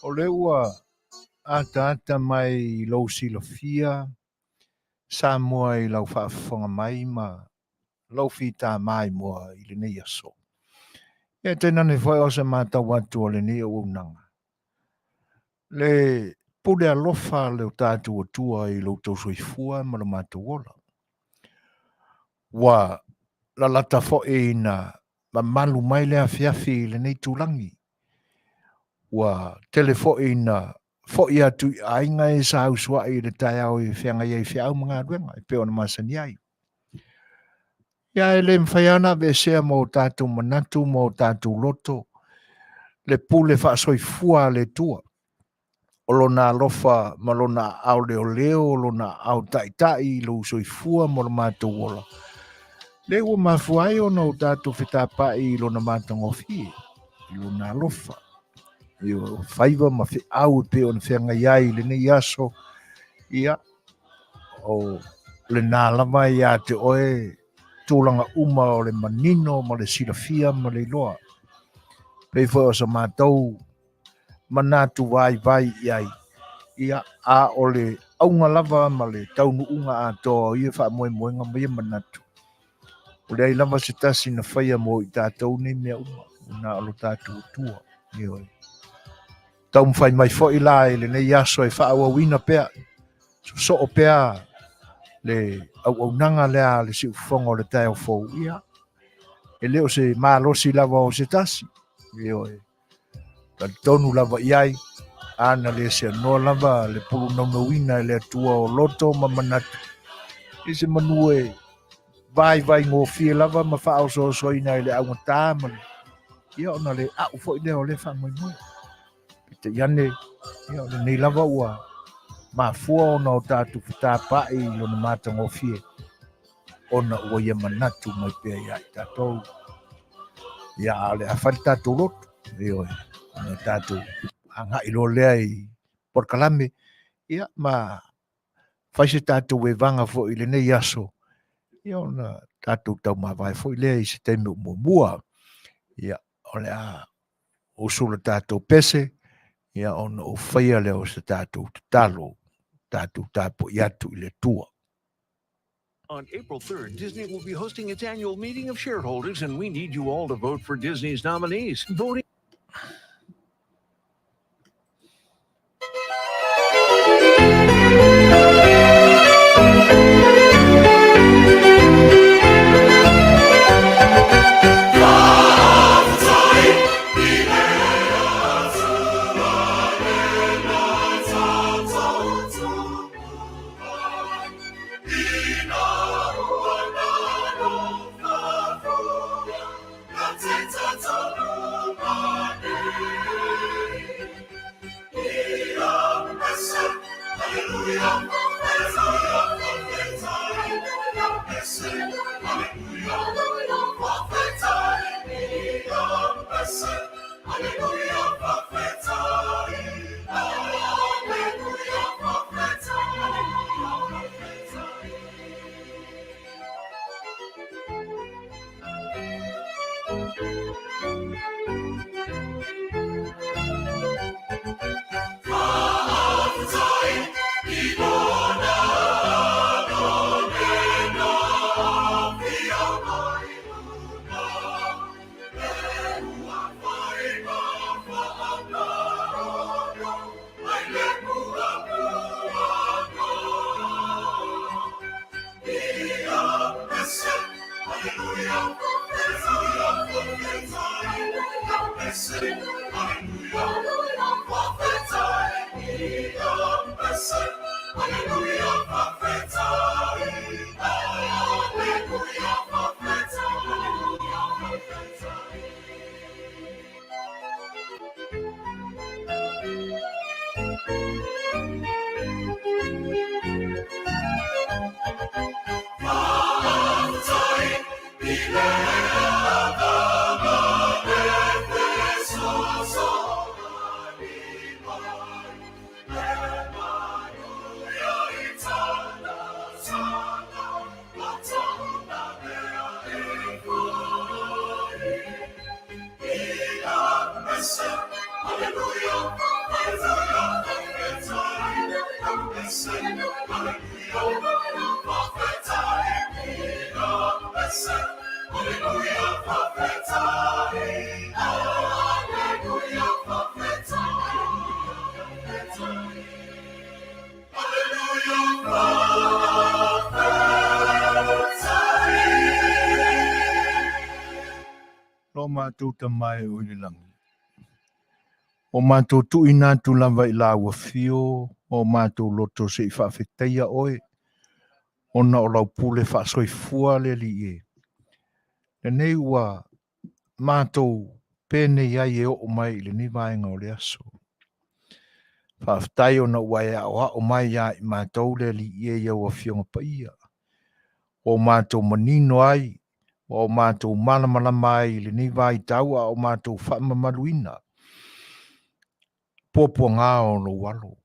O lea ua ataata mai i lou silafia Samoa i lau faafofoga mai ma lou fitamaimoa i lenei aso. Ia tainane foi o se matau atu o lenei auaunaga. Le pule alofa a le o tatou Atua i lo outou soifua ma lo matou ola. Ua lalata foi ina mamalu mai le afiafi i lenei tulagi. Ua tele foi ina foi atu i aiga e sa usuai i le taeao e feagai ai feau ma galuega e pei ona masani ai. Ia e le mafai lava ona aveesea ma o tatou manatu ma o tatou loto le pule faasoifua a le Atua, o lona alofa ma lona aao leoleo, o lona aao taitai i lou soifua ma lo matou ola, lea ua mafua ai ona o tatou fetapai i lona matagofie, i lona alofa, i o faiva ma feau e pei ona feagai ai i lenei aso, ia, o lena lava ia te oe tulaga uma o le manino ma le silafia ma le iloa. Pei foi o sa matou manatu vaivai i ai, ia, a o le auga lava ma le taunuuga atoa o ia faamoemoega ma ia manatu, o leai lava se tasi na faia mo i tatou nei mea uma, na o lo tatou Atua. Ioe. Taumafai mai foi la i lenei aso e faaauauina pea, sosoo pea le auaunaga lea a le siufofoga o le taeao fou, ia, e le o se malosi lava o se tasi, ioe, talitonu lava i ai, a na le seanoa lava le pulunaunauina e le Atua o loto ma manatu, i se manu e vaivai gofie lava ma faaosoosoina i le augata ma le, ia ona le a'u foi lea o lea faamoemoe. Peitai ane, ia o lenei lava ua mafua ona o tatou fetapa'i i lona matagofie, ona ua ia manatu mai pea ia i tatou. Ia, a o le a fai le tatou loto, ioe, ona tatou agai loa lea i polokalame, ia, ma fai se tatou evaga foi i lenei aso, ia ona tatou taumavae foi lea i se taimi o muamua. Ia, o le a usu le tatou pese, ia ona ou faia lea o se tatou tatalo, tatou tapuai atu i le Atua. On April 3rd, Disney will be hosting its annual meeting of shareholders, and we need you all to vote for Disney's nominees. Voting Lo matou Tama e o i le lagi, o matou tuuina atu lava i lau afio ma o matou loto se i faafetaia oe, ona o lau pule faasoifua le Alii e. Lenei ua matou penei ai e oo mai i lenei vaega o le aso. Faafetai ona ua e aoao mai ia i matou le Alii e i au Afioga Paia, ua o matou manino ai, ua o matou malamalama ai i lenei vaitau a o matou faamamaluina puapuaga o lou alo,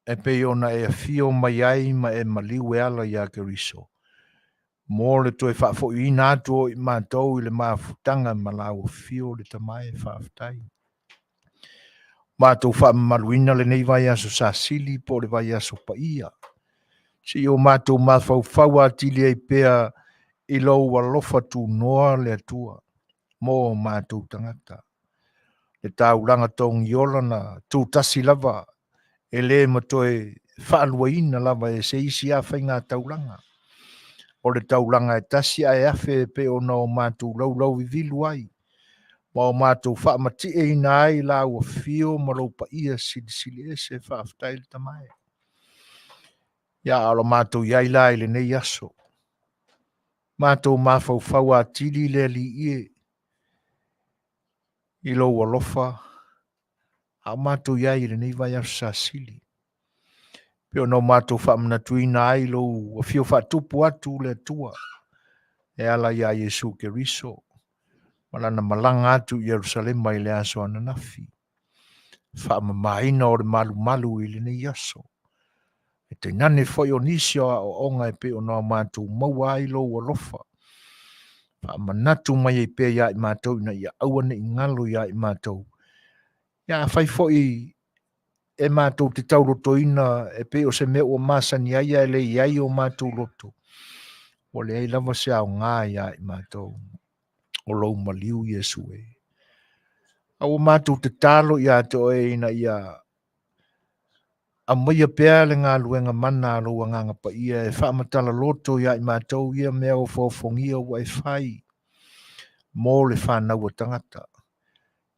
e pei ona e afio mai ai ma e maliu e ala iā Keriso, mo le toe faafoiina atu o i matou i le mafutaga ma lau afio le Tama e. Faafetai. Matou faamamaluina lenei vaiaso sasili po o le vaiaso paia, se i o matou mafaufau atili ai pea i lou alofa tunoa le Atua mo matou tagata. Le taulaga togiola na tutasi lava e le ma toe faaluaina lava e se isi a faiga taulaga. O le taulaga e tasi ae afe e pei ona o matou laulau vivilu ai, ma o matou faamatieina ai lau afio ma lou paia silisili ese. Faafetai le Tama e. Ia, a o lo matou i ai la i lenei aso, matou mafaufau atili le Alii e i lou alofa, a o matou i ai i lenei vaiaso sasili, pei ona o matou faamanatuina ai lou afio faatupu atu le Atua e ala iā Iesu Keriso ma lana malaga atu i Ierusalema i le aso ananafi, faamamaina o le malumalu i lenei aso, e tainane foi o nisi o aoaoga e pei ona o matou maua ai lou alofa, faamanatu mai ai pea iā i matou ina ia aua ne i galo iā i matou. Ia, afai foi e matou te taulotoina e pei o se mea ua masani ai ae le i ai o matou loto, ua leai lava se aoga iā i matou o lou maliu Iesu e. A ua matou tatalo ia te oe ina ia aumaia pea le galuega mana a lou Agaga Paia e faamatala loto iā i matou ia mea ofaofogia ua e fai mo le fanau a tagata.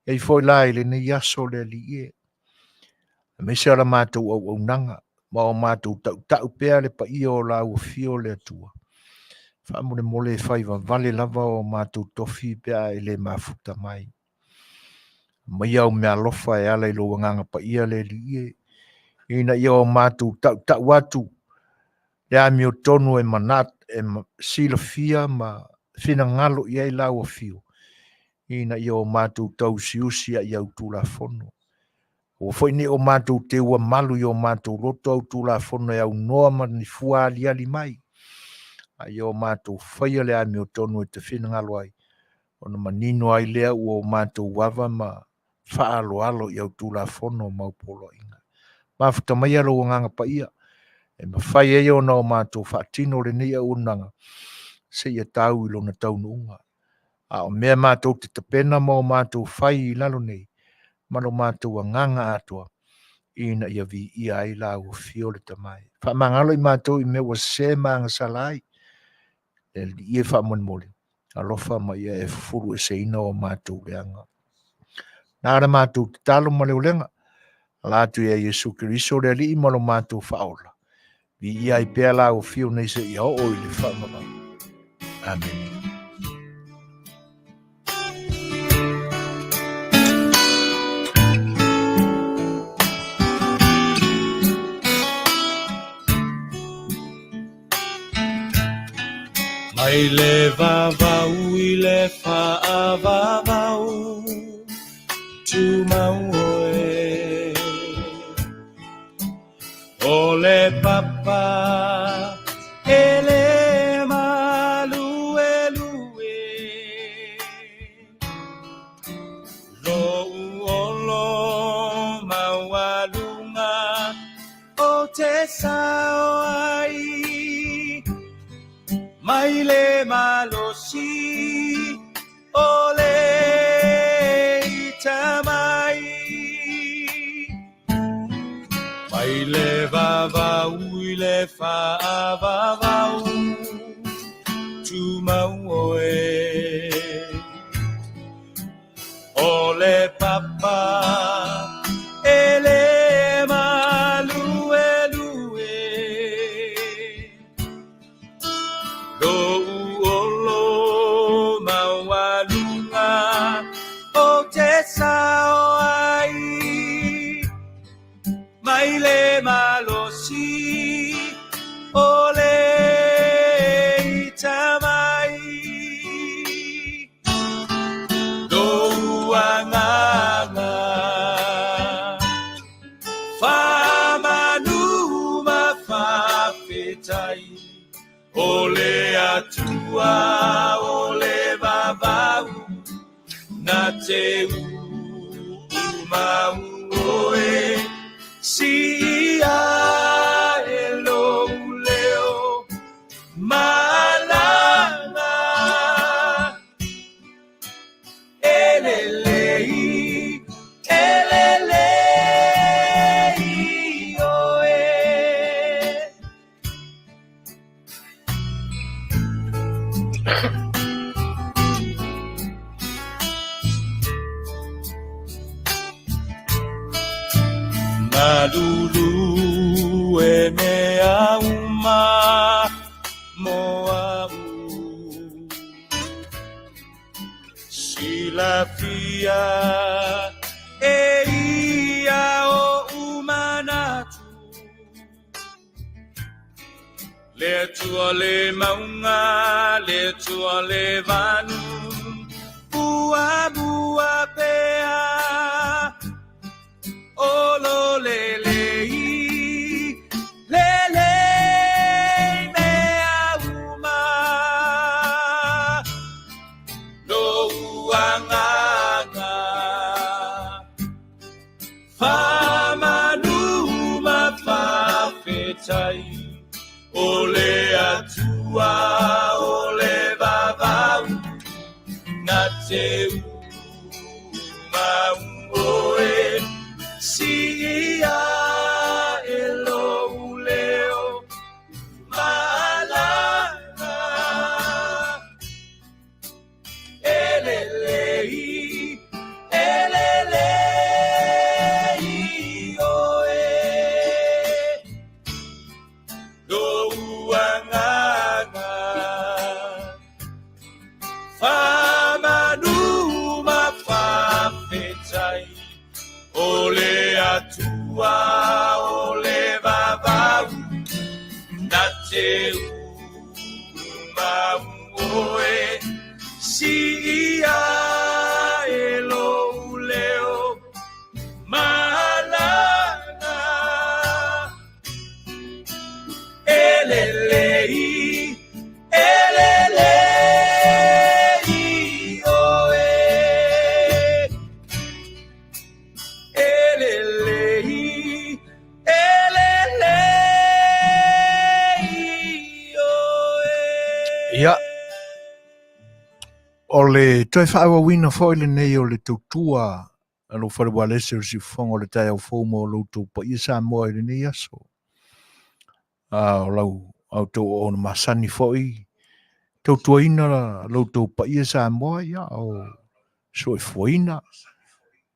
E i foi la i lenei aso le Alii e, aemaise o la matou auaunaga ma o matou tautau pea le paia o lau afio le Atua. Faamolemole e fai vavale lava o matou tofi pe a e le mafuta mai. Aumaia au meaalofa e ala i lou Agaga Paia le Alii e, ina ia o matou tautau atu le amiotonu e manat, e silafia ma finagalo i ai lau afio, ina ia o matou tausiusi ai au Tulafono. Aua foi ne i o matou teua malu i o matou loto au Tulafono e aunoa ma ni fua aliali mai, a ia o matou faia le amiotonu e te finagalo ai, ona manino ai lea ua o matou ava ma faaaloalo i au Tulafono ma au poloaiga. Mafuta maia lou Agaga Paia e mafai ai ona o matou faatino lenei auaunaga seia tau i lona taunuuga. A o mea matou te tapena ma o matou fai i lalo nei, ma lo matou agaga atoa, ina ia viia ai lau afio le Tama e. Faamagalo i matou i mea ua sese ma agasala ai, le Alii e faamolemole, alofa ma ia e fufulu eseina o matou leaga. Na le matou tatalo ma le ulega, ala atu ia Iesu Keriso le Alii ma lo matou faaola. Viia ai pea lau afio nei seia oo i le faavavau. Amene. Mai le vavau i le faavavau, tumau oe. O le papa e le maluelue, lou olo maualuga o te. sao ai mai le malosi o le itamai. Mai le vavau i le faavavau tumau oe. O le papa e le maluelue. Lou olo maualuga ou te sao ai mai le malosi o le itamai. Lou agaga faamanu ma faafetai o le Atua o le vavau na te umau oe siia e lou leo malaga e lelei e lelei oe. Malulu e mea uma mo a'u silafia e ia o'u manatu Le Atua le mauga le Atua le vanu puamua pea o lo lelei lelei mea uma lou agaga faamanu ma faafetai o le Atua o le vavau na te umau oe siia e lou leo malaga e lelei e lelei oe lou agaga faamanu ma faafetai o le Atua o le vavau na te umau oe siia e lou leo malaga e lelei e lelei oe e lelei e lelei oe. Ia, o le toe faaauauina foi lenei o le tautua a lou fale ualese o le siufofoga o le taeao fou mo lo outou paia Samoa i lenei aso. A o lau a outou auauna masani foi, tautuaina lo outou paia Samoa, ia, o soifuaina,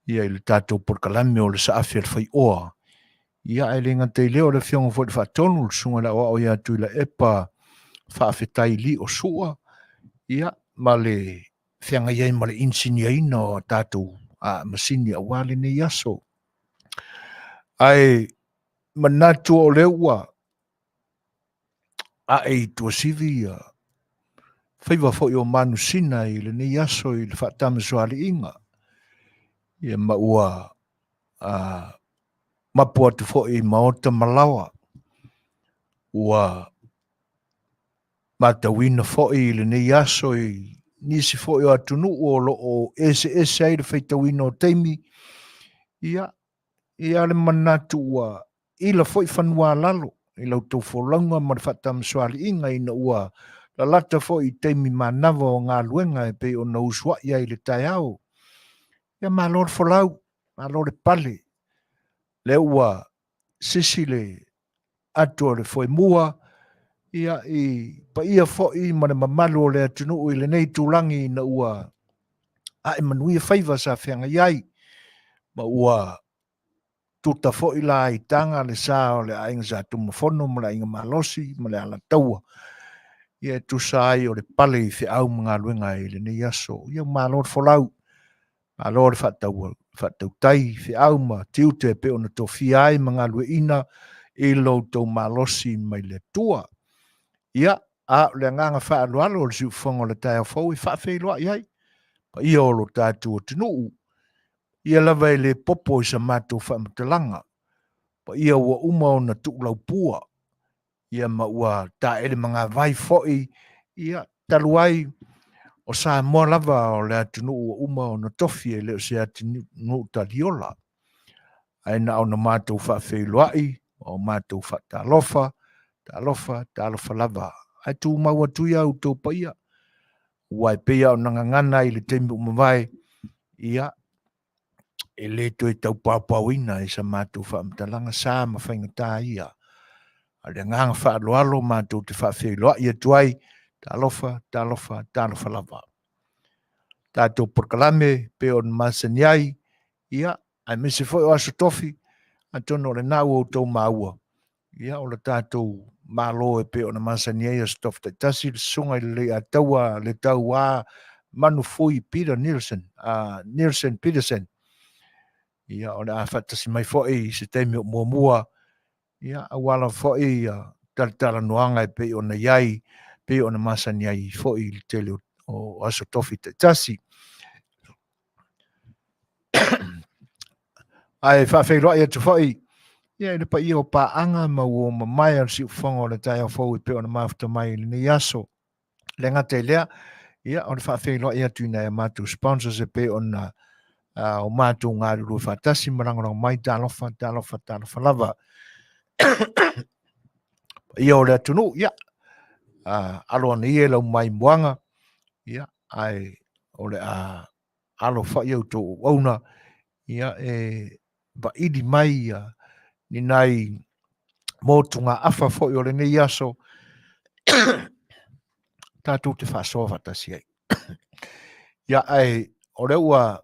ia i le tatou polokalame o le saafi a le faioa. Ia, ae le gata i lea o le afioga foi i le Faatonu, le susuga i le Aoao ia Tuilaepa Faafetai Li o Sua, ia, ma le feagai ai ma le inisiniaina o a tatou masini aua lenei aso. Ae manatu o lea ua ae i Tuasivi ia faiva foi o Manusina i lenei aso i le faatamasoaliiga, ia ma ua mapu atu foi i maota ma laoa. Ua matauina foi i lenei aso i nisi foi o atunuu o lo o eseese ai le faitauina o taimi, ia, ia le manatu ua ila foi fanua lalo. i la outou folauga ma le faatamasoaliiga ina ua lalata foi i taimi manava o galuega e pei ona usuai ai i le taeao. Ia malo le folau, malo le pale, lea ua sisi le atu o le foemua, ia i paia foi ma le mamalu o le atunuu i lenei itulagi ina ua ae manuia faiva sa feagai ai, ma ua tuta foi la i taga le sa o le aiga Sa Tunumafono ma le aiga Malosi ma le Alataua, ia e tusa ai o le pale i feau ma galuega i lenei aso. Ia malo le folau, malo le faatautai feau ma tiute e pei ona tofia ai ma galueaiina i lo outou malosi mai le Atua. Ia, a o le agaga faaaloalo o le siufofoga o le taeao fou e faafeiloai ai paia o lo tatou atunuu, ia lava e le popo i sa matou faamatalaga, paia ua uma ona tuulaupua, ia ma ua taele magavai foi, ia talu ai o Samoa lava o le atunuu ua uma ona tofi e le o se atunuu taliola. Ae na ona matou faafeiloai, o matou faatalofa, talofa, talofa lava. Ae tumau atu ia outou paia, aua e pei lava ona gagana i le taimi ua mavae, ia, e le toe taupaopaoina e sa matou faamatalaga sa ma faigata ia. A o le agaga faaaloalo matou te faafeiloai atu ai, talofa, talofa, talofa lava. Tatou polokalame pei ona masani ai, ia, aemaise foi o Aso Tofi, atonu o lena ua outou maua, ia, o le tatou Malo e pei ona masani ai Aso Tofi taitasi, le Susuga i le Leiataua le Tauā Manufui Peter Nielsen, Nielsen Peterson, ia, o le a faatasi mai foi i se taimi o muamua, ia, aua lava foi ia talatalanoaga e pei ona i ai, pei ona masani ai foi i le tele o Aso Tofi taitasi. Ae faafeiloai atu foi ia i le paia o paaga ma uo mamae o le siufofoga o le taeao fou e pei ona mafuta mai i lenei aso. Le gata i lea, ia o le faafeiloai atu i nai a matou sponsors e pei ona o matou galulue faatasi ma lagolago mai, talofa, talofa, talofa lava. Paia o le atunuu, ia, alo ane ia i lau maimoaga, ia, ae o le a alo foi outou auauna, ia, e vaili mai ia, ni nai motugaafa foi o lenei aso, tatou te faasoa faatasi ai. Ia, ae o lea ua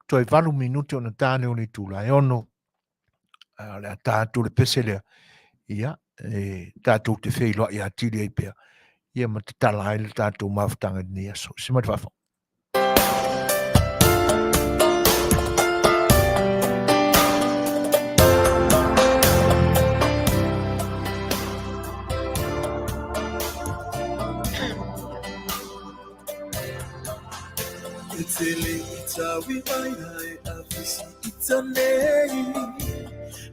toe 8 minute ona ta lea o le itula e 6, o le a ta atu le pese lea, ia, e tatou te feiloai atili ai pea, ia ma tatala ai le tatou mafutaga i lenei aso. Se mai le faafofoga. E tele i taui mai ai a visi i tanei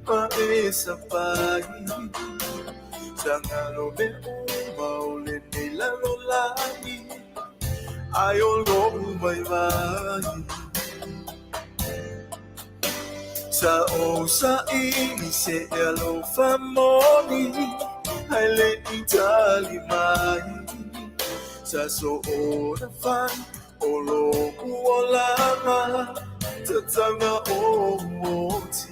Ma e sapai Sangalo me uma o lenei lalolagi Ai o lo'u vaivai Sa ou saili se alofa moni Ai le i tali mai Sa soona fai o lo'u olaga Tatauga o oti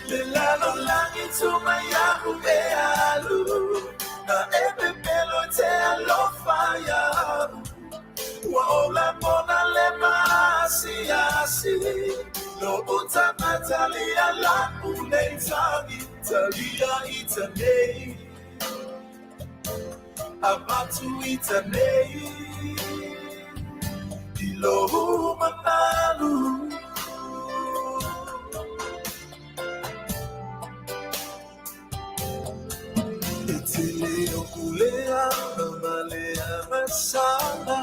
Le lalolagi tuma ia'u e alu Na e pepelo i te alofa ia'u Ua ou lagona le maasiasi Lo'u taga talia la'u nei tagi Talia i tanei Avatu i tanei I lou mamalu E tele o kuleana ma le agasala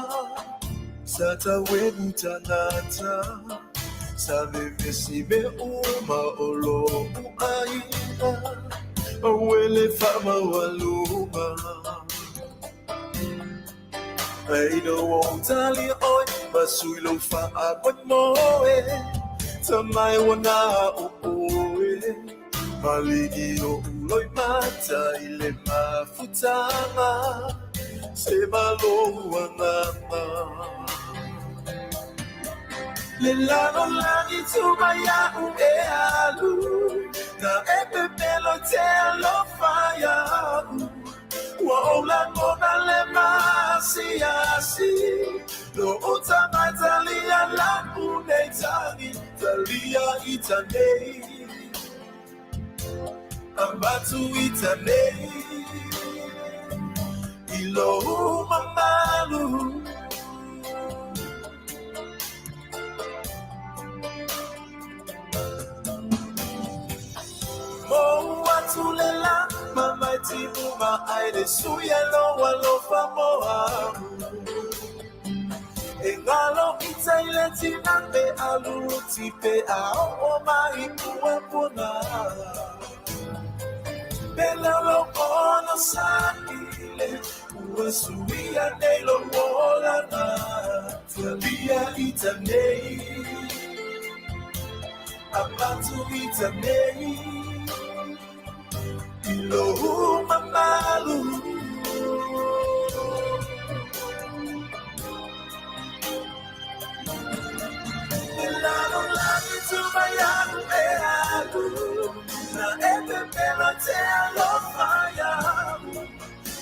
Sa tauevu tagata Sa vevesi mea uma o lo'u aiga Aue le faamaualuga Ai ina ua ou talia ʻoe Ma sui lou faamoemoe Ta mai ua na o ʻoe. Maligi o uloi mata i le mafutanga Se malouanganga Le lalolagi tuma ia'u e alu Na e pepelo te alofa ia'u Ua ou lagona le maasiasi Lo'u tamai talia la'u nei tagi Talia ita nei Avatu ita nei I lou mamalu Mou atu le la ma mai timu ma ai le sui e lo alofa mo au. E ngalo i tai le tina pe alu ti pe a o mai pua puna. Pe lalo ono sa ile ua suia nei lo olana. Talia ita nei Avatu ita nei I lou mamalu Le lalolagi tuma ia'u e alu Na e pepelo te alofa ia'u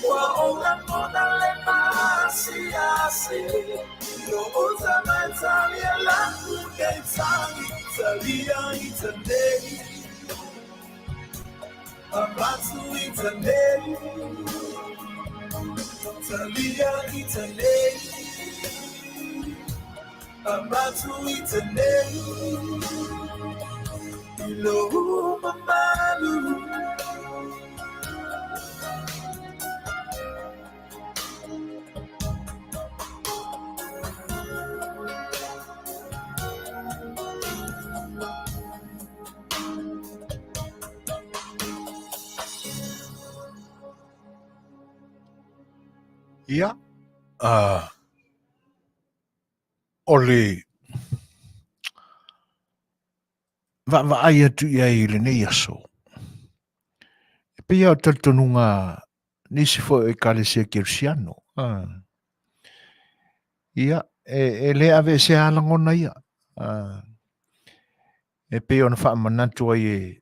Ua ou lagona le maasiasi Lo'u tamai talia la'u nei tagi Talia ita nei Avatu ita nei Talia ita nei Avatu ita nei I lou mamalu Ia, uh, o le vaavaai atu i ai i lenei aso. E pei o talitonuga nisi foi o Ekalesia Kerisiano. Ah. Ia, e le aveesea lava lagona ia. Ah. E pei ona faamanatu ai e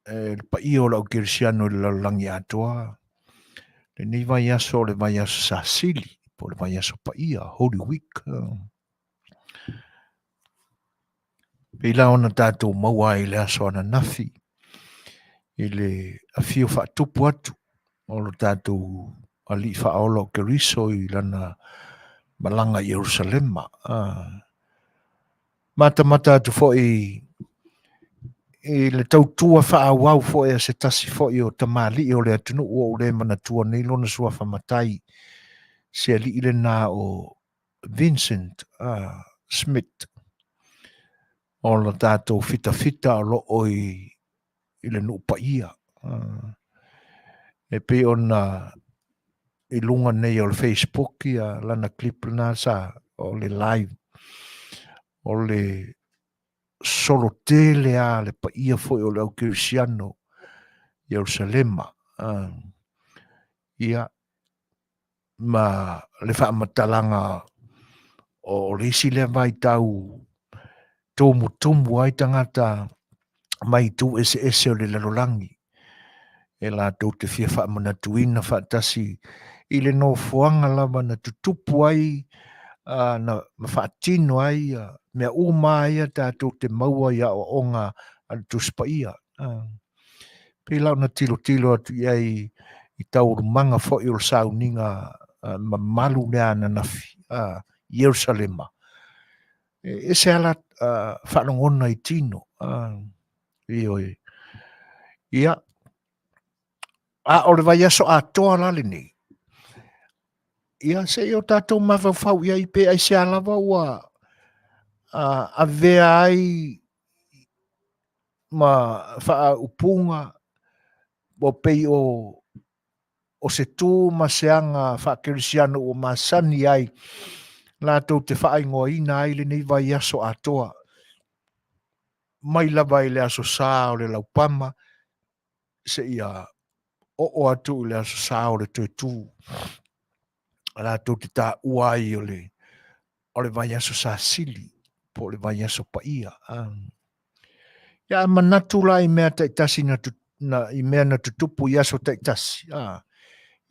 e le paia o le au kerisiano i le lalolagi atoa, lenei vaiaso o le vaiaso sasili, po o le vaiaso paia, Holy Week. Pei la ona tatou maua ai i le aso ananafi, i le afio faatupu atu o lo tatou Alii Faaola o Keriso i lana malaga i Ierusalema. Matamata atu foi i le tautua faaauau foi a se tasi foi o tamalii o le atunuu ua ou le manatua nei lona suafa matai, se alii lena o Vincent Smith, o lo tatou fitafita o lo o i le nuu paia. E pei ona i luga nei o le Facebook ia lana clip lena sa o le live o le solo tele a le paia foi o le au kerisiano Ierusalema. Ia, ma le faamatalaga o le isi lea vaitau tumutumu ai tagata mai itu eseese o le lalolagi e latou te fia faamanatuina faatasi i le nofoaga lava na tutupu ai na ma faatino ai mea uma ia tatou te maua i aoaoga a le Tusi Paia. Pei la ona tilotilo atu i ai i taualumaga foi o le sauniga mamalu lea ananafi i Ierusalema. E ese lava la faalogona i tino. Ioe. Ia, a o le vaiaso atoa la lenei, ia se i o tatou mafaufau i ai pe aisea lava ua avea ai ma faaupuga ua pei o o se tu ma se aga faakerisiano ua masani ai latou te faaigoaina ai lenei vaiaso atoa. mai lava i le Aso Sa o le Laupama seia oo atu i le Aso Sa o le Toetū, latou te taua ai o le o le vaiaso sasili po o le vaiaso paia. Ia a manatu la i mea taitasi na, na, i mea na tutupu i aso taitasi, a,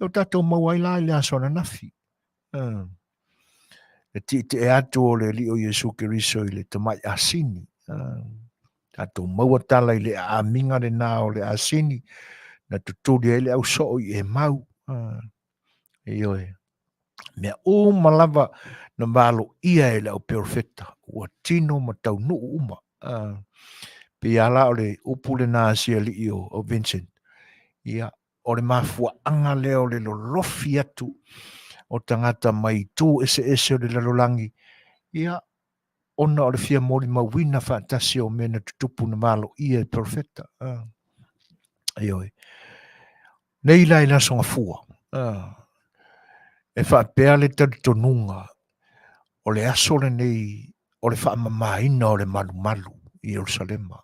o tatou maua ai la i le aso ananafi. A, le tietie atu o le Alii o Iesu Keriso i le tamai asini. A, tatou maua tala i le aamiga lena o le asini na tutuli ai le ausoo i Emau. A, ioe. Mea uma lava na valoia e le au perofeta, ua tino ma taunuu uma. Pei lava la o le upu lena a si alii o Vincent, ia, o le mafuaaga lea o le lolofi atu o tagata mai itu eseese o le lalolagi, ia, ona o le fia molimauina faatasi o mea na tutupu na valoia e perofeta. Ioe. Nei la i le Aso Gafua, e faapea le talitonuga o le aso lenei o le faamamaina o le malumalu i Ierusalema.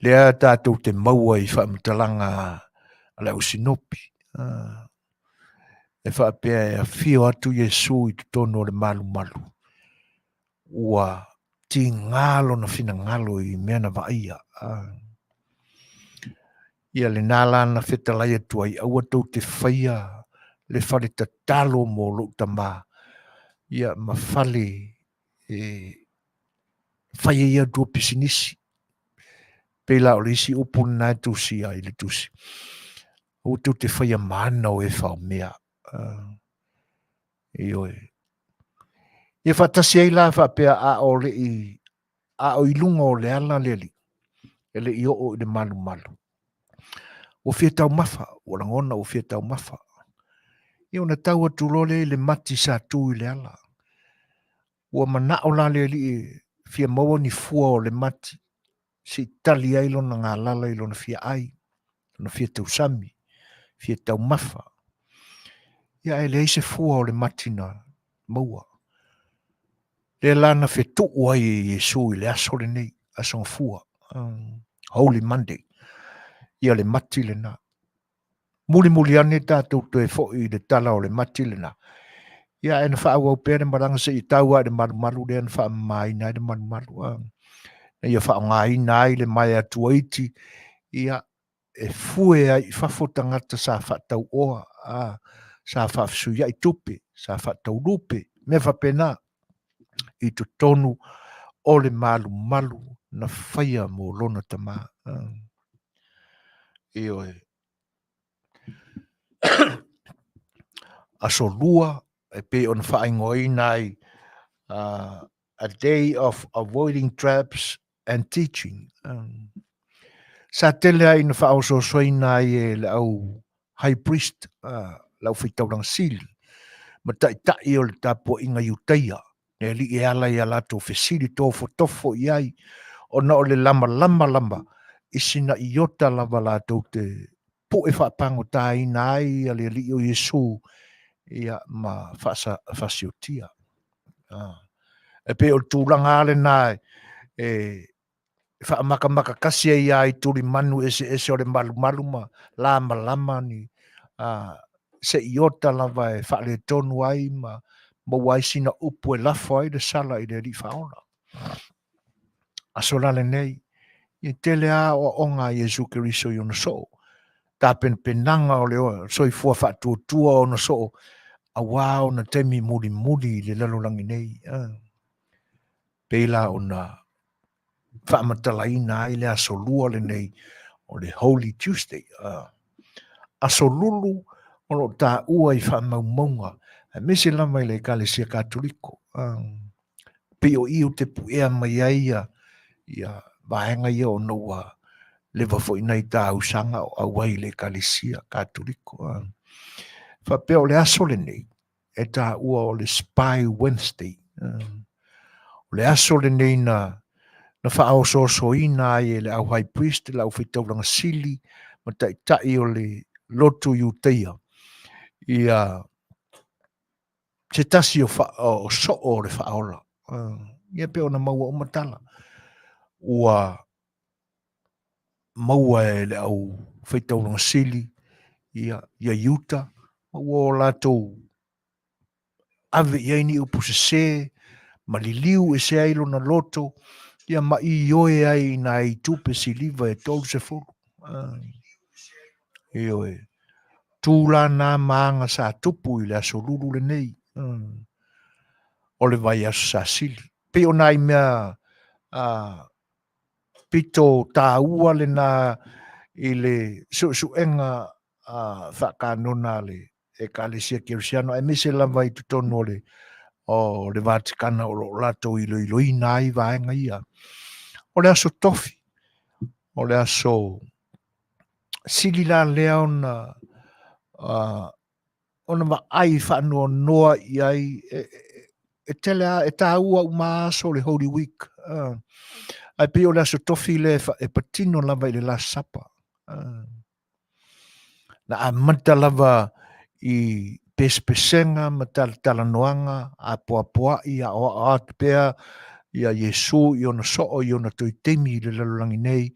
Lea tatou te maua i faamatalaga a le au sinopi. E faapea e afio atu Iesu i totonu o le malumalu, ua tiga lona finagalo i mea na vaaia. Ia lena la na fetalai atu ai, aua tou te faia le fale tatalo mo lou tama, ia ma fale e fai ai a outou pisinisi. Pei la o le isi upu lena e tusia i le tusi, aua tou te faia ma ana o e faomea. Ioe. Ia faatasi ai la faapea a o le i a o i luga o le ala le alii, e le i oo i le malumalu. Ua fia taumafa, ua lagona ua fia taumafa. Ia ona tau atu loa lea i le mati sa tu i le ala. Ua manao la le alii e fia maua ni fua o le mati, se i tali ai lona galala i lona fia ai, lona fia tausami, fia taumafa. Ia ae leai se fua o le mati na maua. Lea la na fetuu ai e Iesu i le aso lenei, Aso Gafua, Holy Monday, ia le mati lena. Mulimuli ane tatou toe foi i le tala o le mati lena, ia ae na faaauau pea le malaga seia tau lava i le malumalu lea na faamamaina ai le malumalu, na ia faaaogaina ai le maea tuaiti, ia e fue ai i fafo tagata sa faatauoa, sa faafesuiai tupe, sa faataulupe, mea faapena i totonu o le malumalu na faia mo lona tama. Ioe. Aso Lua e pei ona faaigoaina ai a day of avoiding traps and teaching. Sa tele ai na faaosoosoina ai e le au high priest, le aufai-taulaga sili, ma taitai o le tapuaiga Iutaia, le alii e ala i a latou fesili tofotofo i ai, ona o le lamalama lava i sina iota lava latou te pue faapagotaina ai le Alii o Iesu ia ma faasiotia. E pei o le tulaga lava lena e faamakamaka kasi ai lava i tulimanu eseese o le malumalu ma lamalama ni seiota lava e faaletonu ai ma maua ai sina upu e lafo ai le sala i le Alii Faaola. Aso la lenei, e tele lava aoaoga a Iesu Keriso i ona soo, tapenapenaga o le soifua faatuatua o ona soo, aua ona taimi mulimuli i le lalolagi nei. Pei la ona faamatalaina ai le aso lua lenei o le Holy Tuesday. Aso Lulu o lo o taua i faamaumauga, aemaise lava i le Ekalesia Katoliko. Pei o i ou te puea mai ai ia vaega ia ona ua leva foi nai tausaga o auai i le Ekalesia Katoliko. Faapea o le aso lenei e taua o le Spy Wednesday. O le aso lenei na faaosoosoina ai e le au high priest, le aufaitaulaga sili ma taitai o le lotu Iutaia ia se tasi o soo o le faaola. Ia pei ona maua uma tala. Ua maua e le au faitaulaga sili ia, ia Iuta, ma ua o latou ave i ai ni upu sesē ma liliu ese ai lona loto, ia ma ioe ai i nai tupe siliva e 30. Ioe. Tu la nā ma aga sa tupu i le aso lulu lenei, o le vaiaso sa sili. Pei o nai mea pito taua lena i le suesuega faakanona a le Ekalesia Kerisiano, aemaise lava i totonu o le o le Vatikana o lo o latou iloiloina ai vaega ia. O le aso tofi, o le aso sili la lea ona ona vaai faanoanoa i ai e, e tele a, e tāua uma aso o le Holy Week. Ae pei o le aso tofi lea e patino lava i le Last Supper. Na amata lava i pesepesega ma talatalanoaga, apoapoai, aoao atu pea ia Iesu i ona soo i ona toe taimi i le lalolagi nei,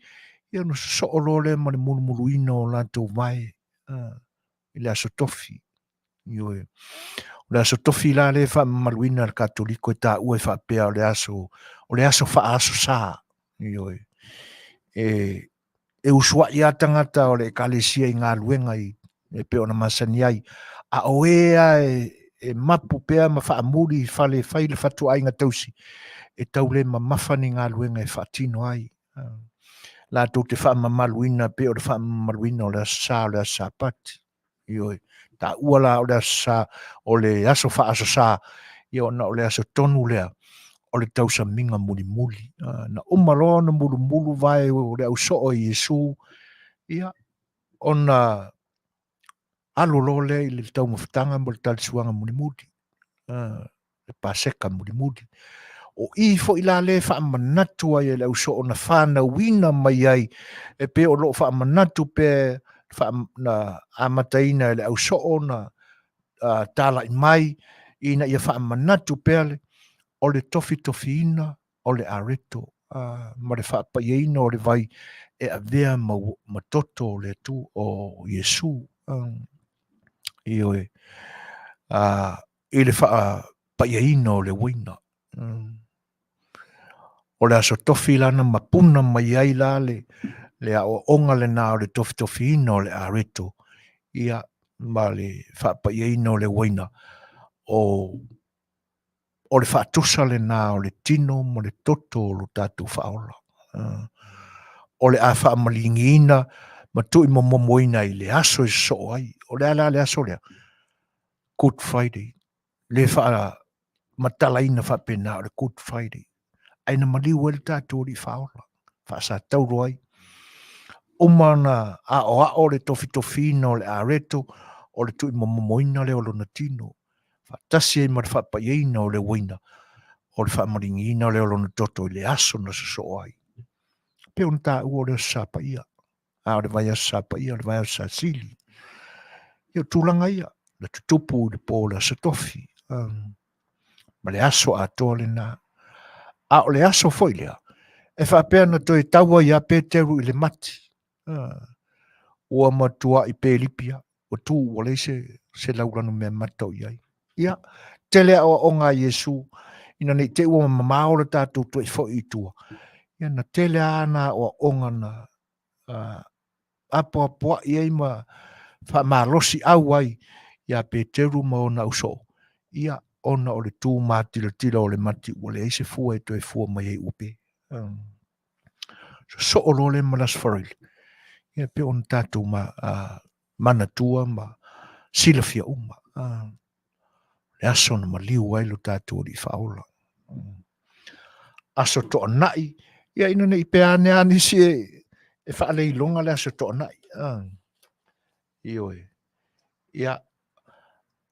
ia ona sosoo loa lea ma le mulumuluina o latou vae i le aso tofi. Ioe. O le aso tofi la lea e faamamaluina e le Katoliko e taua e faapea o le aso, o le aso faaaso sa. Ioe. E, e usuai a tagata o le ekalesia i galuega i e pei ona masani ai. A o e a e, e mapu pea ma faamuli i fale e fai le fatuaiga tausi, e tau le mamafa ni galuega e faatino ai. Latou te faamamaluina pei o le faamamaluina o le aso sa o le aso Sapati. Ioe. Taua la o le aso sa, o le aso faaso sa, ia ona o le aso tonu lea o le tausamiga mulimuli. Na uma loa ona mulumulu vae o le ausoo e Iesu, ia, ona alo loa lea i le taumafataga mo le talisuaga mulimuli. Le Paseka mulimuli. O i foi la lea e faamanatu ai e le ausoo na fanauina mai ai, e pei o lo o faamanatu pea na amataina e le ausoo na talai mai ina ia faamanatu pea le, o le tofitofiina o le areto ma le faapaiaina o le vai e avea ma, ma toto o le Atua o Iesu. Ioe. I le faapaiaina o le uaina. O le aso tofi la na mapuna mai ai la le, le aoaoga lena o le tofitofiina o le areto, ia, ma le faapaiaina o le uaina, o, o le faatusa lena o le tino ma le toto o lo tatou faaola. O le a faamaligiina ma tuuimomomoina i le aso e sosoo ai. O le a la le aso lea? Good Friday, le faamatalaina faapena o le Good Friday, ae na maliu ai le tatou Alii Faaola, faasataulo ai. Uma ona aoao le tofitofiina o le areto, o le tuuimomomoina lea o lona tino, faatasi ai ma le faapaiaina o le uaina, o le faamaligiina lea o lona toto i le aso na sosoo ai. Pei ona taua o le aso Sa Paia. a o le vaiaso sa paia, o le vaiaso sa sili. Ia o tulaga ia, na tutupu i le po o le aso tofi, ma le aso atoa lena. A o le aso foi lea, e faapea na toe tau ai ia Peteru i le mati. Ua matuai pelipia, ua tu ua leai se, se laulanu mea mata o i ai. Ia, tele aoaoga a Iesu, ina ne i te i ua mamao le tatou toe foi i tua. Ia, na tele lava ana aoaoga na apoapoai ai ma faamalosiau ai ia Peteru ma ona ausoo, ia, ona o le tu matilatila o le mati ua leai se fua e toe fua mai ai ua pe. Sosoo loa lea ma le Aso Faraile, ia pei ona tatou ma, manatua ma silafia uma. Le aso na maliu ai lo tatou Alii Faaola. Aso Toonai, ia ina ne i pea ane lava nisi e, e faaleiloga le Aso Toonai. Ioe. Ia,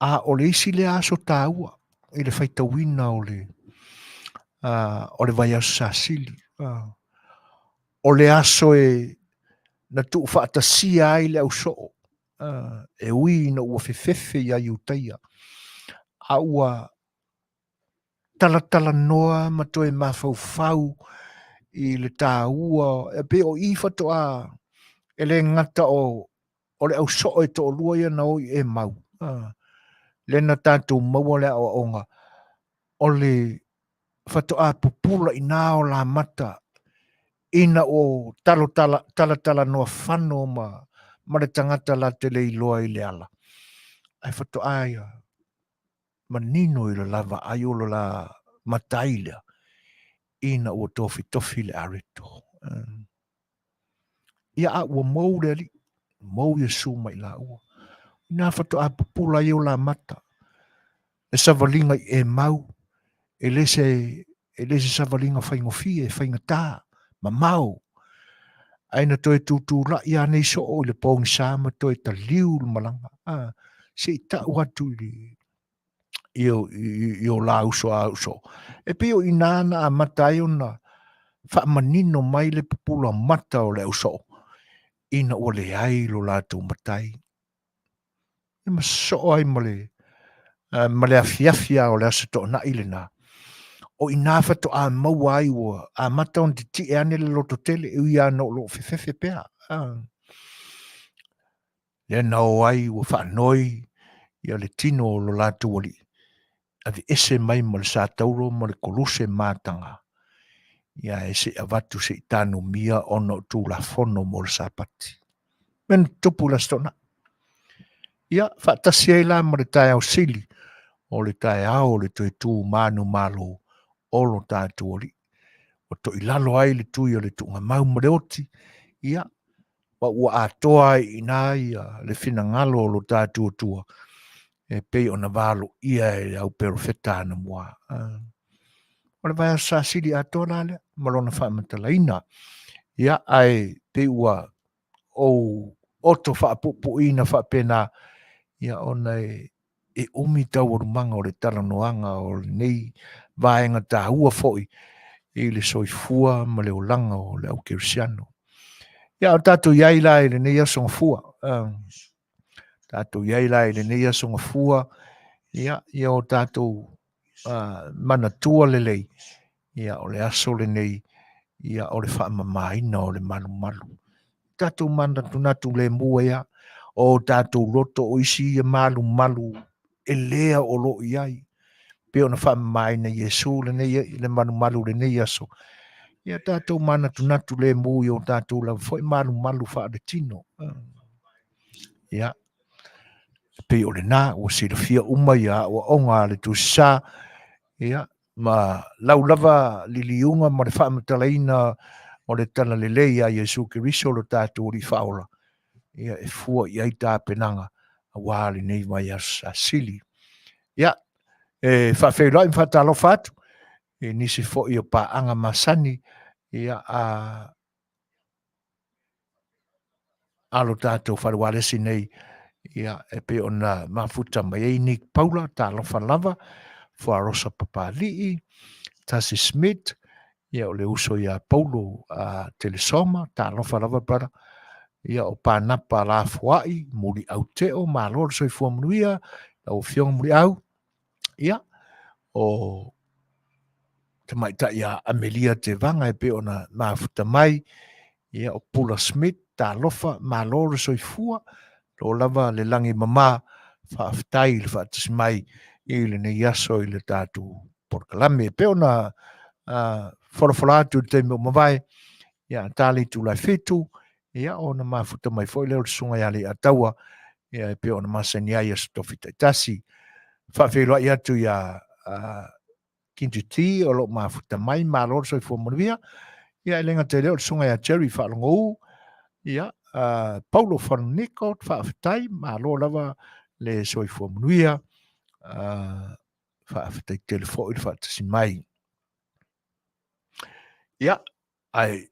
a o le isi lea aso taua i le faitauina o le, o le vaiaso Sasili. O le aso e na tuufaatasia ai le ausoo, e ui ina ua fefefe ia Iutaia, a ua talatalanoa ma toe mafaufau i le taua, e pei o i faatoa e le gata o o le au soo e toalua ia na o i Emau. Lea na tatou maua le aoaoga o le faatoa pupula i nā o lamata ina ua talo tala, talatalanoa fano ma, ma le tagata la te le iloa i le ala. Ae faatoa ia manino i le la vaai o le la matai lea ina ua tofitofi le areto. Ia a ua mou le Alii, mou Iesu mai laua. Ina faatoa pupula ai o la mata. Le savaliga i Emau, e le se, e le se savaliga faigofie, e faigata, mamao. Ae na toe tutulai a nei soo i le pogisa ma toe taliu le malaga. A, se i tau atu i le, i o, i, i o la uso a uso. E pei o ina na amata ai ona faamanino mai le pupula mata o le ausoo ina ua leai lo latou matai. E ma soo ai ma le, ma le afiafi a o le aso toonai lena. O ina faatoa maua ai ua amata ona titie ane le loto tele e ui lava o lo o fefefe pea. Lea na o ai ua faanoi ia le tino o lo latou alii, aveese mai ma le satauro ma le koluse mataga, ia e se i avatu se i tanumia ona o tulafono mo le Sapati. Mea na tutupu i le Aso Toonai. Ia, faatasi ai la ma le taeao sili, o le taeao o le toe tu manumalo o lo tatou alii. Ua toilalo ai le tui o le tuugamau ma le oti, ia, ma ua atoa ai i ina ia le finagalo o lo tatou Atua e pei ona valoia e le au perofeta anamua. O le vaiaso sa sili atoa la lea ma lona faamatalaina. Ia, ae pei ua ou oto faapuupuuina faapena, ia ona e e umi taualumaga o le talanoaga o lenei vaega taua foi i le soifua ma le olaga o le au kerisiano. Ia, o tatou i ai la i lenei aso gafua. Tatou i ai la i lenei aso gafua, ia, ia o tatou manatua lelei, ia, o le aso lenei, ia, o le faamamaina o le malumalu. Tatou manatunatu lemu ai a, o tatou loto o isi ia malumalu e lea o lo o i ai. Pei ona faamamaina Iesu lenei, le malumalu lenei aso. Ia tatou manatunatu lemu i o tatou lava foi malumalu faaletino. Ia, pei o lena ua silafia uma ia aoaoga a le Tusi Sa, ia, ma lau lava liliuga ma le faamatalaina o le Talalelei a Iesu Keriso lo tatou Alii Faaola, ia e fua i ai tapenaga aua lenei vaiaso sa sili. Ia, e faafeiloai ma faatalofa atu i nisi foi o paaga masani, ia, a alo tatou fale ualesi nei, ia, e pei ona mafuta mai ai Nick Paula, talofa lava, Fuarosa Papali'i, Tasi Smith, ia, o le uso ia Paulo a Telesoma, talofa lava brother, ia, o Panapa Lafoai, Muliau Teo, malo le soifua manuia, lau afioga Muliau, ia, o tamaitai ia Amelia Tevaga e pei ona mafuta mai, ia, o Pula Smith, talofa, malo le soifua, lo lava le lagi mama, faafetai i le faatasi mai i lenei aso i le tatou polokalame. E pei ona folafola atu i le taimi ua mavae, ia, ta le itula e 7, ia, ona mafuta mai foi lea o le susuga ia Leiataua, ia, e pei ona masani ai aso tofi taitasi. Faafeiloai atu ia Kintu T o lo o mafuta mai, malo le soifua manuia. Ia, e le gata i lea o le susuga ia Jerry Faalogou, ia, Paulo Falaniko, faafetai, malo lava le soifua manuia. Faafetai tele foi le faatasi mai. Ia, ae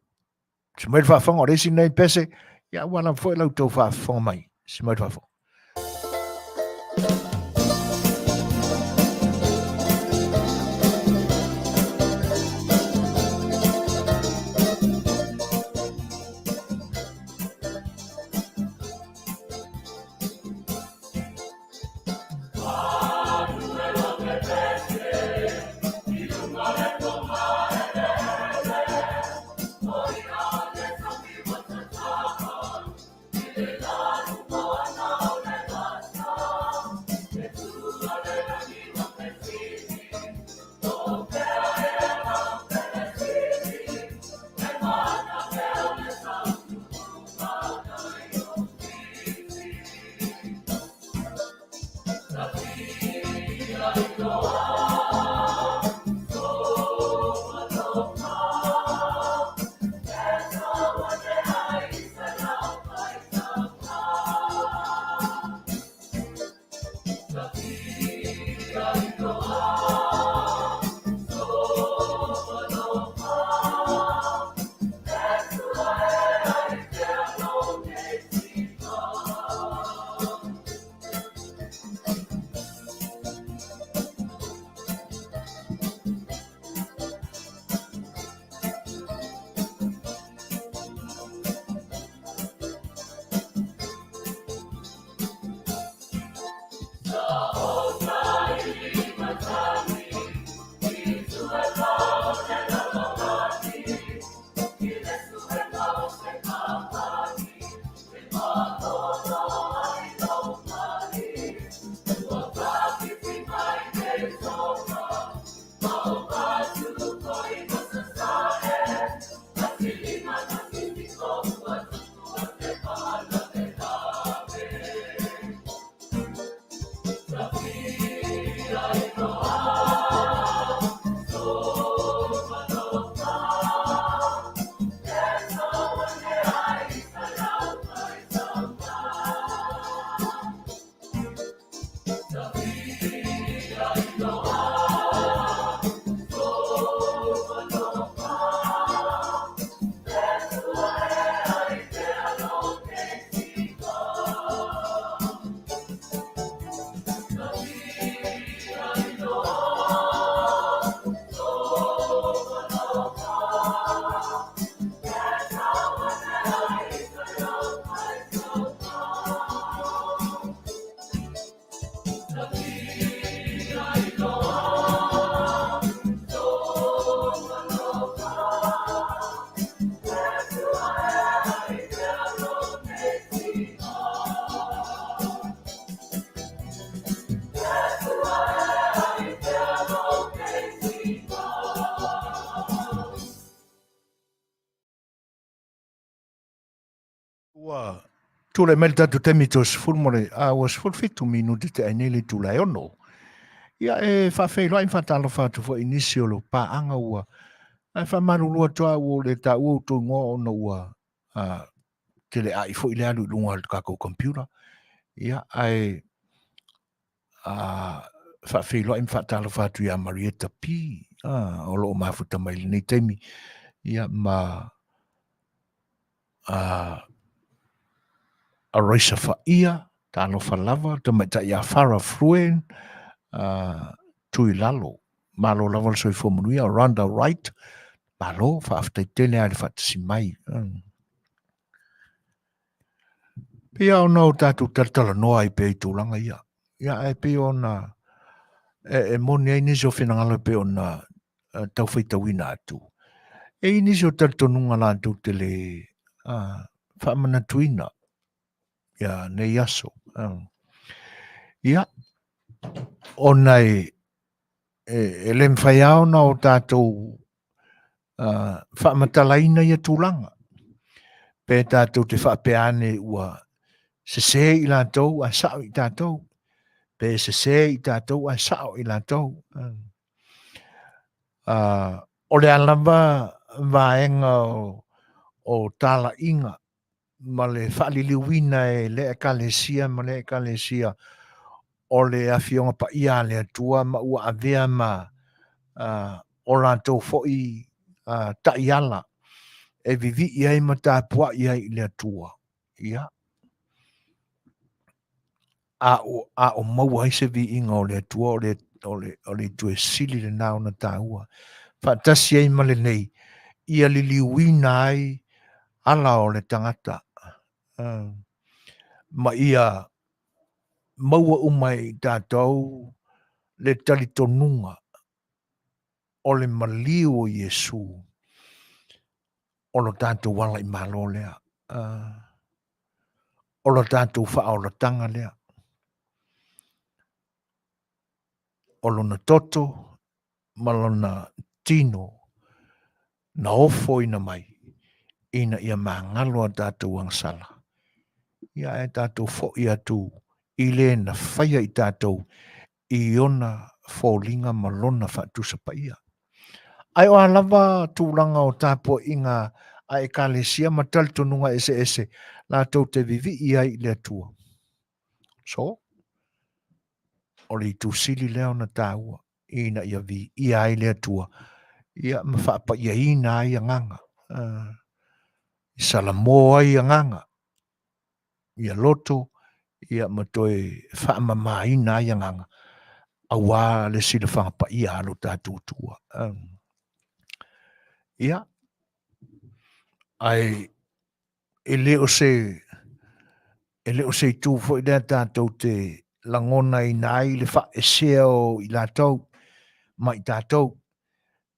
se mai le faafofoga o le isi nei pese, ia ua lava foi lau tou faafofoga mai. Se mai le faafofoga. Ua tulai mai le tatou taimi toe 10 mo le, a ua 17 minute te ai nei le itula e 6. Ia e faafeiloai ma faatalofa atu foi i nisi o lo paaga ua ae faamalulu atu lava ua ou le taua outou igoa ona ua teleai foi le alu i luga o le tatou computer. Ia ae faafeiloai ma faatalofa atu ia Marietta P o lo o mafuta mai i lenei taimi ia ma Aroisa Faia, talofa lava, tamaitai ia Farah Fruen, Tuilalo, malo lava le soifua manuia, Rhonda Wright, malo, faafetai tele lava i le faatasi mai. Pei lava ona o tatou talatalanoa ai pea i tulaga ia. Ia, ae pei ona e moni ai nisi o finagalo e pei ona tau faitauina atu. E i ai nisi o talitonuga latou te le faamanatuina ia nei aso. Ia, ona e le mafai lava ona o tatou faamatalaina ia tulaga. Pe tatou te faapea ane ua sese i latou ae sao i tatou. Pe sese i tatou ae sao i latou. O le a lava vaega o talaiga ma le faaliliuina e lea Ekalesia ma lea Ekalesia o le Afioga Paia a le Atua ma ua avea ma o latou foi taiala e vivii ai ma tapuai ai i le Atua. Ia, a o maua ai se viiga o le Atua, o le itu e sili lena ona taua. Faatasi ai ma lenei, ia liliuina ai ala o le tagata, ma ia maua uma e i tatou le talitonuga o le maliu o Iesu o lo tatou ala i malo lea, o lo tatou faaolataga lea, o lona toto ma lona tino na ofoina mai ina ia magalo a tatou agasala. Ia ae tatou foi atu i le na faia i tatou i ona foliga ma lona faatusa paia. Ae o a lava tulaga o tapuaiga a ekalesia ma talitonuga eseese latou te vivii ai i le Atua. So, o le itu sili lea ona taua ina ia viia ai le Atua ia ma faapaiaina ai agaga, i salamo ai agaga ia loto ia ma toe faamamaina ai agaga aua le silafaga paia a lo tatou Atua. Ia, ae e le o se e le o se itu foi lea tatou te lagonaina ai le faaesea o i latou ma i tatou,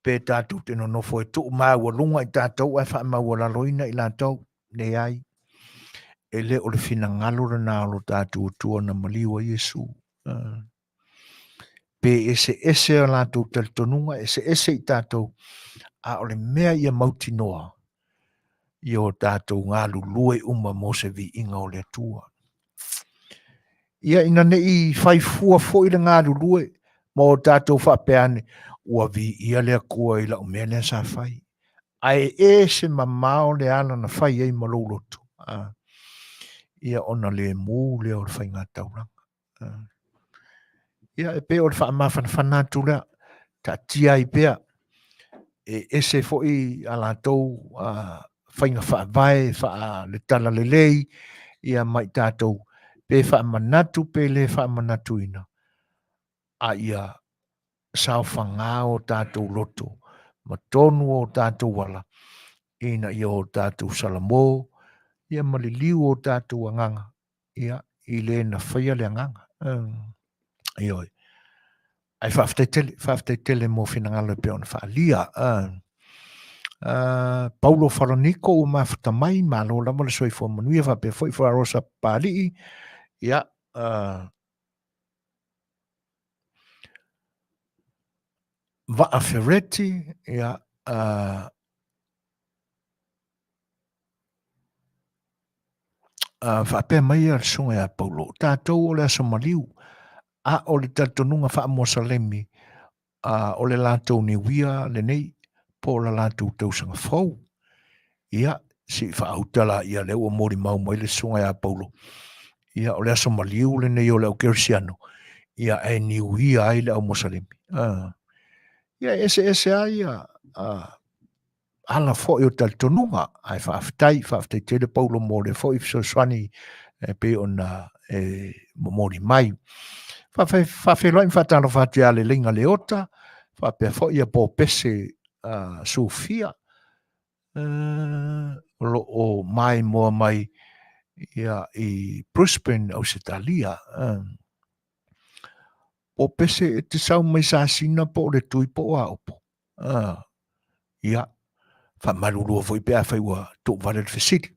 pe tatou te nonofo e tuumaualuga i tatou ae faamaualaloina i latou. Leai, e le o le finagalo lena o lo tatou Atua na maliu ai Iesu. Pe eseese o latou talitonuga, eseese i tatou, a o le mea ia mautinoa, ia o tatou galulue uma mo se viiga o le Atua. Ia ina ne i fai fua foi le galulue ma o tatou faapea ane, ua viia le Atua i lau mea lea sa fai. Ae ese mamao le ala na fai ai ma lou loto, a, ia ona le mu lea o le faiga taulaga. Ia, e pei o le faamafanafana atu lea, taatia ai pea, e ese foi a latou faiga faavae faa-le talalelei, ia ma i tatou, pe faamanatu pe le faamanatuina, a ia saofaga o tatou loto ma tonu o tatou ala, ina ia o tatou salamo, ia ma liliu o tatou agaga, ia, i le na faia le agaga. Ioe. Ae faafetai tele, faafetai tele mo finagalo e pei ona faaalia. Paulo Falaniko ua mafuta mai, malo lava le soifua manuia, faapea foi Flarosa Papalii, ia, Vaa Fereti, ia, faapea mai ia le susuga ia Paulo, o tatou o le aso maliu, a o le talitonuga faa-Mosalemi, o le latou niuia lenei, po o le latou tausaga fou. Ia, se i faauta la ia lea ua molimau mai le susuga ia Paulo, ia o le aso maliu lenei o le au Kerisiano, ia e niuia ai le au Mosalemi. Ia, e eseese lava ia ala foi o talitonuga, ae faafetai, faafetai tele Paulo mo le foi fesoasoani e pei ona e momoli mai. Faafeiloai ma faatalofa atu ia Leleiga Leota, faapea foi ia Popese Sufia, o lo o maimoa mai ia i Brisbane, Ausetalia. Popese e te sau mai Sasina po o le Tui po o a upu? Ia, faamalulua foi pe afai ua tuuvale le fesili.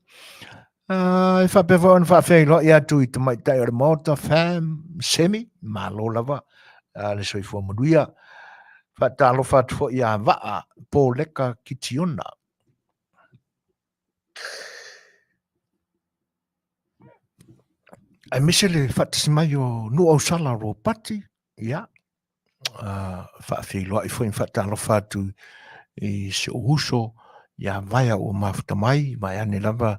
E faapea foi ona faafeiloai atu i tamaitai o le Maota, Fam, Semi, malo lava le soifua manuia. Faatalofa atu foi ia Vaa Poleka Kitiona. Aemaise le faatasi mai o Nuuausala Ropati, ia, faafeiloai foi ma faatalofa atu i si ou uso ia Vaea ua mafuta mai, vaeane lava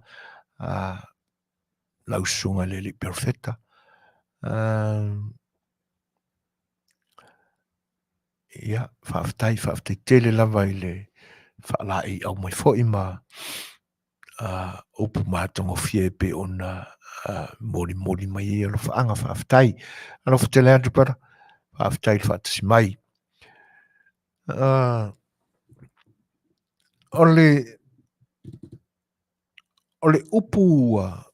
lau susuga i le alii perofeta. Ia, faafetai, faafetai tele lava i le faalaeiau mai foi ma upu matagofie e pei ona molimoli mai ai alofaaga. Faafetai. Alofa tele atu, brother. Faafetai i le faatasi mai. O le upu ua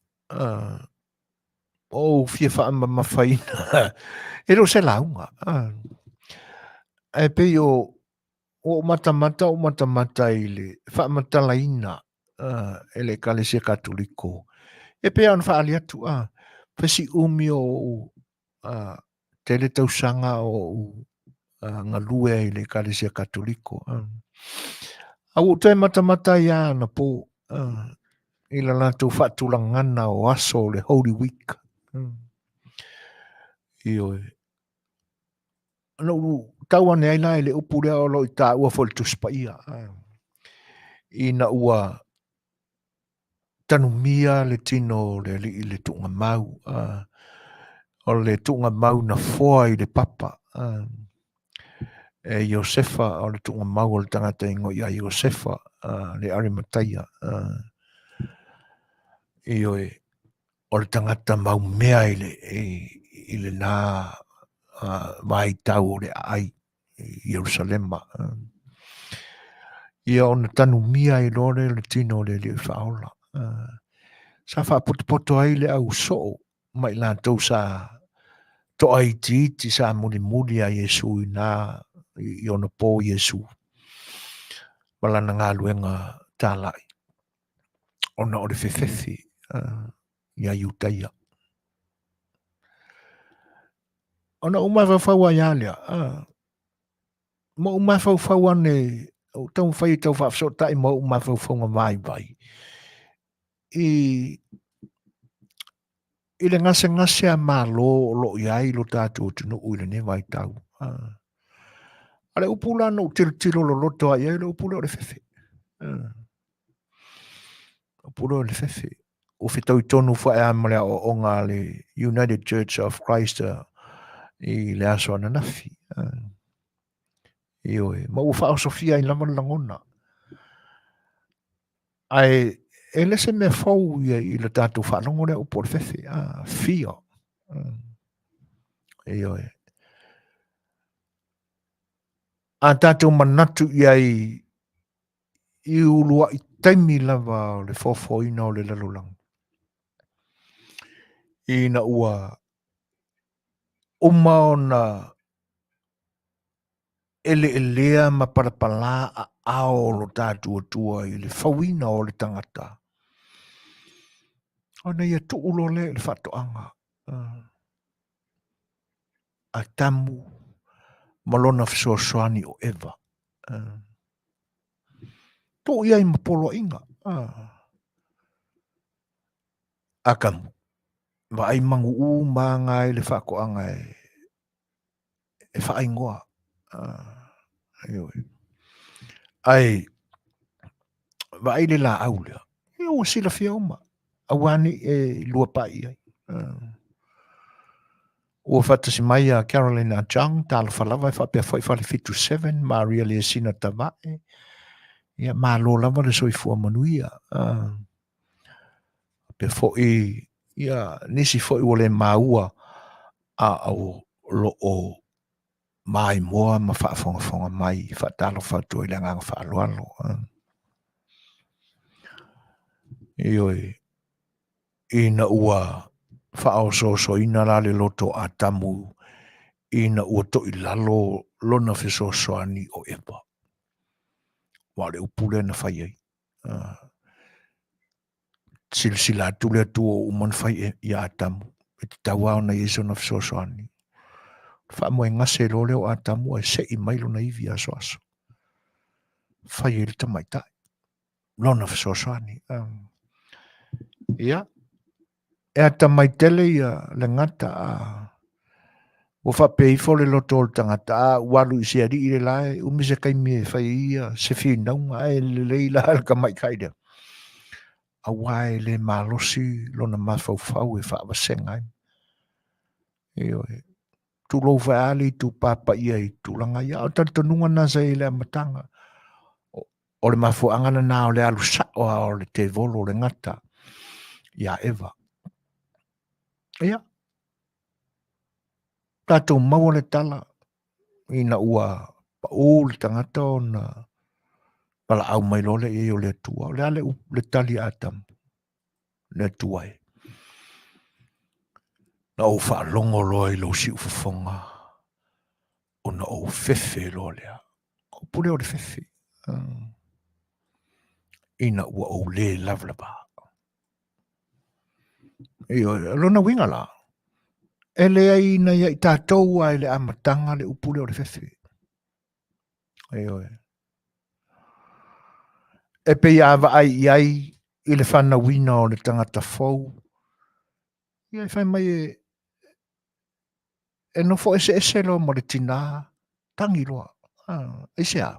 ou fia faamamafaina, e le o se lauga. Ae pei o Ua ou matamata ou matamata i le faamatalaina e le Ekalesia Katoliko. E pei ona faaali atu, fai si umi o ou tele tausaga o ou galue ai i le Ekalesia Katoliko. A ua ou toe matamata ai lava anapo i le latou faatulagana o aso o le Holy Week. Ioe. Na ou tau ane ai la i le upu lea o lo o i taua foi i le Tusi Paia, ina ua tanumia le tino o le Alii i le tuugamau, o le tuugamau na foa i le papa e Iosefa, o le tuugamau o le tagata e igoa ia Iosefa le Arimataia. Ioe, o le tagata maumea i le, i, i lena vaitau o le aai i Ierusalema. Ia ona tanumia ai loa lea o le tino o le Alii Faaola. Sa faapotopoto ai le au soo ma i latou sa toaitiiti sa mulimuli ia Iesu i na i ona po Iesu ma lana galuega talai ona o le fefefe ia Iutaia. Ona ou mafaufau ai lava lea, ma ou mafaufau ane, ou taumafai e tau faafesootai ma ou mafaufauga vaivai i i le gasegase a Malo o lo o i ai lo tatou atunuu i lenei vaitau. A le upu la na ou tilotilo loloto ai i ai, o le upu lea o le fefe. Upu lea o le fefe. Ua fetaui tonu foi lava ma le aoaoga a le United Church of Christ i le aso ananafi. Ioe, ma ua faaosofia ai lava le lagona. Ae e le se mea fou ia i le tatou faalogo lea upu o le fefe, fear. Ioe. A tatou manatu i ai i uluai taimi lava o le foafoaina o le lalolagi, ina ua uma ona eleelea ma palapala aao o lo tatou Atua i le fauina o le tagata, ona ia tuu loa lea i le faatoaga Atamu ma lona fesoasoani o Eva. Tuu i ai ma poloaiga. Atamu, vaai manuʻu ma aga ai le faatoaga e faaigoa. Ioe. Ae vaai le laau lea, ia ua silafia uma, aua ne i e luapai i ai. Ua faatasi mai ia Carolina Chung, talofa lava e faapea foi Fale 77, Maria Leasina Tavae, ia malo lava le soifua manuia. Faapea foi ia nisi foi ua le maua a o lo o maimoa ma faafogafoga mai, faatalofa atu ai le agaga faaaloalo. Ioe, ina ua faaosoosoina la le loto o Atamu ina ua toilalo lona fesoasoani o Eva. Aua o le upu lea na fai ai. Silasila atu le Atua ua uma ona fai ia Atamu, e tatau lava ona i ai sona fesoasoani. Faamoegase loa lea o Atamu ae sei mai lona ivi asoaso. Fai ai le tamaitai, lona fesoasoani. Ia, E atamai tele ia le gata a ua faapea ifo le loto o le tagata, a ua alu i se alii le la e umi se taimi e fai ai ia se finauga, ae lelei la le tamaitai lea. Aua e le malosi lona mafaufau e faavasega ai. Ioe. Tulou foi a le itupa paia i tulaga ia. A o talitonuga na sa i le amataga. O le mafuaaga lena o le alu sao lava o le tevolo o le gata ia Eva. Ia, tatou maua le tala ina ua pau le tagata ona valaau mai loa lea i ai o le Atua. O le a le, le tali a Atamu? Le Atua e. Na ou faalogo loa i lou siufofoga ona ou fefe loa lea. O pule o le fefe. Ina ua ou le lavalava. Ioe, lona uiga la, e leai ina ia i tatou a i le amataga le upu lea o le fefe. Ioe. E pei a vaai i ai i le fanauina o le tagata fou, ia e fai mai e, e nofo eseese loa ma le tinā. Tagi loa. Aisea?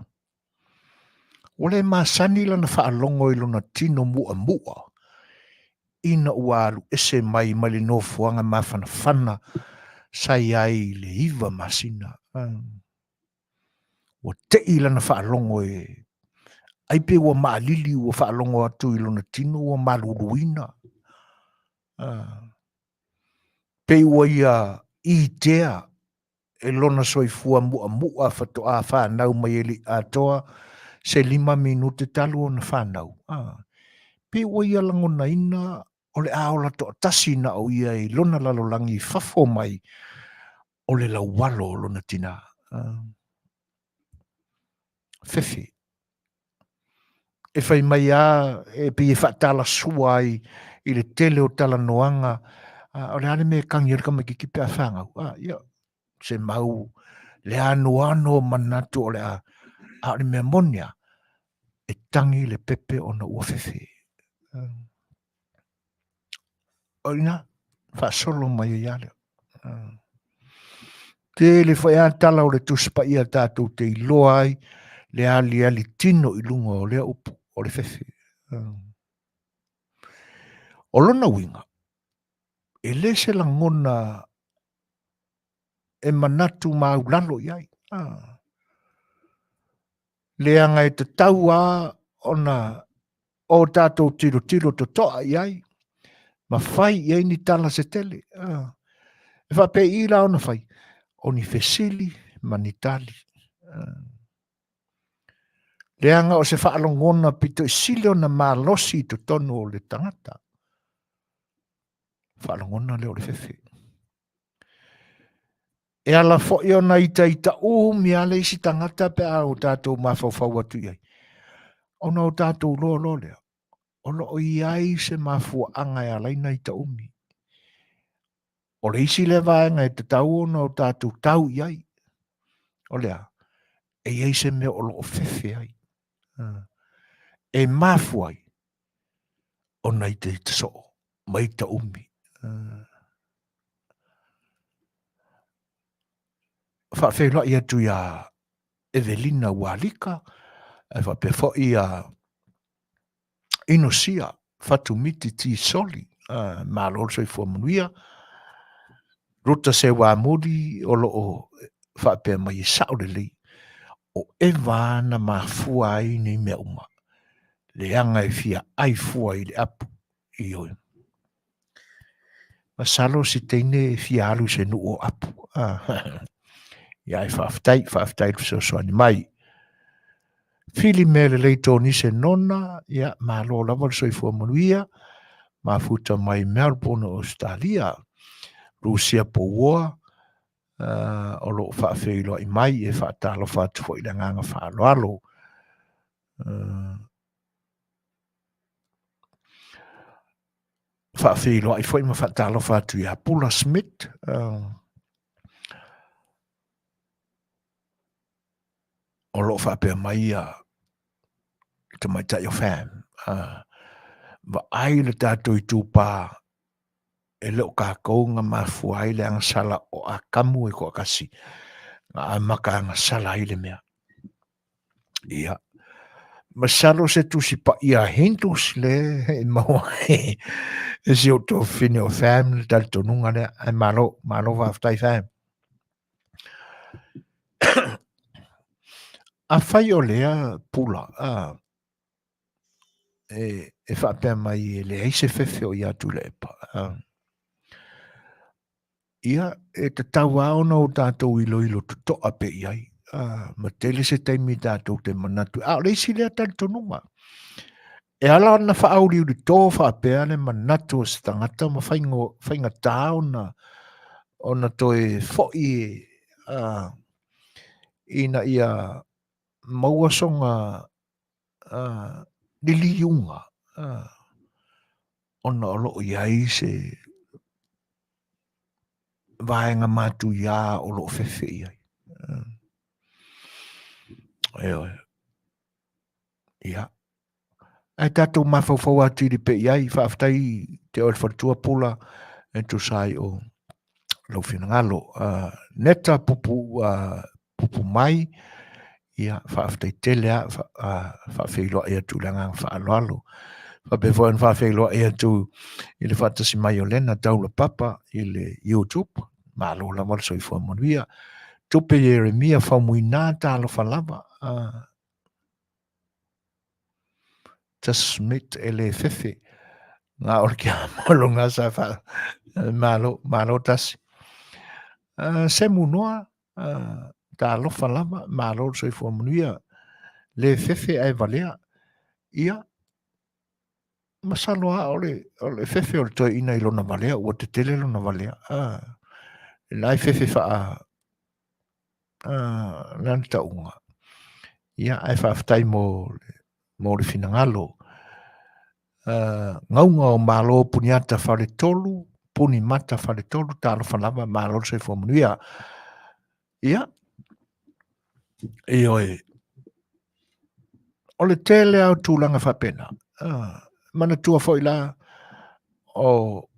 Ua le masani lana faalogo i lona tino mu'amu'a ina ua alu ese mai mai le nofoaga mafanafana sa i ai i le 9 masina. Ua te'i lana faalogo e ai pe ua maalili ua faalogo atu i lona tino ua maluluina. Pei ua ia itea e lona soifua mu'amu'a faatoa fanau mai e le i atoa se 5 minute talu ona fanau. Pei ua ia lagonaina o le a ola toatasi na o ia i lona lalolagi i fafo mai o le laualo o lona tinā. Fefe. E fai mai a e pei e faatalasua ai i le tele o talanoaga, o le a le mea e tagi ai le tamaititi pe a fanau. Ia, se mau le anoano o manatu o le a, a o le mea moni a, e tagi le pepe ona ua fefe. O ina, faasolo mai ai a lea. Tele foi a tala o le Tusi Paia tatou te iloa ai le aliali tino i luga o lea upu o le fefe. O lona uiga, e le se lagona e manatu maulalo i ai. Leaga e tatau a ona o tatou tilotilo totoa i ai ma fai i ai ni tala se tele. E faapei la ona fai, o ni fesili ma ni tali. Leaga o se faalogona pito i sili ona malosi i totonu o le tagata. Faalogona lea o le fefe. E ala foi ona itaita umi a le isi tagata pe a o tatou mafaufau atu i ai. Ona o tatou loa loa lea, o lo o i ai se mafuaaga e ala ai ona ita umi. O le isi lea vaega e tatau ona o tatou tau i ai, o le a? E i ai se mea o lo o fefe ai. E mafua ai ona itaita soo ma ita umi. Faafeiloai atu iā Evelina Ualika, ae faapea foi ia Inosia Fatumiti Tisoli, malo le soifua manuia. Ruta Seuamuli o lo o faapea mai e sao lelei, o Eva na mafua ai nei mea uma, leaga e fia ai fua i le apu, ioe. Masalo se teine e fia alu i se nuu o apu. Ia e faafetai, faafetai le fesoasoani mai. Fili mea lelei Tonise Nona, ia malo lava le soifua manuia, mafuta mai Melbourne o Australia. Rusia Pouoa, o lo o faafeiloai mai e faatalofa atu foi i le agaga faaaloalo. Faafeiloai foi ma faatalofa atu ia Pula Smith, o lo o faapea mai ia le tamaitai o Fam, vaai le tatou itupa e le o tatou na mafua ai le agasala o Atamu e toatasi na amata agasala ai le mea. Ia, masalo se Tusi Paia Hindus le e maua ai e si ou tuafafine o Fam le talitonuga lea. Ae malo, malo faafetai Fam. Afai o lea pula, a, e faapea mai e leai se fefe o ia Tuilaepa. A, ia, e tatau lava ona o tatou iloilo totoa pea i ai. A, ma tele se taimi tatou te manatu. A o le isi lea talitonuga, e ala ona faauliulito faapea le manatu o se tagata ma faigatā ona toe foi ina ia maua sona liliuga ona o lo o i ai se vaega matuia o lo o fefe i ai. Ioe. Ia. Ae tatou mafaufau atili pea i ai, faafetai te oe le faletua Pula e tusa ai o lou finagalo. Neta Pupu, pupu mai, ia faafetai tele a faafeiloai atu i le agaga faaaloalo. Faapea foi ona faafeiloai atu i le faatasi mai o Lena Taulapapa i le YouTube. Malo lava le soifua manuia. Tupe Ieremia Faumuina talofa lava. Just e le fefe. Ngā o le kia malo ngā sa wha. Malo, malo tasi. Semu noa, talofa lava, malo le soifua manuia. Le fefe ae valea. Ia, masalo a o le, o le fefe o le toeaina i lona valea, ua tetele lona valea. La e fefe wha, lana tauga. Ia, ae faafetai mo, mo le finagalo. Gauga o Malo Puniata Faletolu, Punimata Faletolu, talofa lava, malo le soifua manuia. Ia, ioe, o le tele lava o tulaga faapena. Manatua foi la, o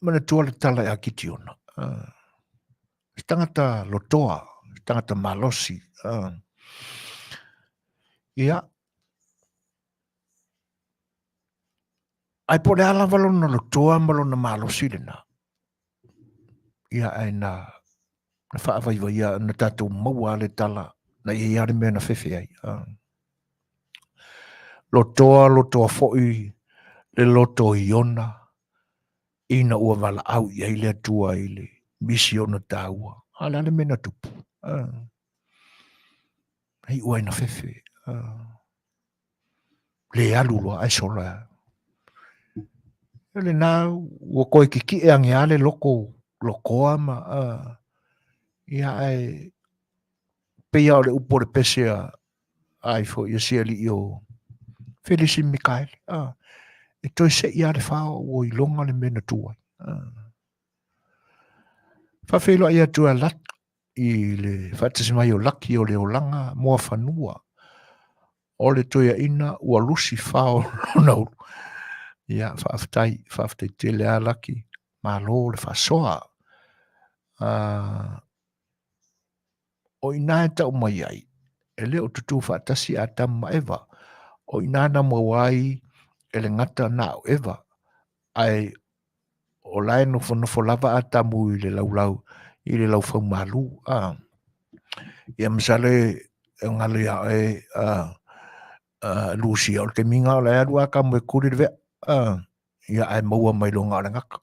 manatua le tala ia Kitiona. Se tagata lotoa, se tagata malosi. Ia, ae po o le a lava lona lotoa ma lona malosi lena, ia ae na, na faavaivaia, na tatou maua lava le tala, na i ai lava le mea na fefe ai. Lotoa, lotoa foi le loto o Iona, ina ua valaau i ai le Atua i le misi ona taua. A o le a le mea na tupu? Na iu ai na fefe. Le alu loa ae sola. O lena ua toe kikie ane lava le loko lotoa ma ia ae pei lava o le upu o le pese a ai foi a si alii o Felisi Mikaele. E toe sei lava le fao ua iloga le mea na tu ai. Faafeiloai atu a Laki i le faatasi mai o Laki o le olaga Muafanua o le toeaina ua lusi fao lona ulu. Ia, faafetai, faafetai tele lava Laki, malo le faasoa. O i ina e tau mai ai, e le o tutū faatasi Atamu ma Eva. O i ina na maua ai e le gata na o Eva, ae o la e nofonofo lava Atamu i le laulau, i le laufau malū. A, ia masalo e galo iā oe, a, Lucia, o le taimi o la e alu Atamu e kuli le vea. A, ia ae maua mai loa na o le gata,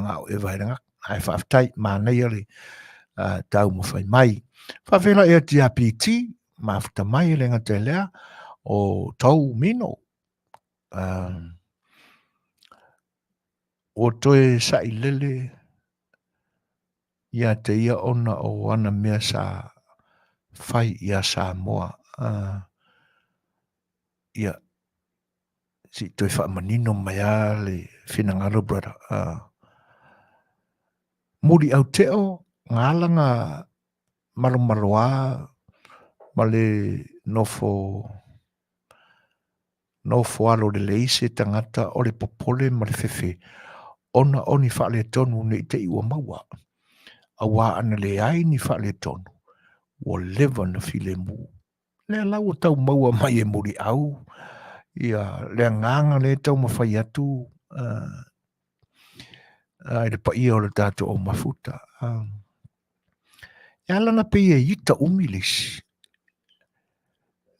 na o Eva e le gata. Ae faafetai, manaia le taumafai mai. Faafeiloai atu ia PT, mafuta mai e le gata i lea, o Tou Mino. Ua toe sailele ia te ia ona o ana mea sa fai ia Samoa. Ia, se i toe faamanino mai lava le finagalo brother. Muliauteo, na ala na malomaloa ma le nofo nofo alo lelei se tagata o le popole ma le fefe ona o ni faaletonu ne i te i ua maua. Auā ana leai ni faaletonu, ua leva na filemu. Lea la ua tau maua mai e Muliau ia le agaga lea e taumafai atu i le paia o le tatou au mafuta. E ala ona pei e ita umi le isi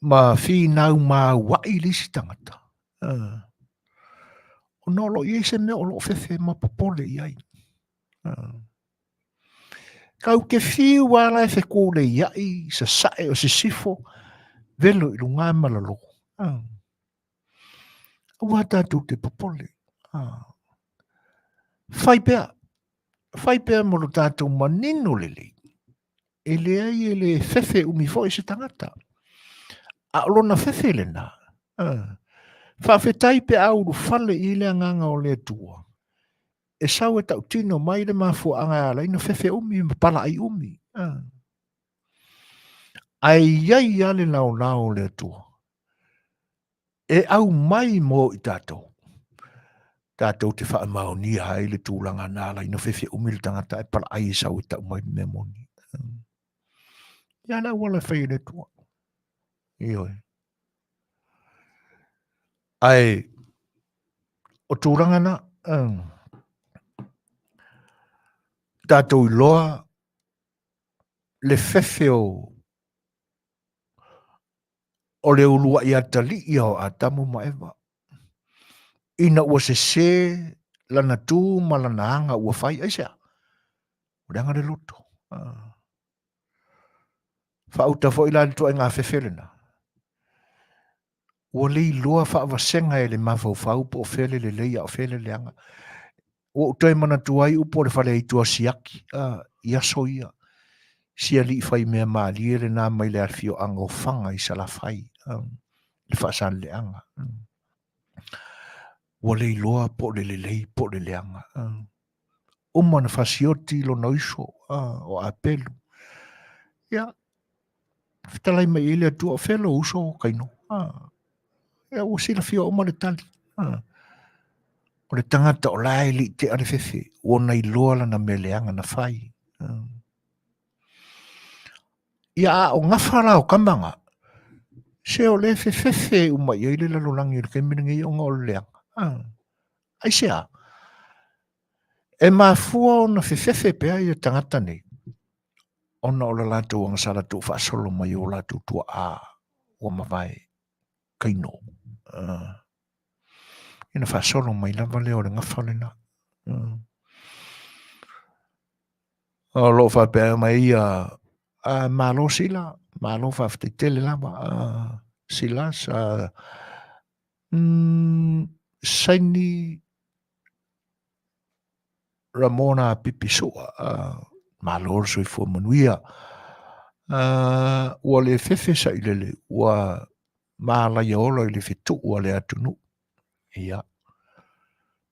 ma finau mauai le isi tagata, ona o lo o i ai se mea o lo o fefe ma popole i ai. Kau te fiu lava la e fekuleiaʻi i sasae o sisifo, velo i luga ma lalo. Aua tatou te popole. Fai pea, fai pea mo lo tatou manino lelei. E leai e le fefe umi foi se tagata. A o lona fefe lena, faafetai pe a ulufale i ai le agaga o le Atua e sau e tautino mai le mafuaaga e ala ai ona fefe umi ma palaai umi. Ae i ai lava le laolao o le Atua e aumai mo i tatou, tatou te faamaonia ai le tulaga na ala ai ona fefe umi le tagata ae palaai e sau e tau mai le mea moni. Ia le auala e fai e le Atua. Ioe. Ae o tulaga na, tatou iloa le fefe o o le uluai atalii o Atamu ma Eva. Ina ua sese lana tu ma lana aga ua fai, aisea? Ua leaga le loto. Ah. Faauta foi la le tuaiga fefe lena. Ua le iloa faavasega e le mafaufau po o fea le lelei a o fea le leaga. Ua ou toe manatua ai upu o le faleaitu a Siaki i aso ia. Si alii faimea malie lena mai le afioaga o Faga i Salafai, le Faasaleleaga. Ua le iloa po o le lelei po o le leaga. Uma ona fasioti lona uso o Apelu. Ia, fetalai mai i le Atua, o fea lou uso Kaino? Ia, ua silafia uma le tali. O le tagata o la e le i tea le fefe, ua ona iloa lana mea leaga na fai. Ia, a o gafa la o tama na, se o le fefefe uma i ai le lalolagi i le taimi lenei ona o le leaga. Aisea? E mafua ona fefefe pea ia tagata nei, ona o le latou agasala tuufaasolo mai o latou tuaa ua mavae Kaino. Ia ona faasolo mai lava lea o le gafa lena. O lo o faapea mai ia, malo Sila, malo faafetai tele lava Sila sa saini Ramona Pipisua, malo le soifua manuia. Ua le fefe sailele, ua malaia ola i le fetuu a le atunuu. Ia,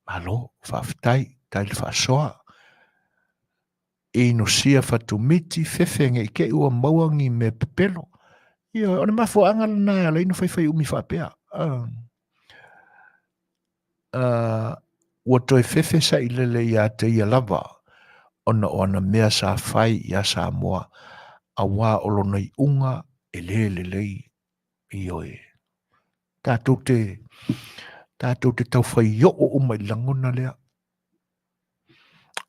malo, faafetai, tai le faasoa. Inosia Fatumiti, fefe nei te i ua maua ni mea pepelo. Ia, o le mafuaaga lena e ala ai ona faifai umi faapea. Ua toe fefe sailele ia te ia lava ona o ana mea sa fai iā Samoa, auā o lona iuga e le lelei. Ioe. Tatou te, tatou te taufai oo uma i le lagona lea.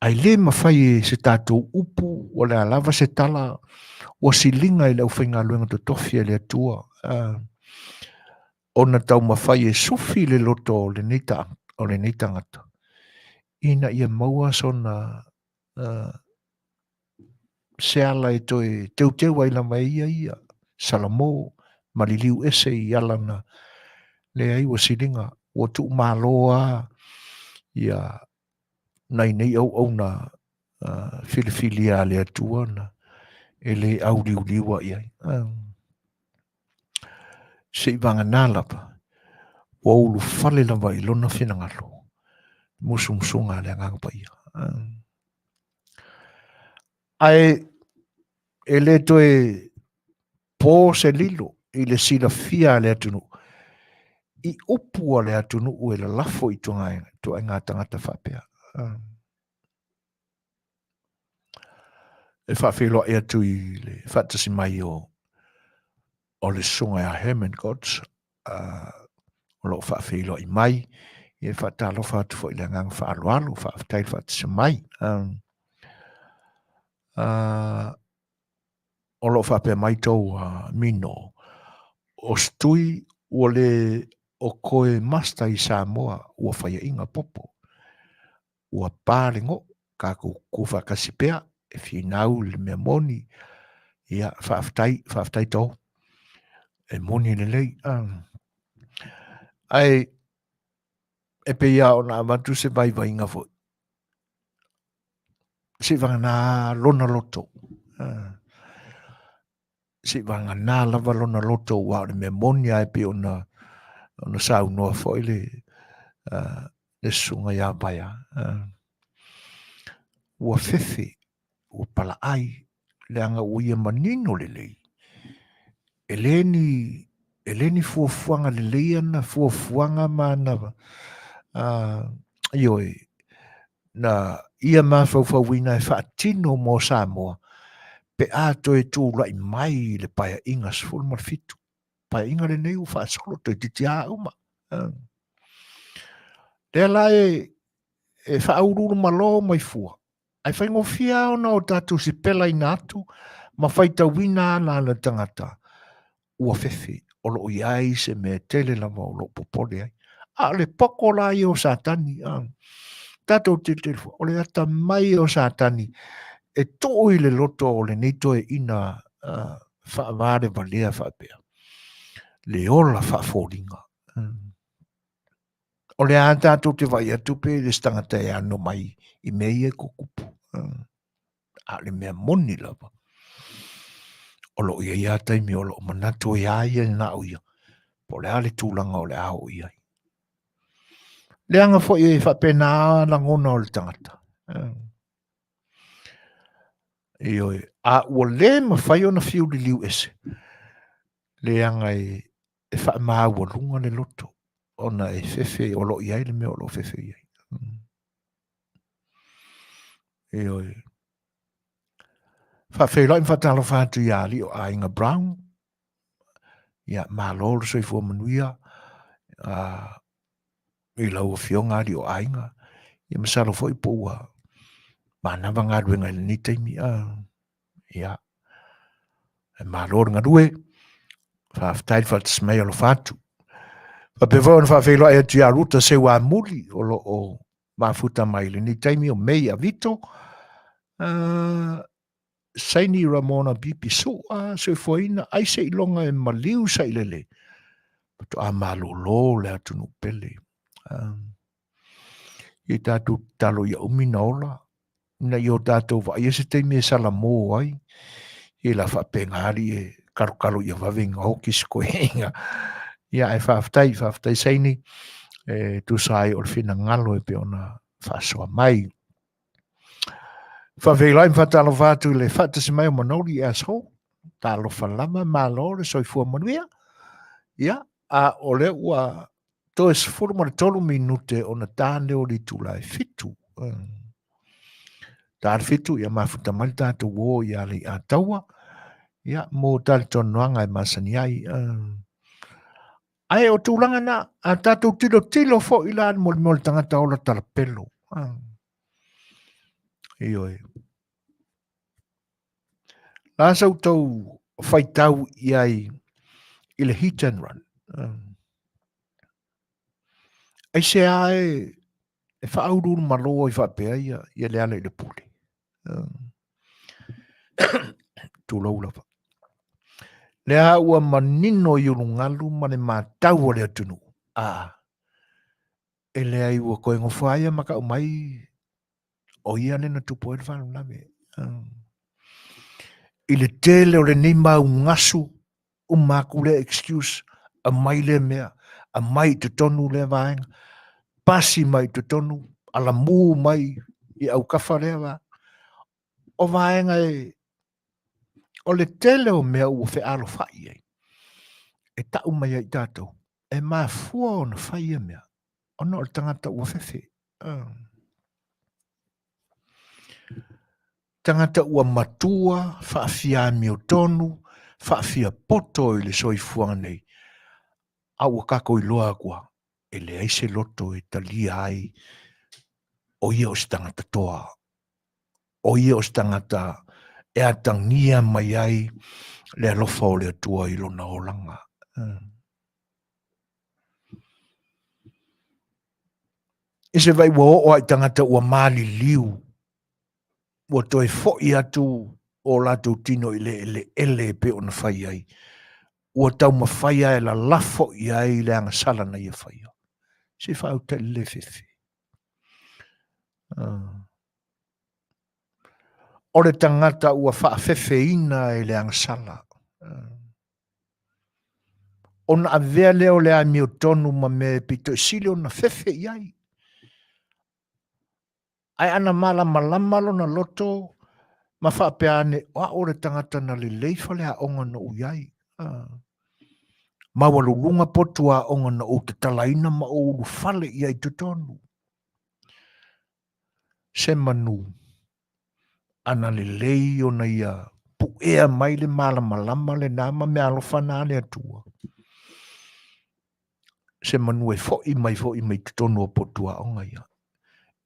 Ae le mafai e se tatou upu, o le a lava se tala, ua siliga i le aufaigaluega totofi a le Atua, ona taumafai e sufi le loto o lenei, ta, o lenei tagata, ina ia maua sona se ala e toe teuteu ai lava e ia ia, Salamo, maliliu ese i ala na leai ua siliga, ua tuumalo lava ia nai nei auauna filifilia a le Atua na e le auliuliua i ai. Seivagana lava, ua ulufale lava i lona finagalo, musumusuga a le Agaga Paia. Ae e le toe po se lilo i le silafia a le atunuu i upu a le atunuu e lalafo i ituaiga tagata faapea. E faafeiloai atu i le faatasi mai o o le susuga ia Herman Gods o lo o faafeiloai mai. E faatalofa atu foi i le agaga faaaloalo, faafetai le faatasi mai. O lo o faapea mai tou mino, o se tui ua le o koe master i Samoa ua faiaina popo, ua pa le goo, tatou tutu faatasi pea e finau i le mea moni, ia faafetai, faafetai tou, e moni lelei. Ae e pei lava ona avatu se vaivaiga foi, seivagana lona loto. Seivagana lava lona loto aua o le mea moni lava e pei ona ona saunoa foi le le susuga ia Vaea. Ua fefe, ua palaai, leaga ua ia manino lelei. E le ni e le ni fuafuaga lelei ana fuafuaga ma ana ioe, na ia mafaufauina e faatino mo Samoa. Pe a toe tulai mai i le Paeaiga 17. Paeaiga lenei ua faasolo toeitiiti a uma. Lea la e faauluulumalo mai fua, ae faigofie lava ona o tatou sipelaina atu ma faitauina ala a le tagata ua fefe o lo o i ai se mea tele lava o lo o popole ai. A o le poko la ia o Satani, a, tatou tilotilo fua, o le atamai o Satani e tuu i le loto o lenei toeaina faavalevalea faapea, le ola faafoliga. O le a tatou te vaai atu pe le se tagata e ano mai i mea ia e tutupu. A o le mea moni lava, o lo o i ai lava taimi o lo o manatu ai lava ia na o ia, po o le a le tulaga o le a oo i ai. Leaga foi e faapena lagona o le tagata. Ioe, a ua le mafai ona fiu liliu ese, leaga e faamaualuga le loto ona e fefe o lo o i ai le mea o lo o fefe i ai. Ioe. Faafeiloai ma faatalofa atu ia alii o Aiga Brown. Ia, malo le soifua manuia i lau afioga alii o aiga. Ia masalo foi po ua manava galuega i lenei taimi. Ia, e malo le galue. Faafetai le faatasi mai alofa atu. Faapea foi ona faafeiloai atu ia Ruta Seuamuli o lo o mafuta mai i lenei taimi o Mei Avito. Saini Ramona Bibi Su'a, soifuaina ai seiloga e maliu sailele, faatoa malolo le atunuu pele. Ia tatou tatalo ia umi na ola, ina ia o tatou vaaia se taimi e salamo ai, ia la faapena alii e kalokalo ia vave ina oki se toeaiina. Ia ae faafetai, faafetai Saini, e tusa ai o le finagalo e pei ona faasoa mai. Faafeiloai ma faatalofa atu i le faatasi mai o Manoli asshole. Talofa lava, malo le soifua manuia. Ia, a o lea ua toe 13 minute ona ta lea o le itula e 7. Ta le 7, ia mafuta mai le tatou o i Alaiataua. Ia, mo talitonuaga e masani ai. Ae o tulaga na, a tatou tilotilo foi la mo le mea o le tagata ola talapelo. Ioe. La sa outou faitau i ai i le hit and run. Aisea e e faauluulumalo ai faapea ia, ia le ala i le pule. Tulou lava. Lea ua manino i ulugalu ma le matau o le atunuu. A, e leai ua toe nofo lava ia ma tau mai o ia lea na tupu ai le faalavelave. I le tele o lenei mau gasu, uma atu lea excuse, aumai lea mea, aumai i totonu lea vaega, pasi mai i totonu, alamu mai i autafa lea va. O vaega e, o le tele o mea ua fealofai ai, e tau mai ai i tatou, e mafua ona fai ia mea, ona o le tagata ua fefe. Tagata ua matua, faafia amiotonu, faafia poto i le soifuaga nei, a ua tatou iloa atu lava, e leai se loto e talia ai o ia o se tagata toa, o ia o se tagata e atagia mai ai le alofa o le Atua i lona olaga. I se vai ua oo lava i tagata ua maliliu, ua toe foi atu o latou tino i le eleele e pei ona fai ai, ua taumafai lava e lalafo i ai le agasala na ia faia. Se faautai le fefe. O le tagata ua faafefeina e le agasala. Ona avea lea o le amiotonu ma mea e pito i sili ona fefe i ai. Ae ana malamalama lona loto ma faapea ane, o au o le tagata na lelei faleaoga na ou i ai. Maualuluga potu aoga na ou tatalaina ma ou ulufale i ai i totonu. Se manu, ana lelei ona ia puʻu. puea mai le malamalama lena ma meaalofa na a le Atua. Se manu e fo'i mai fo'i mai totonu o potu aoga ia.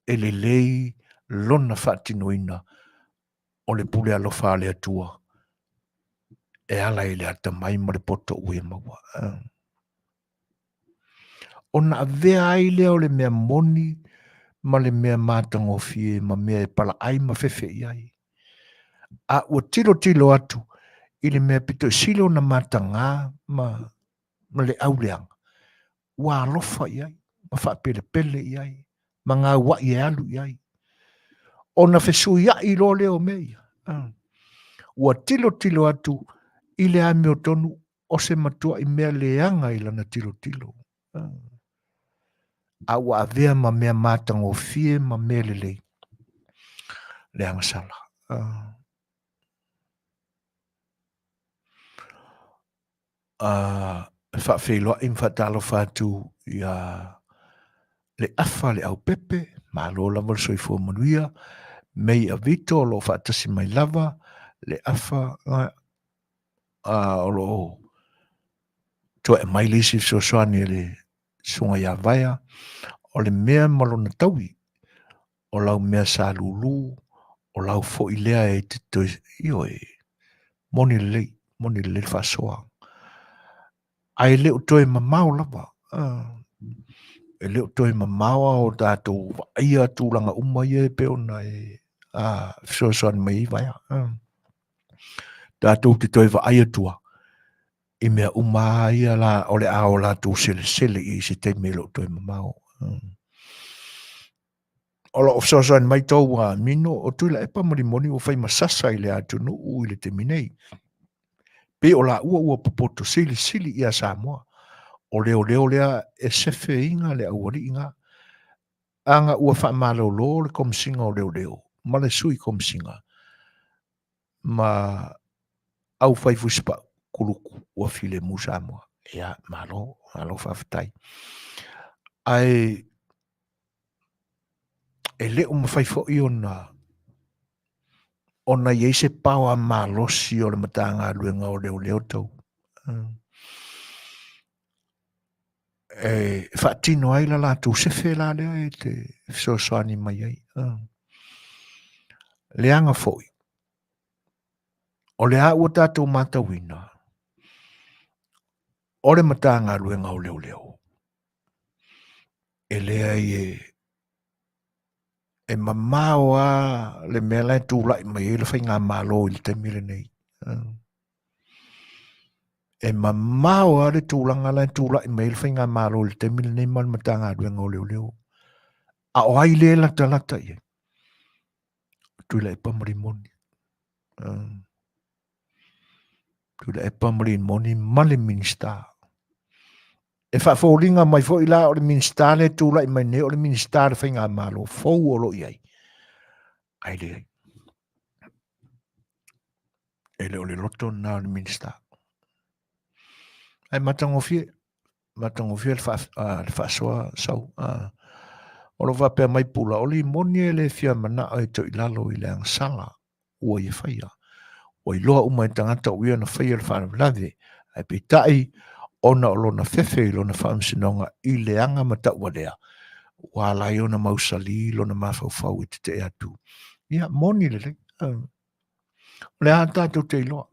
E lelei lona faatinoina o le pule alofa a le Atua e ala i le atamai ma le poto ua ia maua. Ona avea ai lea o le mea moni ma le mea matagofie ma mea e palaai ma fefe i ai. A ua tilotilo atu i le mea pito i sili ona mataga ma, ma le auleaga, ua alofa i ai, ma faapelepele i ai, ma gaua'i e alu i ai. Ona fesuia'i loa lea o mea ia. Ua tilotilo atu i le amiotonu o se matua'i mea leaga i lana tilotilo. A ua avea ma mea matagofie ma mea lelei le agasala. E faafeiloai ma faatalofa atu ia le afa le aupepe, malo lava le soifua manuia, Mei Avito o lo o faatasi mai lava le afa o lo o toe aumai le isi fesoasoani a le Susuga ia Vaea, o le mea ma lona taui, o lau mea sa lulu, o lau foi lea e te toe, ioe, moni lelei, moni lelei le faasoa. Ae le o toe mamao lava, e le o toe mamao a o tatou vaaia tulaga uma ia e pei ona e fesoasoani mai ai Vaea. Tatou te toe vaai atua i mea uma ia la o le a o latou selesele i ai se taimi e le o toe mamao. O lo o fesoasoani mai tou mino o Tuilaepa ma Limoni ua fai ma sasa i le atunuu i le taimi nei. Pei o laua ua popoto silisili ia Samoa. O leoleo lea e sefeina le aualii na. Ana ua faamalolo le Komesina o Leoleo ma le Sui Komesina ma au fai fusipau kuluku ua filemu Samoa. Ia, malo, malo faafetai. Ae e le o mafai foi ona ona i ai se paoa malosi o le Matagaluega o Leoleo tau e faatino ai la latou sefe la lea e te fesoasoani mai ai. Leaga foi, o le a ua tatou matauina, o le Matagaluega o Leoleo, e leai e mamao lava le mea la e tulai mai ai le faigamalo i le taimi lenei. E mamao lava le tulaga la e tulai mai ai le faigamalo i le taimi lenei ma le Matagaluega o Leoleo. A o ai lea e latalata i ai? O Tuilaepa ma Limoni. Tuilaepa ma Limoni ma le Minisita. E faafoliga mai foi la o le Minisita lea e tulai mai nei, o le Minisita o le Faigamalo fou o lo o i ai. Ae leai. E le o le loto lena o le Minisita. Ae matagofie, matagofie le faasoa sau. O lo o faapea mai Pula, o Limoni e le fia manao e toe i lalo i le agasala ua ia faia. Ua iloa uma e tagata o ia na faia le faalavelave, ae peitai, ona o lona fefe i lona faamasinoga i leaga ma tauvalea, ua ala ai ona mausali lona mafaufau e tetee atu. Ia, moni lelei. O le a tatou te iloa.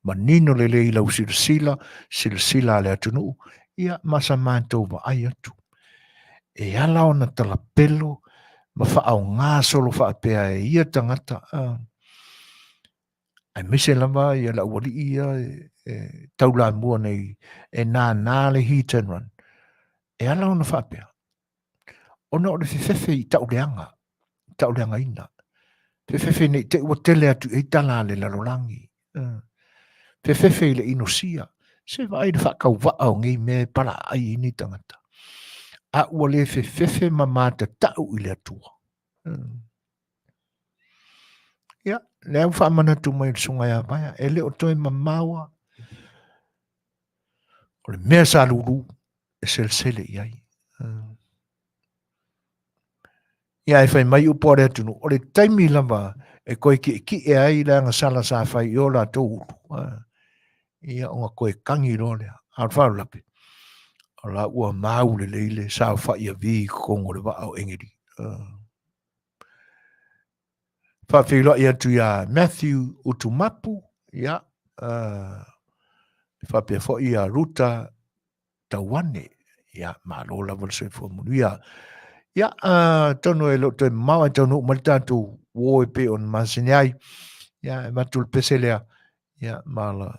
Manino lelei i lau silasila, silasila a le atunuu, ia ma sa matou vaai atu. E ala ona talapelo ma faaaoga solo faapea e ia tagata, aemaise lava ia le aualii ia e taulamua nei e nānā le hit and run. E ala ona faapea, ona o le fefefe i tauleaga, tauleagaina. Fefefe nei te ua tele atu i ai tala a le lalolagi. Fefefe i le inosia. Se vaai le faakauvaa o nei mea e palaai ai nei tagata. A ua le fefefe ma matatau i le Atua. Ia, lea ua faamanatu mai le Susuga ia Vaea, e le o toe mamao lava. O le mea sa lulu e selesele i ai. Ia e fai mai upu a le atunuu, o le taimi lava e toe ki'eki'e ai le agasala sa fai i o latou ulu, ia ona toe kagi loa lea. A o le faalavelave, o la ua mau lelei le saofa'i a Vi i totonu o le vaa o Engeli. Faafeiloai atu iā Matthew Utumapu, ia, faapea foi ia Ruta Tauane. Ia, malo lava le soifua manuia. Ia, atonu e le o toe mamao ae taunuu mai le tatou uo e pei ona masani ai. Ia, e avatu le pese lea, ia, ma la,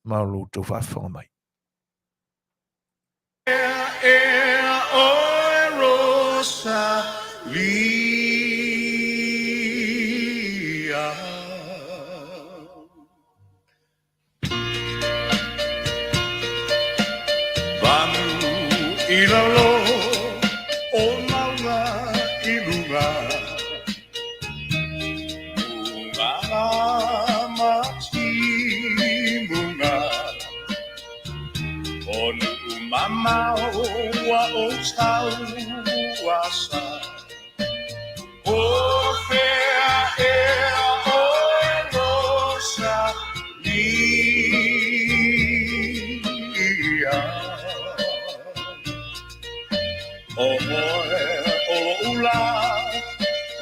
ma lo outou faafofoga mai. Ea, ea, oe Rosalia. Vanu i lalo o maunga i luga Munga la ma timuga O nu'u mamao ua o tauasa O fea ea oe Rosalia O oe o lo'u lā,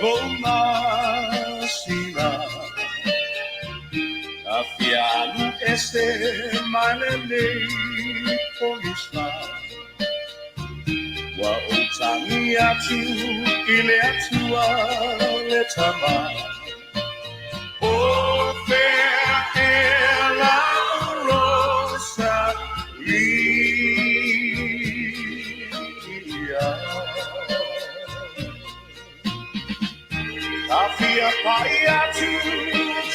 lou masina Ka fia alu ese mai lenei pogisa Ua ou tagi atu i le Atua le Tama, O fea ea la o Rosalia? Ka fia pai atu,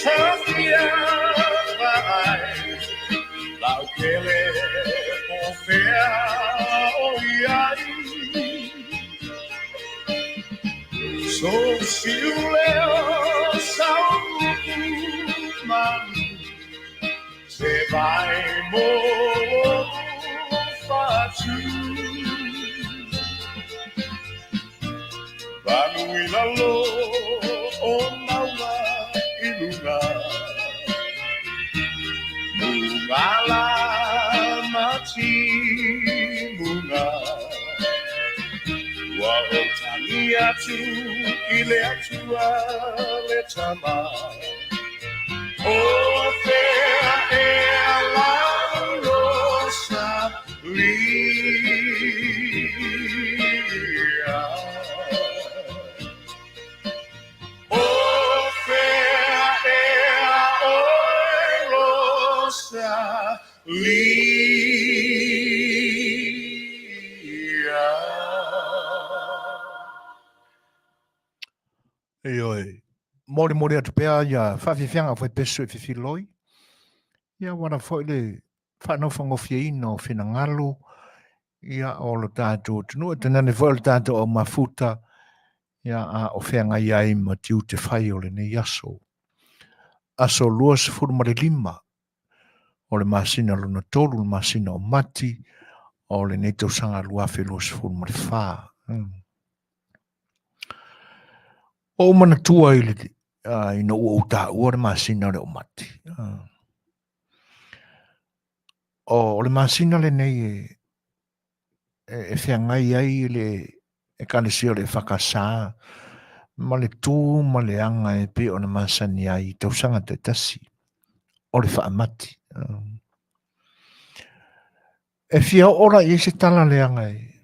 ka fia vaai, lau kele po o fea o i ai. So siu leo sau manu, se vai mo fatu. Vanu i lalo o maunga i luga, Munga la ma timuga. Ua ou tagi atu i le Atua le Tama, O fea ea la Rosalia? O fea ea oe Rosalia? Ioe, molimoli atu pea ia faafiafiaga foi pesu e fefiloi. Ia wala foi le faanaufagofieina o finagalo ia o lo tatou atunuu, e tainane foi o le tatou au mafuta ia a o feagai ai ma tiute fai o lenei aso. Aso 25 o le masina lona tolu, le masina o Mati o lenei tausaga 2024. Ua ou manatua i le ina ua ou taua le masina lea o Mati. O le masina lenei e, e, e feagai ai le Ekalesia o le EFKS ma le tu ma le aga e pei ona masani ai i tausaga taitasi o le faamati. E fia oo la i ai se tala leaga e,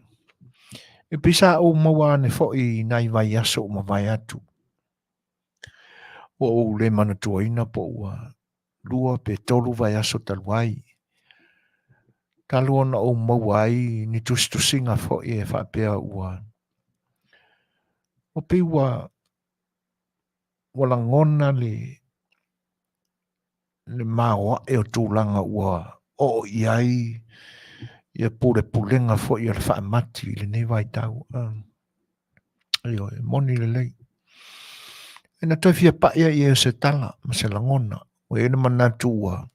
e pei sa ou maua ane foi i nai vaiaso ua mavae atu. Ua ou le manatuaina po ua 2 pe 3 vaiaso talu ai. Talu ona ou maua ai ni tusitusiga foi e faapea ua ua pei ua ua lagona le le maoae o tulaga ua oo i ai ia pulepulega foi a le faamati i lenei vaitau. Ioe, moni lelei. E na toe fia pai ai i ai o se tala ma se lagona. Ua i ai le manatu ua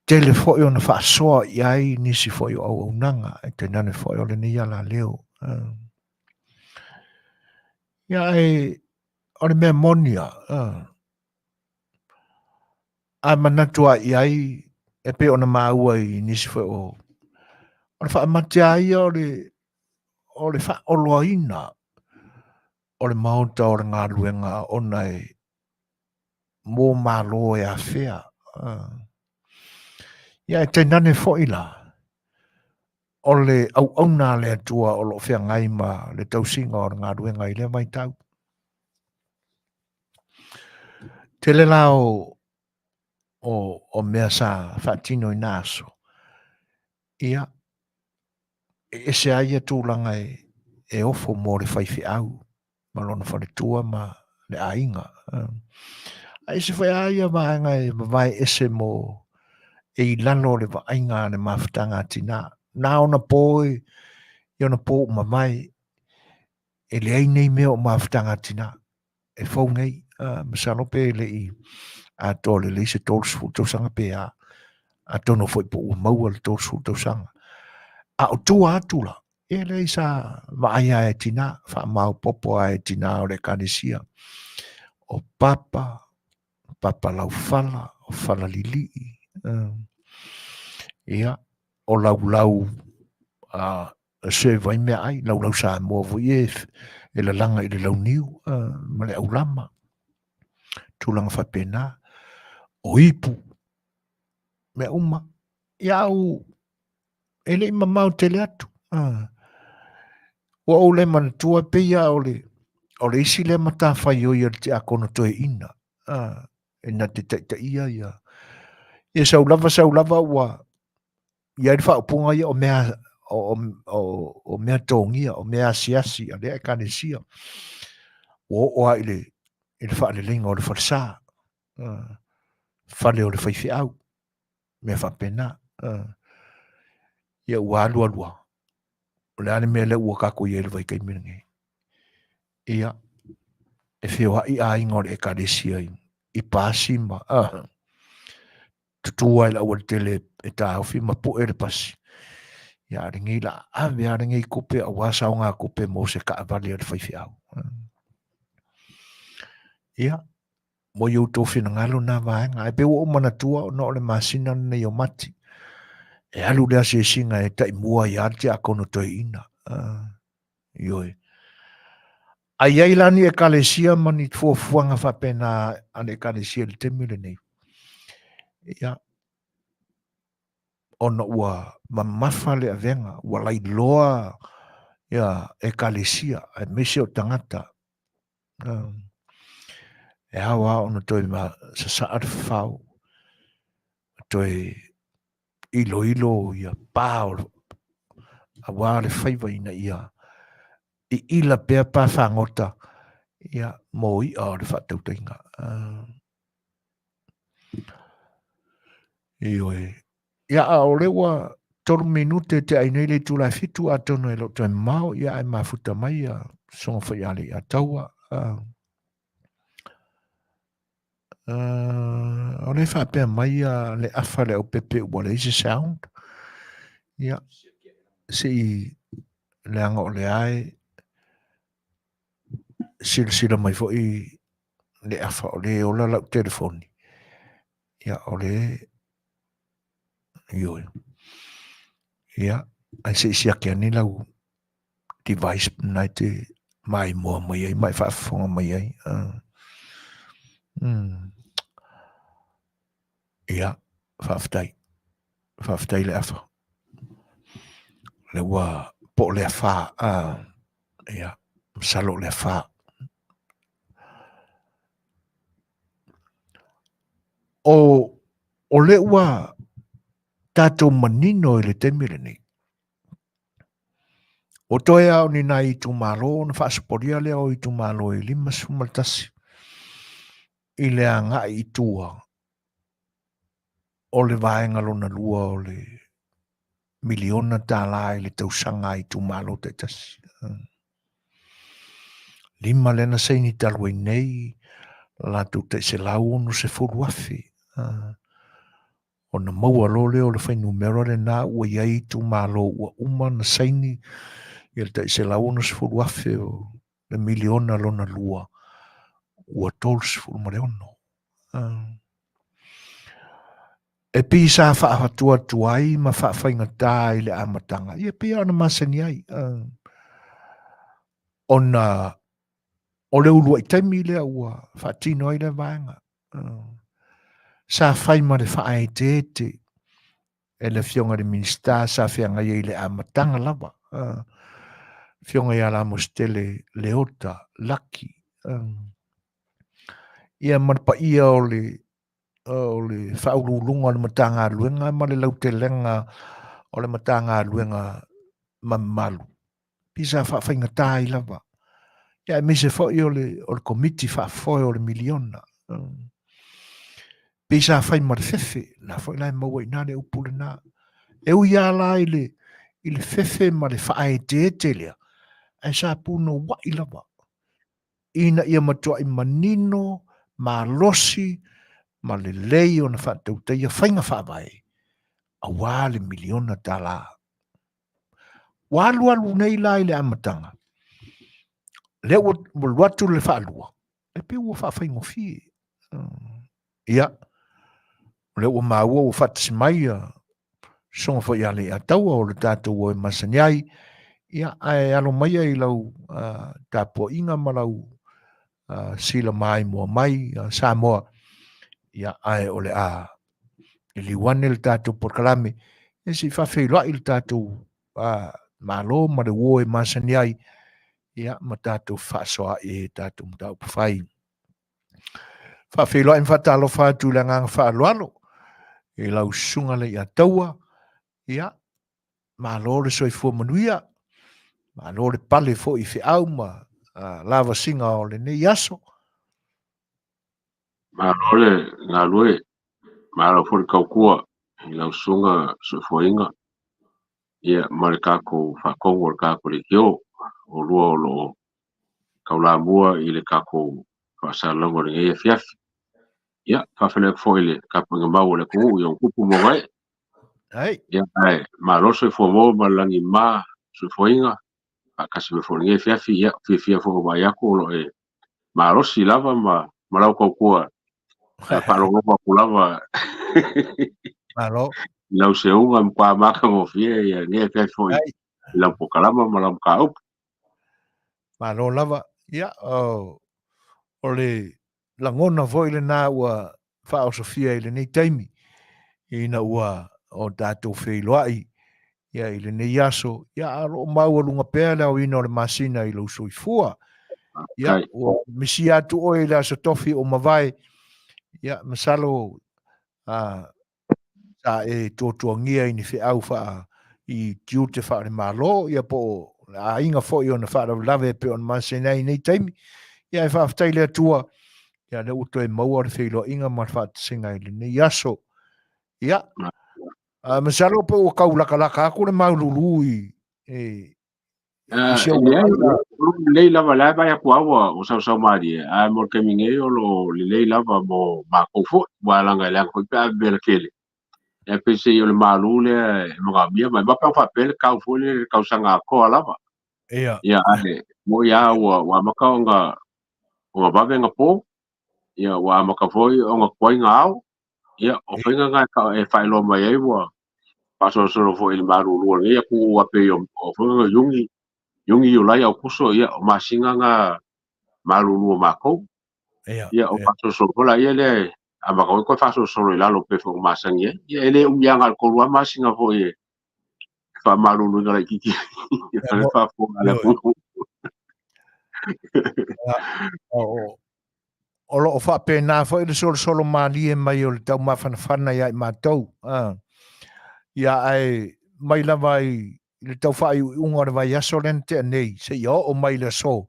tele foi ona faasoa i ai nisi foi o auaunaga, e tainane foi o lenei alaleo. Ia ae o le mea moni a, a manatu a i ai e pei ona maua i nisi foi o o le faamate a ia o le o le faaoloaina o le maota o le galuega ona e mo Malo e afea. Ia e tainane foi la, o le auauna a le Atua o lo o feagai ma le tausiga o le galuega i lea vaitau. Tele la o, o, o mea sa faatino i na aso, ia, e ese ai ia tulaga e, e ofo mo le faifeau ma lona faletua ma le aiga. A ese foi a ia vaega e vavae ese mo e i lalo o le vaaiga a le mafutaga a tinā. Na ona po e, i ona po ua mavae, e leai nei mea o mafutaga a tinā. E fou nei, masalo pe le i atoa lelei se 30 tausaga pe a. Atonu foi po ua maua le 30 tausaga. A o tua atu la, e leai sa vaai a e tina, faamaopopo a e tina o le ekalesia. O papa, papa laufala, o fala lilii, ia, o laulau a serve ai meaai, laulau Samoa foi e, e lalaga i le launiu ma le aulama, tulaga faapena, o ipu, mea uma. Ia au, e le i mamao tele atu. Ua ou le manatua e pei lava o le, o le isi lea matafaioi a le tiakono toeaina, e na te taitaia ia, ia sau lava sau lava ua i ai le faaupuga ia o mea o, o, o mea togia, o mea asiasi a lea ekalesia. Ua oo lava i le, i le faaleleiga o le falesa, fale o le faifeau, mea faapena. Ia ua alu alu lava, o le a le mea lea ua tatou i ai i le vaitaimi lenei? Ia, e feoai aiga o le ekalesia i, i pasi ma tutū ai le aualatele e taofi ma pue le pasi. Ia, a lenei la ave a lenei tupe aua saogatupe mo se taavale a le faifeau. Ia, mo i outou finagalo na vaega. Ae pei ua ou manatua ona o le masina lenei o Mati, e alu le asiasiga e taimua ai lava le tiakono toeaina. Ioe. A i ai la ni ekalesia ma ni fuafuaga faapena a le ekalesia i le taimi lenei, ia, ona ua mamafa le avega, ua lailoa ia ekalesia, aemaise o tagata. E ao lava ona toe sasaa le fafao, toe iloilo ia pa o aua le faiva ina ia iila pea pa fagota ia mo i'a o le faatautaiga. Ioe. Ia a o lea ua 3 minute te ai nei le itula e 7 atonu e le o toe mamao ia ae mafuta mai ia Susuga foi ia Leiataua. O lea e faapea mai ia le afa le aupepe ua leai se sound. Ia, se i leaga o lea e silasila mai foi le afa o lea e ola lau telefoni. Ia, o lea ioe. Ia, ae se i siaki ane lau device na e te maimoa mai ai ma e faafofoga mai ai. Ia, faafetai. Faafetai le afa. Le ua po o le afa. Ia, masalo o le afa. O, o le ua tatou manino i le taimi lenei, Ua toe lava o ni nai itumalo ona faasopolia lea o itumalo e 51 i le agai i tua o le vaega lona lua o le miliona tala i le tausaga a itumalo taitasi. Lima lea na saini talu ai nei latou tai $160,000. Ona maua loa lea o le fuainumera lena ua i ai itumalo ua uma ona saini ia le tai $160,000 o Le miliona lona lua ua 36. E pei sa faatuatuai ma faafaigata i le amataga, ia pei ona masani ai, ona o le uluai taimi lea ua faatino ai lea vaega. Sa fai ma le faaeteete e le Afioga i le Minisita sa feagai ai i le amataga lava, Afioga ia Lamositele Leota Laki, ia ma le paia o le o le faauluuluga o le Matagaluega ma le lautelega o le Matagaluega mamalu. Pei sa faafaigata ai lava. Ia aemaise foi o le, o le komiti faafoe o le miliona. Pei sa fai ma le fefe, na foi la e maua i ina le upu lena. E ui lava la i le, i le fefe ma le faaeteete lea, ae sa punouai lava ina ia matuai manino, malosi ma lelei ona faatautaia faiga faavae aua le miliona tala. Ua alualu nei la i le amataga, lea ua alu atu le faalua, e pei ua faafaigofie. Ia, o lea ua maua ua faatasi mai ia Susuga foi ia Leiataua o le tatou o e masani ai, ia, ae alo maia i lau tapuaiga ma lau sila maimoa mai Samoa, ia, ae o le a liliu ane le tatou polokalame, ia se i faafeiloai le tatou Malo ma le uo e masani ai, ia, ma tatou fefaasoaai i tatou mataupu fai. Faafeiloai ma faatalofa atu i le agaga faaaloalo i lau susuga Leiataua. Ia, malo le soifua manuia, malo le pale foi i feau ma lavasiga o lenei aso. Malo le galue, malo foi le tautua i lau susuga Soifuaina, ia ma le tatou faatonu o le tatou leitio, oulua o lo o taulamua i le tatou faasalalauga o lenei afiafi. Ia, faafeiloai atu foi i le tapuaiga mau a le atunuu i ona tupu ma ona ee. Ai. Ia, ae malo le soifua maua ma le lagi ma soifuaina, faatasi mai foi i lenei afiafi. Ia, fiafia foi e vaai atu o lo o e malosi lava ma lau tautua faalogologo atu lava. Malo. I lau seuga matua matagofie ia lenei afiafi foi i lau polokalama ma lau mataupu. Malo lava. Ia, o le lagona foi lena ua faaosofia i lenei taimi, ina ua o tatou feiloai ia i lenei aso, ia a o lo o maualuga pea le aoina o le masina i lou soifua. Ia, ua misia atu oe i le aso tofi o mavae, ia, masalo sa e tuatuagia i ni feau faa i tiute faale-Malo, ia po o le aiga foi ona faalavelave e pei ona masani ai i nei taimi. Ia e faafetai i le Atua, ia lea ua toe maua le feiloaiga ma le faatasiga i lenei aso. Ia, masalo pe ua tau latalata atu le maululu i, i Si ou Leai, lelei lava, la e vaai atu lava ua sausau malie, ae mo le taimi nei o lo o lelei lava mo matou foi, aua leaga e leaga foi pe a vevela tele, ia peiseai o le malu lea e manaomia mai. Ma pe ana faapea le tau foi lea i le tausaga atoa lava. Ia, ae moni lava ua amata ona vave ona po, ia ua amata foi ona tuai ona ao. Ia, o faiga na e faailoa mai ai ua faasolosolo foi i le malulu o lenei atunuu a pei o foi o Iuni, Iuni, Iulai, Aokuso, ia o masina na malulu o matou. Ia, o faasolosolo foi laia lea e amata foi toe faasolosolo i lalo pei foi ona masani ai. Ia, e le umi lava na o le 3 lava masina foi e faamaluluina laitiiti ai le faafofoga a le atunuu. O lo o faapena foi le solosolo malie mai o le taumafanafana ia i matou. Ia ae mai lava i le tau faaiuiuga o le vaiaso lea na tea nei, seia oo mai i le aso,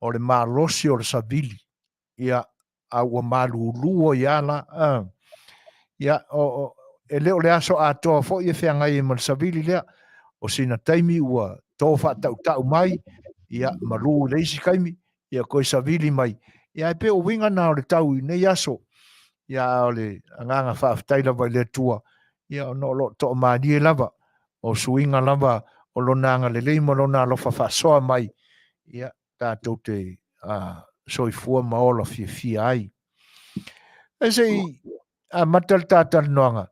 o le malosi o le savili, ia, a ua malulu ai lava la. Ia, e le o le aso atoa foi e feagai ai ma le savili lea, o sina taimi ua to faatautau mai, ia, malu i le isi taimi, ia toe savili mai. Ia ae pei o uiga na o le tau i nei aso. Ia a o le agaga faafetai lava i le Atua, ia ona o lo o toamalie lava, o suiga lava o Lona agalelei ma Lona alofa faasoa mai, ia. tatou te soifua ma ola fiafia ai. E se i amata le ta talanoaga,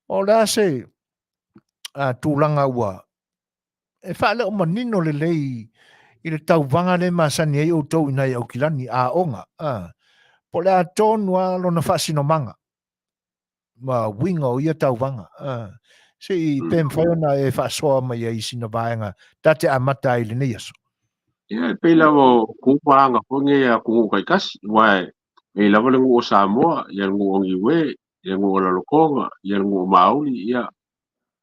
o le a se tulaga ua e faaleo manino lelei i le tauvaga lea e masani ai outou i nai Aukilani, aoga, po o le a tonu lava lona faasinomaga ma uiga o ia tauvaga. Se i pe mafai ona e faasoa mai ai i sina vaega ta te amata ai i lenei aso. Ia, e pei lava o ku ma aga foi nei a atunuu taitasi, aua e i ai lava le nuu o Samoa, ia le nuu o Niue, ia le nuu o Lalotoga, ia le nuu o Maoli, ia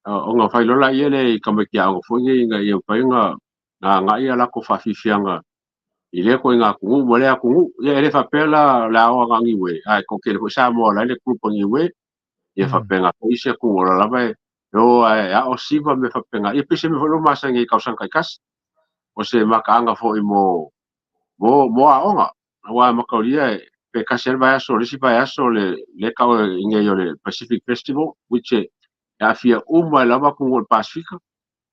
ona fai loa laia lea i tamaiti aoga foi nei ina ia mafai ona agai a latou faafiafiaga i lea ituaiga atunuu ma lea atunuu. Ia e le faapea la o le a o agai Niue, ae toatele foi Samoa o la e i le group a Niue, ia faapena foi isi atunuu o la lava e o ae ao siva ma mea faapena. Ia pei se mea foi lea ua masani ai i tausaga taitasi, o se mataaga foi mo mo aoga. Aua mataulia pe tasi lava le vaiaso, o le isi vaiaso le lea e tau i nei o le Pacific Festival, which e aafia uma ai lava atunuu o le Pasefika.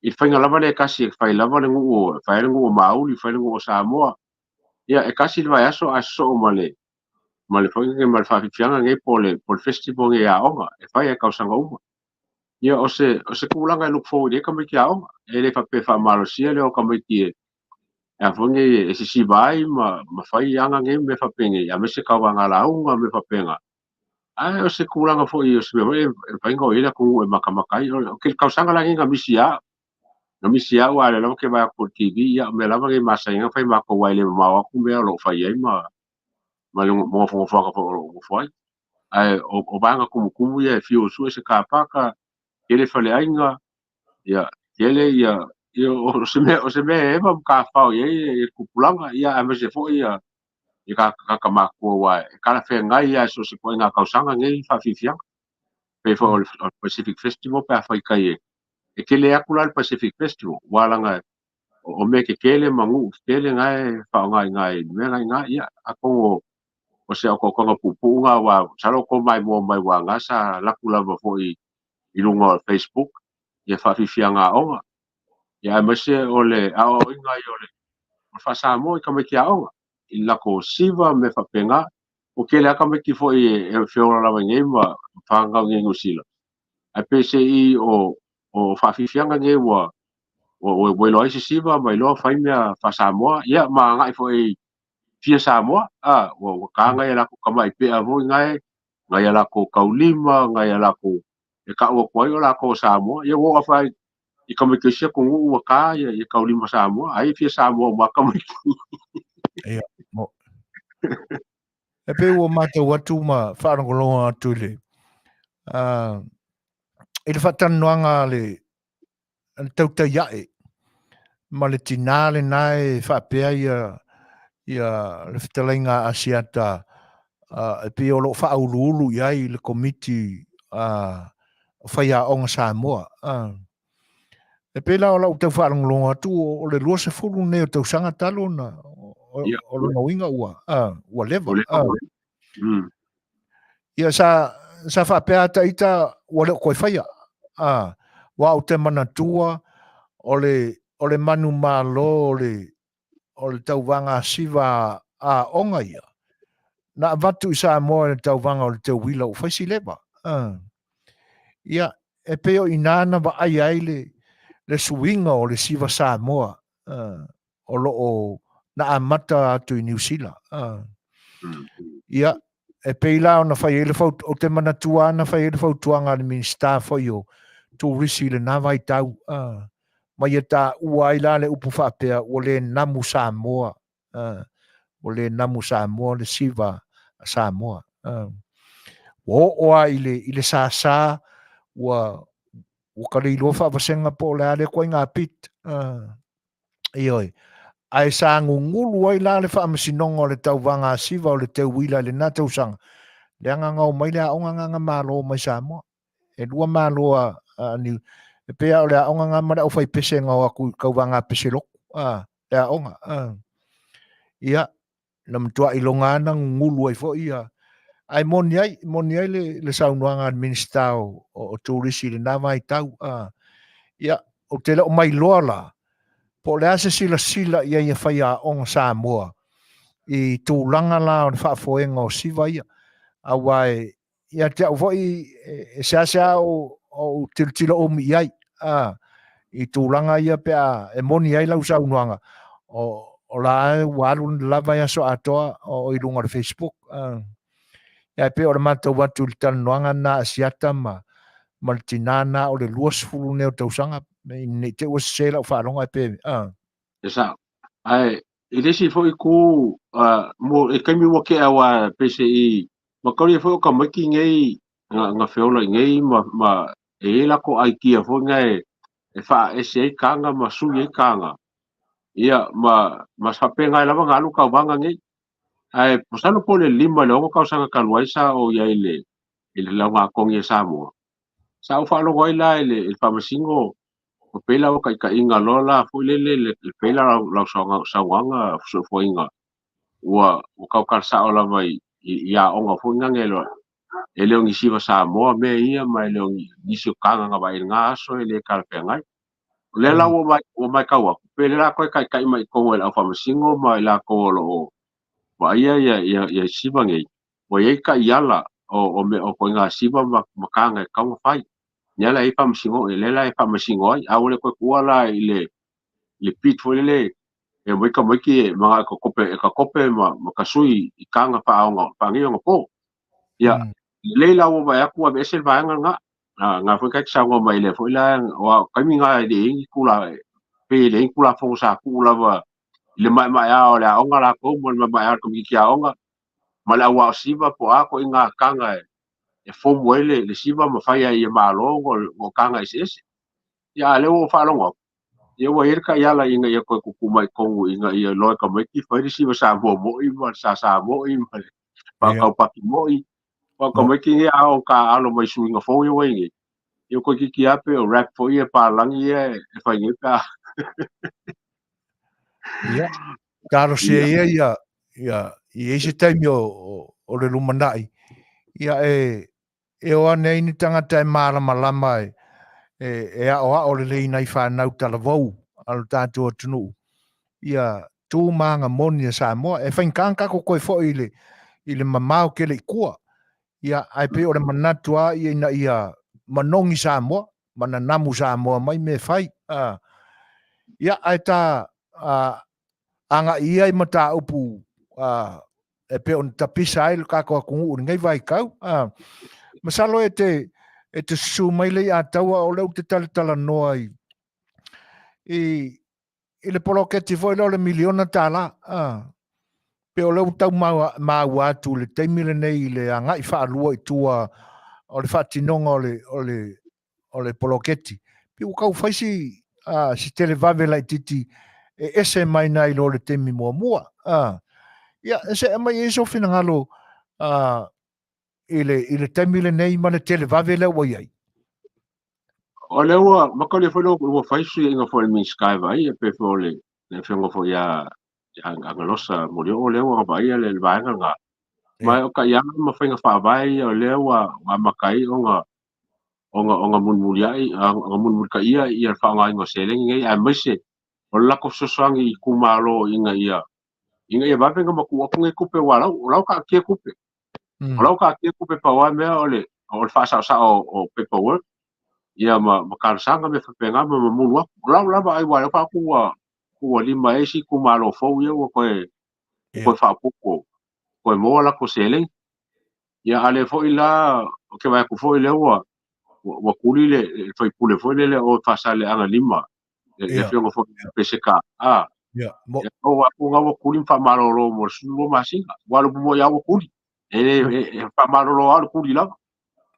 I le faiga lava lea e tasi e fai lava le nuu, e fai ai le nuu o Mauli, fai le nuu o Samoa. Ia e tasi le vaiaso ae sosoo ma le ma le foi ma le faafiafiaga nei po o le po o le festival nei aoga e fai e tausaga uma. Ia o se o se tulaga e look forward i ai tamaiti aoga. E le faapea e faamalosia le o tamaiti e a foi nei e sisiva ai ma ma fai aga nei ma mea faapenei, aemaise tauvaga lauga ma mea faapena. Ae o se tulaga foi o se mea foi e mafai ona o i ai le atunuu e matamata ai. O le tausaga la lenei na misi au, na misi au aua o lea lava ou te vaai atu i le TV, ia o mea lava nei e masani ai ona fai matou aua e le mamao atu mea o lo o fai ai ma ma le nofonofoaga foi o lo o nofo ai. Ae o vaega tumutumu ia e fiu e sue se car park, tele faleaiga, ia tele ia ia o se mea o se mea e eva ma tafafao i ai le tupulaga, ia aemaise foi ia i tagata matutua aua e talafeagai lava i so o se ituaiga tausaga nei faafiafiaga. Pei foi o le Pacific Festival pe afai tai e tele atu la le Pacific Festival aua leaga o mea tetele ma nuu tetele na e faaaoga i ina i mea na i ina. Ia atonu o se otaotaga puupuu na aua masalo o tou maimoa mai aua na sa alu atu lava foi i luga o Facebook ia faafiafiaga aoga. Ia aemaise o le aoaoina ai o le faa-Samoa i tamaiti aoga i le latou siva ma mea faapena. Ua tele lava tamaiti foi e feola lava i nei ma fanau i nei i Niu Sila, ae peiseai o faafiafiaga nei ua ua iloa ai se siva ma iloa fai mea faa-Samoa, ia ma agai foi fia Samoa, a ua ta nai a latou tamai pea foi nae, nai a latou taulima, nai a latou e tau atu ai o latou o Samoa. Ia ua oo atu i tamaiti o isi atunuu ua ta ia taulima Samoa, ai e fia Samoa uma lava tamaiti. Ia, mo. E pei ua matau atu ma faalogologo atu i le i le faatalanoaga a le le tautai ae ma le tinā lena e faapea ia ia le fetalaiga a Asiata e pei o lo o faauluulu i ai le komiti o faiaoga Samoa. E pei la o lau tau faalogologo atu o le 20 nei o tausaga talu ona o lona uiga ua ua leva. Ia sa sa faapea ata ita ua le o toe faia. Aua ou te manatua o le o le manumalo o le o le tauvaga siva aoga ia na avatu i Samoa i le tauvaga o le teuila ua fai si leva. Ia e pei o i ina na vaaia ai le le suiga o le siva Samoa o lo o na amata atu i Niu Sila. Ia, e pei la ona fai ai le faut, ou te manatua na fai ai le fautuaga a le Minisita foi o Turisi i lena vaitau, ma ia taua ai la le upu faapea, ua le namu Samoa, ua le namu Samoa le siva a Samoa. Ua oo lava i le, i le sasa, ua, ua ka le iloa faavasega po o le a lea ituaiga pit. Ioe. Ae sa gugulu ai la le faamasinoga o le tauvaga a Siva o le teuila i lena tausaga, leaga na omai le aoga na na malo mai Samoa. E lua malo a, a Niu, e pei lava o le aoga na ma le aufaipese na o atu i tauvaga pese lotu, a, le aoga. A. Ia, na matuai iloga lava na gugulu ai foi ia, ae moni ai, moni ai le, le saunoaga a le Minisita o, o, o Turisi i lena vaitau. A. Ia, ou te le o mailoa la, Po o le a se silasila i ai a faiaoga Samoa i tulaga la o le faafoega o siva ia, aua e ia te au foi e seasea ou tilotilo umi i ai i tulaga ia pe a e moni ai lau saunoaga, o la ua alu lava i aso atoa o i luga o le Facebook. Ae pei o le matau atu i le talanoaga na a Siata ma le tinā na o le 20 nei o tausaga, ne i te i ua sese lau faalogo ae pe E sao. Ae i le isi foi itu, mo e taimi ua tea aua peiseai matalia foi o tamaiti nei na feola i nei ma e i ai latou idea foi na e faaese ai taga ma sui ai taga, ia ma faapena lava ona alu tauvaga nei. Ae masalo po o le 5 i le 6 tausaga talu ai sa ou i ai i le laugatogi a Samoa. Sa ou faalogo ai la i le faamasino o pei la ua taitaiga loa la foi lele le pei la lau saunoaga fesoasoaina ua tautala sao lava i aoga foi nane e le o ni siva Samoa mea ia ma e le o nisi o taga na vaai i lena aso e le talafeagai. O lea la ua matau atu, pe le la toe taitai mai i totonu e le au faamasino ma i latou o lo o vaaia ia siva nei, ua i ai taiala o mea o ituaiga siva ma taga e tatau ona fai. Lea la e i ai faamasino, lea la e faamasino ai, a ua le toe tuua la i le pit foi lele e omai tamaiti e manao e tatope ma tasui i taga faaneionapo. Ia, lelei la ua vaai atu ua aveese le vaega lena. Na foi kai te saunoa mai lea foi la, aua o taimi na e le i ai ni tula, pei e leai ni Tulafono sa tuu lava i le maemaea o le aoga latou ma le maemaea o le tamaitiiti aoga ma le au ao siva po o a ituaiga taga e fomu ai le siva ma fai ai ia malo o taga eseese. Ia, a o lea ua ou faalogo atu, ia ua i ai le taiala ina ia toe tutu mai i totonu ina ia iloa e tamaiti fai le siva Samoa moi ma le Sasa moi ma le faataupaki moi. Aua o tamaiti nei a o taaalo mai suiga fou ia ua i ai nei, ia toeitiiti lava pei o rap foi ia palagi ia e fai nei pe a. Ia, talosia ia ia, ia, i ai se taimi o le lumanai, ia e o ane ai ni tagata e malamalama e aoao lelei nai fanau talavou a lo tatou atunuu, ia tu ma aga moni a Samoa. E faigata ona tatou toe foi i le mamao tele i tua, ia, ae pei o le manatu lava ia ina ia manogi Samoa, ma nanamu Samoa mai mea e fai. Ia, ae ta agai ia i mataupu e pei ona tapisa ai lo tatou atunuu i lenei vaitau. Masalo e te susu mai Leiataua o lea ou te talatalanoa i le poloketi foi lea o le miliona tala. Pe o lea ua tau maua atu i le taimi lenei i le agai faalua i tua o le faatinoga o le poloketi. Pe ua tau fai si televave laitiiti e ese mai nai lo le taimi muamua. Ia, e se aumai ai sou finagalo i le taimi lenei ma le televave lea ua i ai. O lea ua makalia foi ua fai suiga foi le Minisita e vaai pe foi o le afioga foi ia Galosa Molioo lea ua vaaia le vaega lena. Ma o taiala ma faiga faavae ia o lea ua amata ai ona mulimuliai, ona mulimulitaia ia le faaaogaina o seleni nei, aemaise o le latou fesoasoani i itumalo ina ia vave ona matuu atu nei tupe, aua o la ua taatia tupe. O la ua taatia tupe, pau lava mea o le faasaosao o paperwork, ia ma talosaga mea faapena ma mamulu atu. O lau lava ai, aua o lea faatoa ua 5 ai isi itumalo fou ia ua toe faaopoopo, toe maua latou seleni. Ia, a o lea foi la, ou te vaai atu foi lea ua tuli le faipule foi lele o Faasaleleaga 5, le afioga foi ia Peseta. O atu nga ua tuli ma faamalolo mo le 12 masina. Ua alu mo ia ua tuli. E faamalolo lava le tuli lava.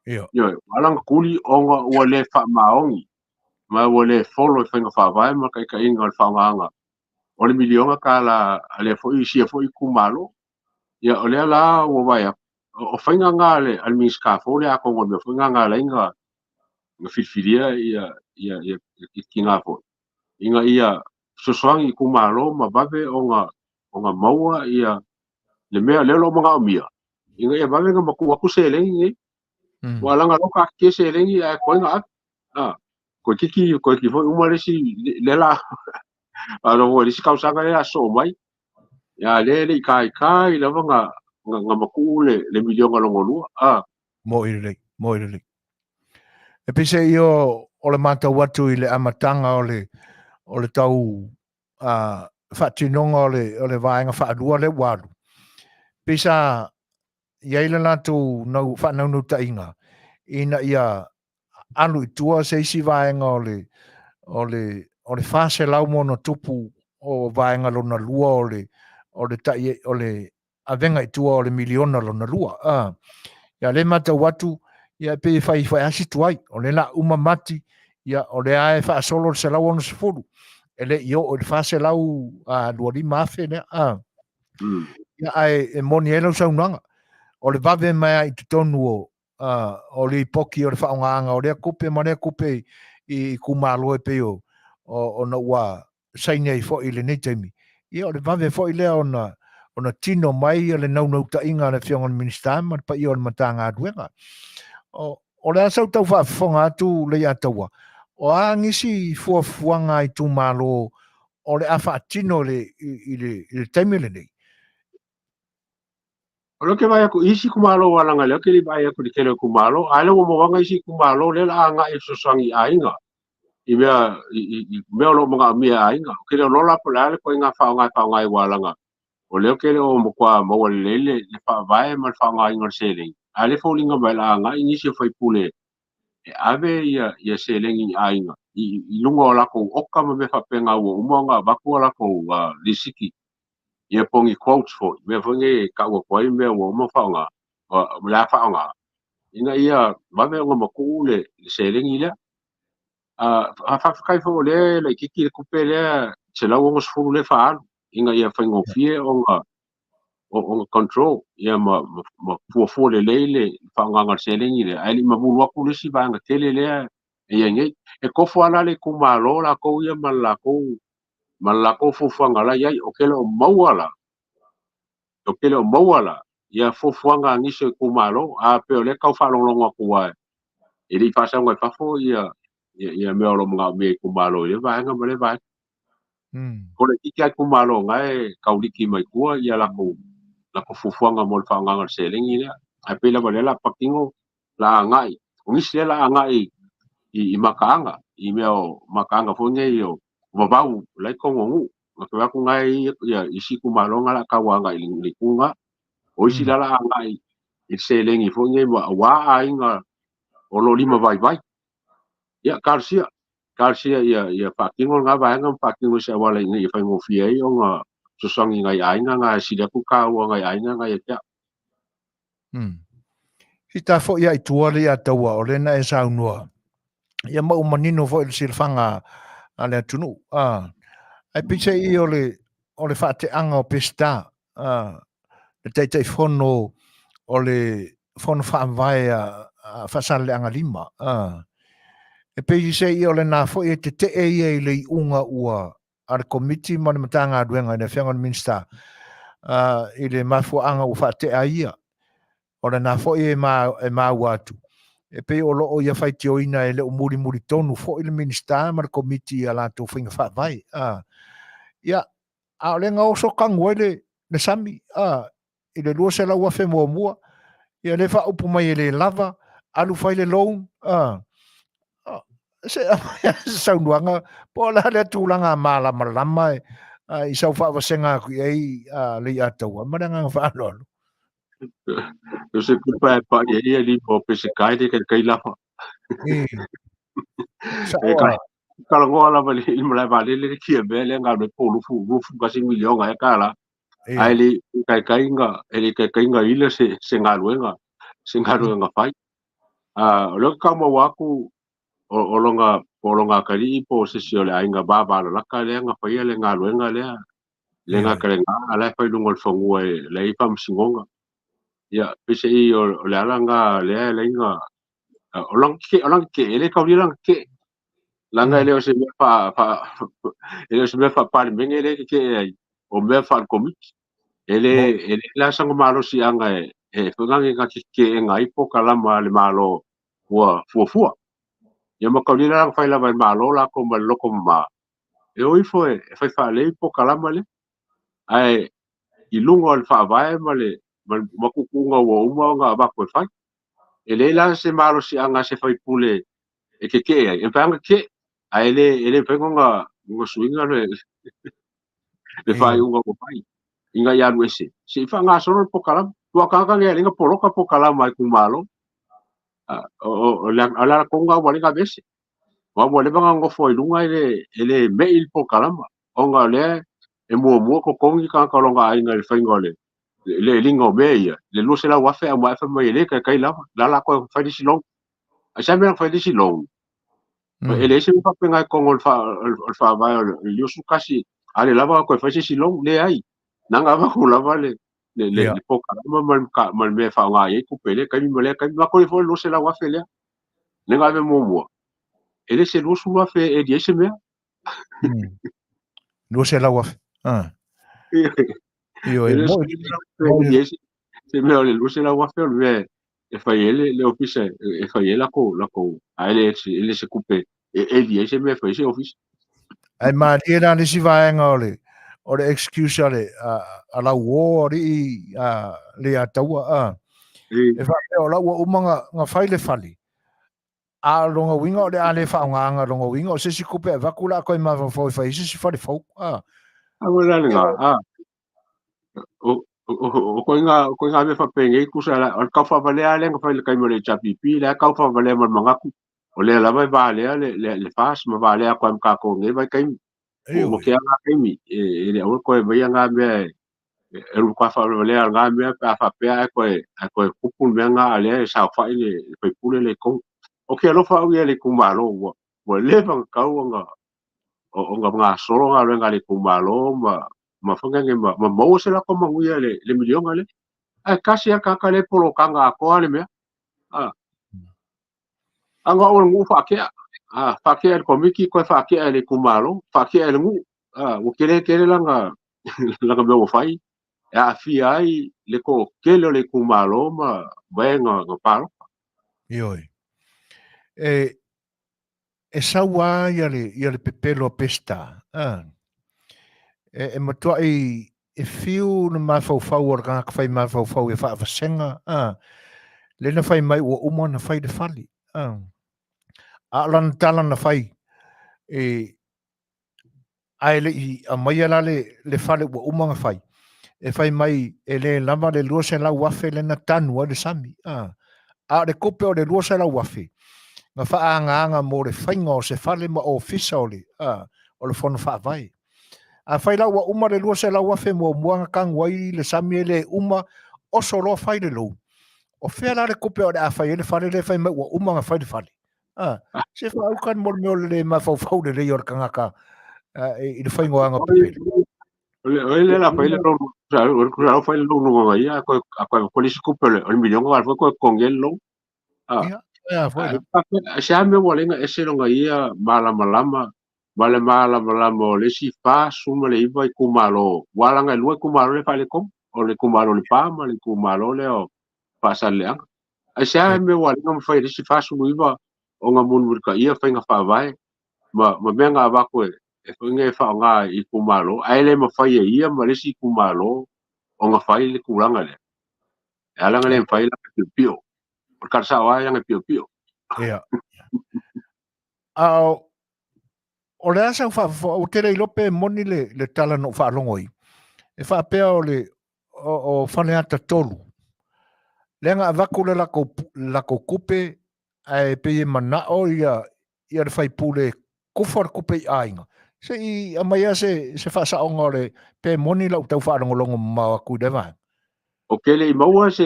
Ioe, ua ala ona tuli ona ua le faamaoni ma ua le folo i faiga faavae ma taitaiga o le faaaogaina o le miliona tala a lea foi sia foi itumalo. Ia, o lea la ua vaai atu, o faiga nga a le Minisita fou lea, atonu o le mea foi nga na ala ai na filifilia ia tina foi, ina ia fesoasoani i itumalo ma vave ona maua ia le mea lea o lo o manaomia, ina ia vave ona matuu atu seleni nei. Ua laga loa taatia seleni ae toe na ave. Koe tiki foi uma le isi le la. A lo foi le isi tausaga lea a sosoo mai, ia lea e le i taitai lava na na matuu le le miliona lona lua. A. Mo'i lelei, mo'i lelei. E pei se i o o le matau atu i le amataga o le o le tau a faatinoga o le o le vaega faalua lea ua alu. Pei sa i ai le latou nau faanaunautaiga ina ia alu i tua se isi vaega o le o le o le 400 ma ono tupu o vaega lona lua o le o le tai o le avega i tua o le miliona lona lua. A ia le matau atu ia e pei e fai fai asi tuai o le la uma mati ia o lea e faasolo le 160 e le i oo i le 425,000 lea. A ia ae e moni ai lau saunoaga o le vave mai ai i totonu o o lipoti o le faaaogaina o lea tupe ma lea tupe i itumalo e pei o ona ua saini ai foi i lenei taimi. Ia o le vave foi lea ona ona tino mai le naunautaiga a le Afioga i le Minisita ma le paia o le Matagaluega. O le a sau tau faafofoga atu Leiataua, o a nisi fuafuaga a itumalo o le a faatino i le taimi lenei? O lea ou te vaai atu i isi itumalo aua leaga o lea ou te le i vaai atu i le tele o itumalo, a o lea ua maua atu isi itumalo lea o le a agai e fesoasoani i aiga i mea i, i, i mea o lo o manaomia e aiga. Ou te le o iloa la po o le a le ituaiga faaaoga e faaaoga ai aua leaga o lea ou te le o matua maua lelei le, le faavae ma le faaaogaina o le seleni. A o lea e foliga mai o le a agai nisi o faipule e ave ia, ia seleni i aiga i, i luga o latou oka ma mea faapena ua uma ona avatu a latou lisiti ia po o ni quotes foi, mea foi nei e tau atu ai mea ua uma ona faaaoga, o le a faaaoga, ina ia vave ona matuu le, le seleni lea. Faafetai foi o lea e laitiiti le tupe lea 160 lea e faaalu, ina ia faigofie ona ona control ia ma, ma, ma fuafua lelei le faaaogaina o le seleni lea, ae le i mamulu atu le isi vaega tele lea e i ai nei. E tofu lava la le itumalo latou ia ma le latou ma le latou fuafuaga la i ai. Ou te le o maua la, ou te le o maua la ia fuafuaga a nisi o itumalo, a pei o lea e tau faalogologo atu aua e le i faasauga i fafo ia ia, ia mea o lo o manaomia e itumalo i lea vaega ma lea vaega. Ko le itiiti lava itumalo na e tauliki mai tua ia latou latou fuafuaga mo le faaaogaina o le seleni lea. Ae pei lava o lea o le a patino la agai, o nisi lea la agai i, i mataaga, i mea o mataaga foi nei o vavau la i totonu o nuu. Na toe atu na e ia isi itumalo na la tau agai i le itu na. O isi la la agai i le seleni foi nei ma aua aiga o lo o lima vaivai. Ia talosia, talosia ia ia faatino lena vaega ma faatino i se auala ina ia faigofie ai ona fesoasoani i nai aiga na e sili atu taua nai aiga na ia te au. Si ta foi ia i tua le ia taua o lena e saunoa. Ia ma ua manino foi le silafaga a le atunuu. A, ae peiseai o le, o le faateaga o Peseta, a, le Taitaifono o le Fono Faavae a, a Faasaleleaga 5. A, e peiseai o lena foi e tetee ia i le iuga ua a le Komiti ma le Matagaluega i le Afioga i le Minisita, a, i le mafuaaga ua faatea ai ia. O lena foi e, ma, e maua atu, e pei o lo o ia faitioina e le o mulimuli tonu foi le Minisita ma le Komiti i a latou faiga faavae. A, ia, a o le gaoso tanu ai le, le sami, a, i le 200,000 muamua, ia le faaupu mai e le lava, alu fai le loan, a, se saunoaga po o le a lea tulaga malamalama e, i sau faavasega atu i ai a Leiataua ma le agaga faaaloalo. O se kupa e pa ia ia li po pe se kai le kai lava. E kai kala lava le i mala vale le kia me le nga le po lufu lufu kasi miliona e kala. Ae le kai kai nga e le kai kai nga ila se se galuega se galuega fai. A o le ka maua aku o, o longa po o longa akalii po o se isi o le aiga vavalalaka lea na faia le galuega lea le gakalega a la e fai i luga o le fanua e la e i ai faamasinoga. Ia peiseai o, o le ala lena lea e alai na o lana tetee o lana tetee e le taulia lana tetee leaga e le o se mea faa faa e le o se mea faa-Palemene lea e tetee ai o mea faale-Komiti. E le e le la sana malosiaga e e foi lea na te teteena ai polokalama a le Malo ua fuafua. Ia ma taulia la na fai lava e le Malo latou ma le loto mama. e o ifo e fai faalelei polokalama lea. Ae i luga o le faavae ma le ma tuutuuga ua uma ona avatu e fai. E leai la se malosiaga a se sui usufono e tetee ai, e mafai ona tetee, ae le e le mafai ona suiga le faaiuga ua fai ina ia alu ese, se i faagasolo le polokalama. Aua o tagata nei e ala ai ona poloka polokalama a itumalo, o le ala tonu lena ua ala ai ona aveese. Aua ua leva ona nonofo ai i luga e le me'i le polokalama, ona o lea e muamua totogi tagata o lona aiga i le faiga o le leeliga o mea ia, le $200,000 aumai fai mai e le taitai lava, o la o le a toe fai le isi loan. Ae se a mea na fai le isi loan? E leai se mea faapena i totonu o le faavae o le 21, a le lava toe fai se isi loan, leai. Na ona avatu lava le polokalama ma le mea e faaaoga i ai tupe i lea taimi ma lea taimi. Matou foi le $200,000 lea, lea na ave muamua, e le se $20,000 e leai se mea. $200,000. Ah. Ioe, mo se mea o le $200,000 o le mea e fai ai le ofisa, e fai ai lakou, ae le se tupe e eli ai se mea e fai ai se ofisa. Ae malie la le isi vaega o le excuse a lau alii a Leiataua a. E faapea o la ua uma na fai le fale. A o lona uiga o le a le faaaogaina, lona uiga o se isi tupe e avatu la toe mafaufau e fai ai se isi fale fou. A. A ua la lena, a. O koiga mea faapenei tusa la, o le taufaavalea lea na fai i le taimi o le HRPP, lea taufaavalea ma le manatu, o lea lava e valea le FAS ma valea atu ai ma tatou i lenei vaitaimi. Ua tea na taimi, e le aua toe aumaia na mea e matua faavalea na mea pe a faapea ae toe tupu le mea na a lea e saofai le sui usufono le tonu. Ou te alofa au ia i le itumalo ua leva ona tatau ona gasolo galuega a le itumalo ma foi ma maua se latou manuia i le miliona lea. Ae tasi lava le tagata lea e polokaga atoa le mea. A na o le nuu faatea. Faatea e le komiti, toe faatea e le itumalo, faatea e le nuu. Ua tele tele lana mea ua fai e aafia ai le toatele o le itumalo ma e na palota. Ioe. E sau lava ia le pepelo a Peseta. E matuai e fiu le mafaufau o le tagata fai mafaufau e faavasega. Le na fai mai ua uma ona fai le fale. A o lana tala na fai e ae le i aumaia la le fale ua uma ona fai. E fai mai e le lava le $200,000 le na tanu ai le sami. A o le tupe o le $200,000 na faaagaaga mo le faiga o se fale ma ofisa o le fono faavae. A fai la ua uma le $200,000 muamua na tanu ai le sami e le uma, oso loa fai le lou. O fea la le tupe o le a fai ai le fale le fai mai ua uma na fai le fale? Se faauka mo le mea o le le mafaufau lelei o le tagata i le faiga o aga pepelo. O le la fai le loan, o le fai le loan nga ia, a koe ko le isi tupe o le miliona a foi koe totogi ai le loan. Ia, ia foi la. Se a mea ua ala ai ona ese lona ia malamalama ma le malamalama o le isi 49 itumalo, ua alaga e lua itumalo lea e faaletonu, o le itumalo o Lepa ma le itumalo lea o Faasaleleaga. Ae se a mea ua ala ai ona mafai e le isi 49 ona mulimulitaia faiga faavae ma mea na avatu e foi e faaaoga i itumalo, ae le mafai e ia ma le isi itumalo ona fai le tulaga lea. E ala ona le mafai la piopio. O le tala sao lava e piopio. Ia. A o le a sau faafofoga, ua tele iloa pe moni le tala na ou faalogo ai. E faapea o le o Faleata 3. Lea na avatu le latou tupe ae pei e manao ia le faipule kufa le tupe i aiga. Se i aumai lava se faasaoga o le pe moni lau tau faalogologo mamao atu i lea vaega. O ke le i maua se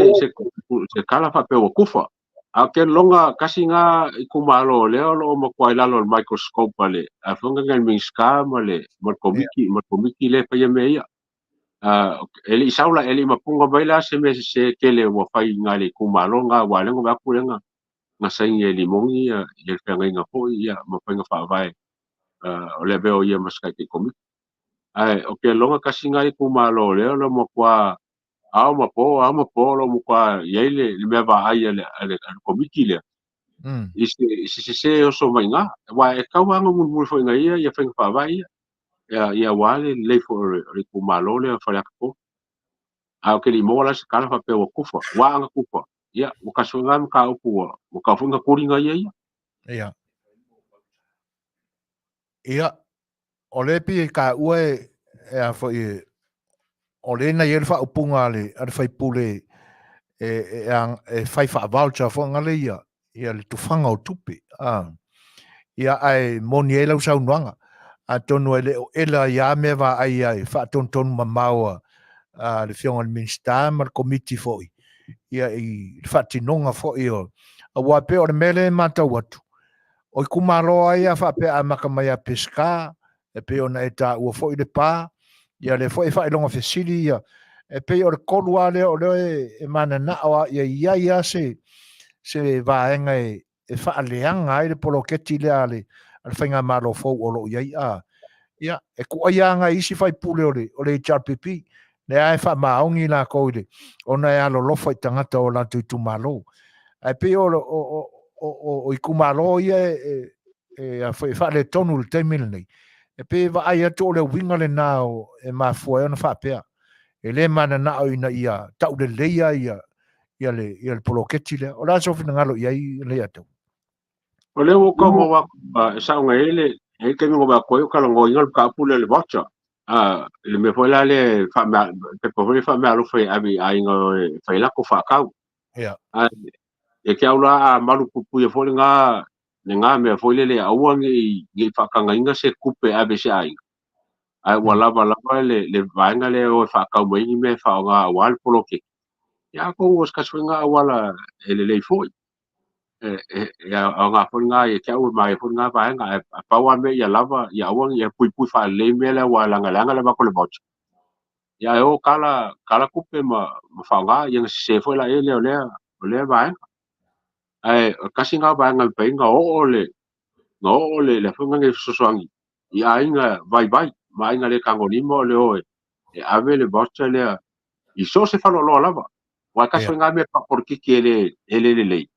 tala faapea ua kufa. A o ke lologa kasi ngā itumalo lea o loo matua i lalo o le microscope a le a foi le Minisita ma le komiti le faia mea ia. E le i sau la, e le i mapuga mai la se mea sese tele ua fai i ngā le itumalo ngā ua lengo vai atu lea na saini e Limoni ia le feagaiga foi ia ma faiga faavae o le avea o ia ma se taitai komiti. Ae o ke lologa kasi ngā itumalo lea o lo matua ao ma po, ao ma po, lo matua i ai le mea vaai a le komiti lea i se sese oso mai ngā. Aua e tau lava ona mulimuli foi nga ia faiga faavae ia. Ia aua le lelei foi o le itumalo lea o Faleata 3. Ae ou te le i maua la se tala faapea ua tufa, ua aana tufa. Ia, ua tasi foi lena mataupu ua tau foi na tuli na ia ia. Ia. Ia, o lea pei e taua e, e a foi e, o lea na i ai le faaupuga a le, a le faipule e, e, e, e fai faavoucher foi ngale ia, ia le tufaga o tupe. A, ia, ae moni ai lau saunoaga. Atonu e le o ela ia mea vaai ia e faatonutonu mamao a, a le Afioga i le Minisita ma le Komiti foi, ia i le faatinoga foi o, aua pei o le mea lea e matau atu, o itumalo lava ia faapea a amata mai ia Peseta, e pei ona e taua foi Lepa, ia lea foi e faailoga fesili ia, e pei o le tolu lava lea o lea e mananao lava ia i ai lava se, se vaega e, e faaleaga ai le poloketi lea a le, a le faigamalo fou o lo o i ai. A, ia, e tuuaia lava nai isi faipule o le, o le HRPP, lea e faamaoni lakou i le, ona e alolofa i tagata o latou itumalo. Ae pei o, o, o, o, o itumalo ia e, e, a foi, e faaletonu i le taimi lenei, e pei e vaai atu o le uiga lena o, e mafua ai ona faapea. E le mananao ina ia tauleleia ia, ia le, ia le poloketi lea. O le a sou finagalo i ai, Leiataua? O lea ua ou tau maua atu e sao nei ai le e i ai taimi na ou atu ai o talanoaina le mataupu lea i le voucher. I le mea foi la lea e faamea pepa foi lea faameaalofa e ave i aiga e fai ai latou faatau. Ia. Ae ia te au la a malupuipuia foi lena lena mea foi lele aua ne i ne i faatagaina se tupe e ave i se aiga. Ae ua lava lava le le vaega lea e o e faatau mai ai ni mea e faaaoga aua le poloketi. Ia atonu o se tasi foi lena auala e lelei foi. E aoga foi lena ia te au e manaia foi lena vaega. Ae pau lava mea ia lava, ia aua ne i puipui faalelei mea lea aua leaga e leaga le avatu o le voucher. Ia ae o tala, tala tupe ma, ma faaaoga, ia ona sese foi laia lea o lea, o lea vaega. Ae o le tasi lena vaega e mafai ai ona oo le, ona oo le, le foi lena fesoasoani i aiga vaivai ma aiga le tagolima o le o e, e ave le voucher lea i so o se faleoloa lava. Aua e tasi foi lena mea faapolokiki e le, e le lelei.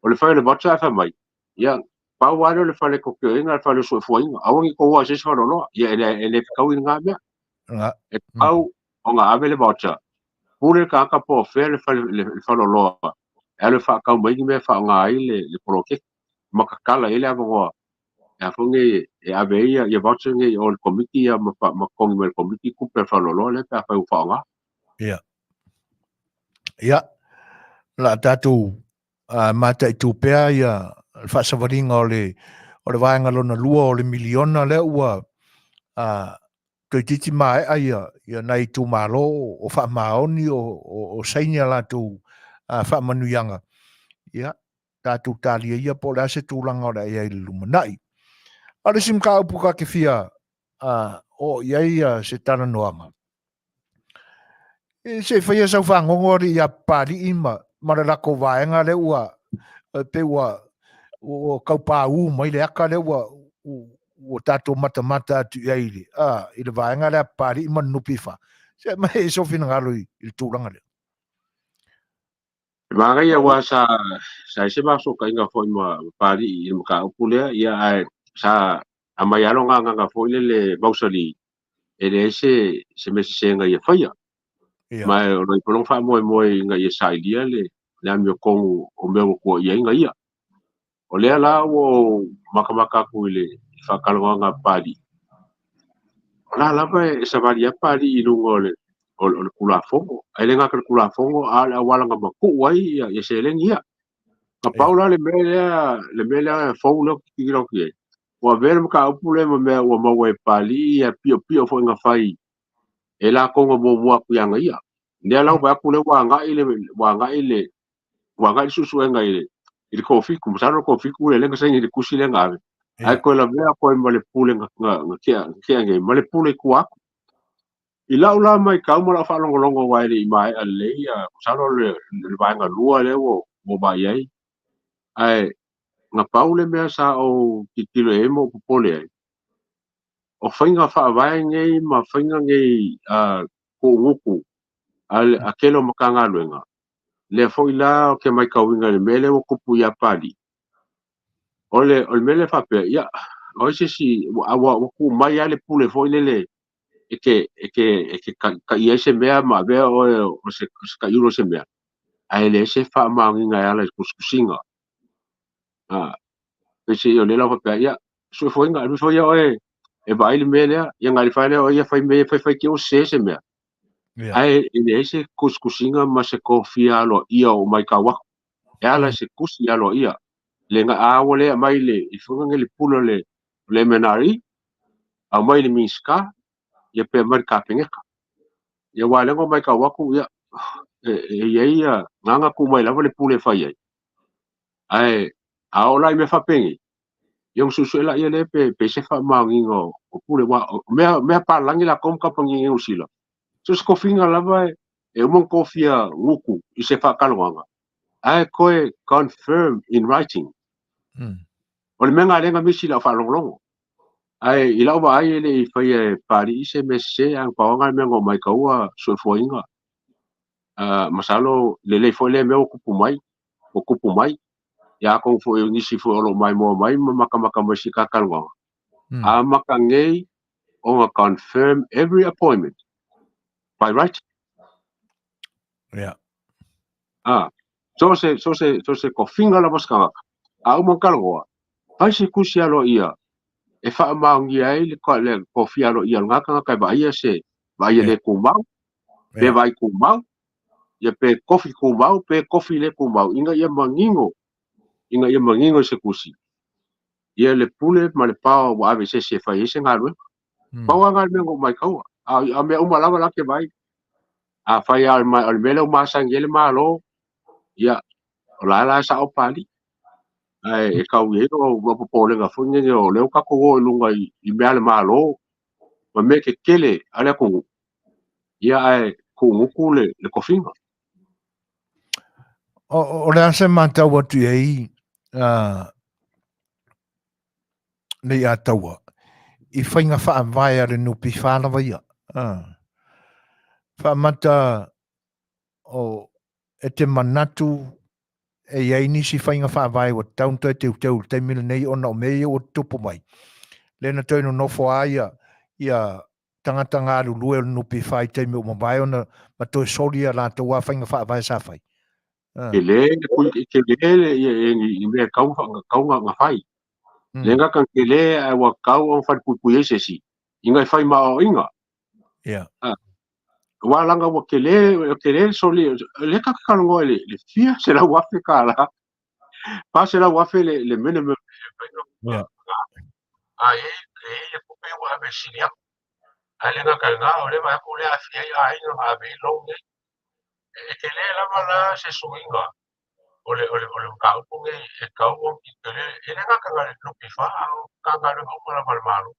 O le fai o le voucher ae fai mai, ia, pau lava lea o le fale tokioina, le fale o soifuaina. Aua ne i tou o i se isi faleoloa. Ia, e le, e le fetaui lena mea. E tatau ona ave le voucher, pule le tagata po o fea le fale, le, le faleoloa e alu e faatau mai ni mea e faaaoga ai le, le poloketi. Ma tatala i ai le avanoa e a foi nei e ave ai ia, ia voucher nei i o i le komiti ia ma, ma totogi mai e le komiti tupe a le faleoloa lea pe afai ua faaaoga. Ia. Ia, o le a tatou mataitu pea ia le faasavaliga o le, o le vaega lona lua o le miliona lea ua toeitiiti maea ia, ia nai itumalo o faamaoni o, o, o saini a latou faamanuiaga. Ia, tatou talia ia po o le a se tulaga o le a i ai i le lumanai. A o le isi mataupu ta te fia oo i ai se talanoaga, E, se i faia sau fagogo alii ia Papalii ma, ma le latou vaega lea ua, e pei ua, ua tau paū mai le aka lea ua, ua tatou matamata atu i ai i le, a, i le vaega lea a Papalii ma le NPF. Se aumai ai sou finagalo i, i le tulaga lea. E manaia aua sa sa i se masootaiga foi ma Papalii i le mataupu lea, ia ae sa aumai lava lona agaga foi lele mausali e leai se se mea sese na ia faia. Ia. Ma o lo o i ai foi lona faamoemoe ina ia sailia le le amiotonu o mea ua tuuaia ai na ia. O lea la ua ou matamata atu i le faatalanoaga a Papalii, o la lava e savali lava Papalii i luga o le o le Tulafono. Ae le gata i le Tulafono, a o le auala na matuu ai ia, ia seleni ia. Na pau la le mea lea, le mea lea fou lea ou te tilotilo atu i ai, ua avea le mataupu lea ma mea ua maua e Papalii ia piopio foi na fai e latou na muamua atu ia ia. Lea la ua vaai atu lea ua agai le, ua agai le, ua agai le suesuega i le, i le toafitu, masalo le toafitu lea na saini i le tusi lea na ave. Ae toe lavea atu ai ma le pule na, na, na tea, na tea nei, ma le pule i tua atu. I lau la matau ma lau faalogologo aua e le i maea lelei ia, masalo le, le vaega lua lea ua, ua vaai ai. Ae na pau le mea sa ou tilotilo i ai ma ou popole ai, o faiga faavae nei ma faiga nei tuugutu a le a tele o Matagaluega, lea foi la ou te matauina i le mea lea ua tupu ia Papalii, o le, o le mea lea faapea, ia, O ai se isi ua ua ku mai lava le pule foi lele e te e te e te taia ai se mea ma avea oe o se taiulu o se mea, ae leai se faamaoniga e ala i tusitusiga. Peiseai o lea la ua faapea, ia, suefuaina, alu ifo ia oe e vaai le mea lea, ia ona alu ifo lava lea o ia fai mea ia fai fai te i ua sese se mea. Ae e leai se tusitusiga ma se kofia aloaia o matau atu, e ala i se tusi aloaia. Le a ua le aumai le foi lea le pule o le MNRE, aumai le Minisita, ia pe aumai le Kapeneta. Ia aua o lea na matau atu, ia, e i ai ia, na ona tuu mai lava le pule e fai ai. Ae a oo la i mea faapenei, ia ona suesue laia lea pe i ai se faamaoniga o pule. Aua o mea palagi latou ma kamupani i Niu Sila, so o se tofiga lava e uma ona tofia gutu i se faatalanoaga, ae toe confirm in writing. O le mea lena lea na misi i lau faalogologo. Ae i lau vaai e le i faia e Papalii se mea sese, ae na pau lava lena mea na ou maitaua soifuaina. Masalo lelei foi lea mea ua tupu mai, ua tupu mai. Ia atonu foi o nisi foi o lo o maimoa mai ma matamata mai i si ta talanoaga, amata nei ona confirm every appointment by writing. Yeah. Ah, so se, so se, so se tofiga lava o se tagata, a uma ona talanoa, fai se tusi aloaia e faamaonia ai le tofia aloaia o lena tagata e vaaia se vaaia le tumau, pe vaai tumau, ia pe tofi tumau, pe tofi le tumau, ina ia manino, ina ia manino i se tusi, ia le pule ma le power ua ave i se isi e fai ai se galuega. Pau lava lena o le mea na ou maitaua, a o mea uma lava la ke vaai. Afai lava o le mea lea ua masani ai le Malo, ia, o la e la e sao Papalii. Ae e tau i ai lou popolega foi lenei o lea ua tatou o i luga i mea a le Malo ma mea tetele a le atunuu, ia ae tuugutu le tofiga. O le a se matau atu i ai nei Ataua i faiga faavae a le NPF lava ia. Faamata o e te manatu e i ai nisi faiga faavae ua tatau ona toe teuteu i le taimi lenei ona o mea ia ua tutupu mai. Lea na toe nonofo lava ia, ia tagata galulue o le NPF i taimi ua mavae ona ma toe soli a latou lava faiga faavae sa fai. Tele le tele le ia i mea tau tau na fai. Le gata tele ae ua tau ona falepuipui ai se isi ina e fai ma aoaoina. Yeah. Aua leaga ua tele tele le soli lea ta te talanoa i le fia $100,000, $400,000 le minimum. Yeah. A e e le tupe ua ave e sili atu. Ae le gata i lena, o lea vaai atu o lea e aafia ai aiga na ave ai loan nei. E tele lava la se suiga o le o le o le mataupu nei e tatau ona tilotilo e le gata na o le NPF a o Matagaluega uma lava a le Malo.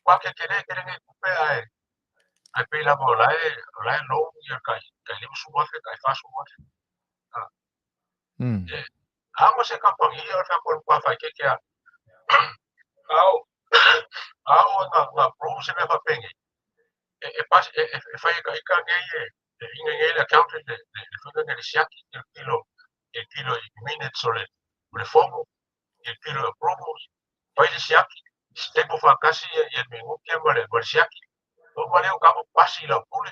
Aua ke tele tele nei tupe ae ae pei lava o la e o la e loan ia tai tai $50,000 tai $40,000. E a ma se kamupani o le fea ko faaeteete a ao ao na na approve se mea faapenei e e pas e e fai e ka ika nei e e inga nei le accountant le le fuga nei le siaki tilotilo tilotilo i minutes o le fono tilotilo i approvals fai le siaki stable faatasi ia ia minute ma le siaki uma lea o kamo pasi i lau pule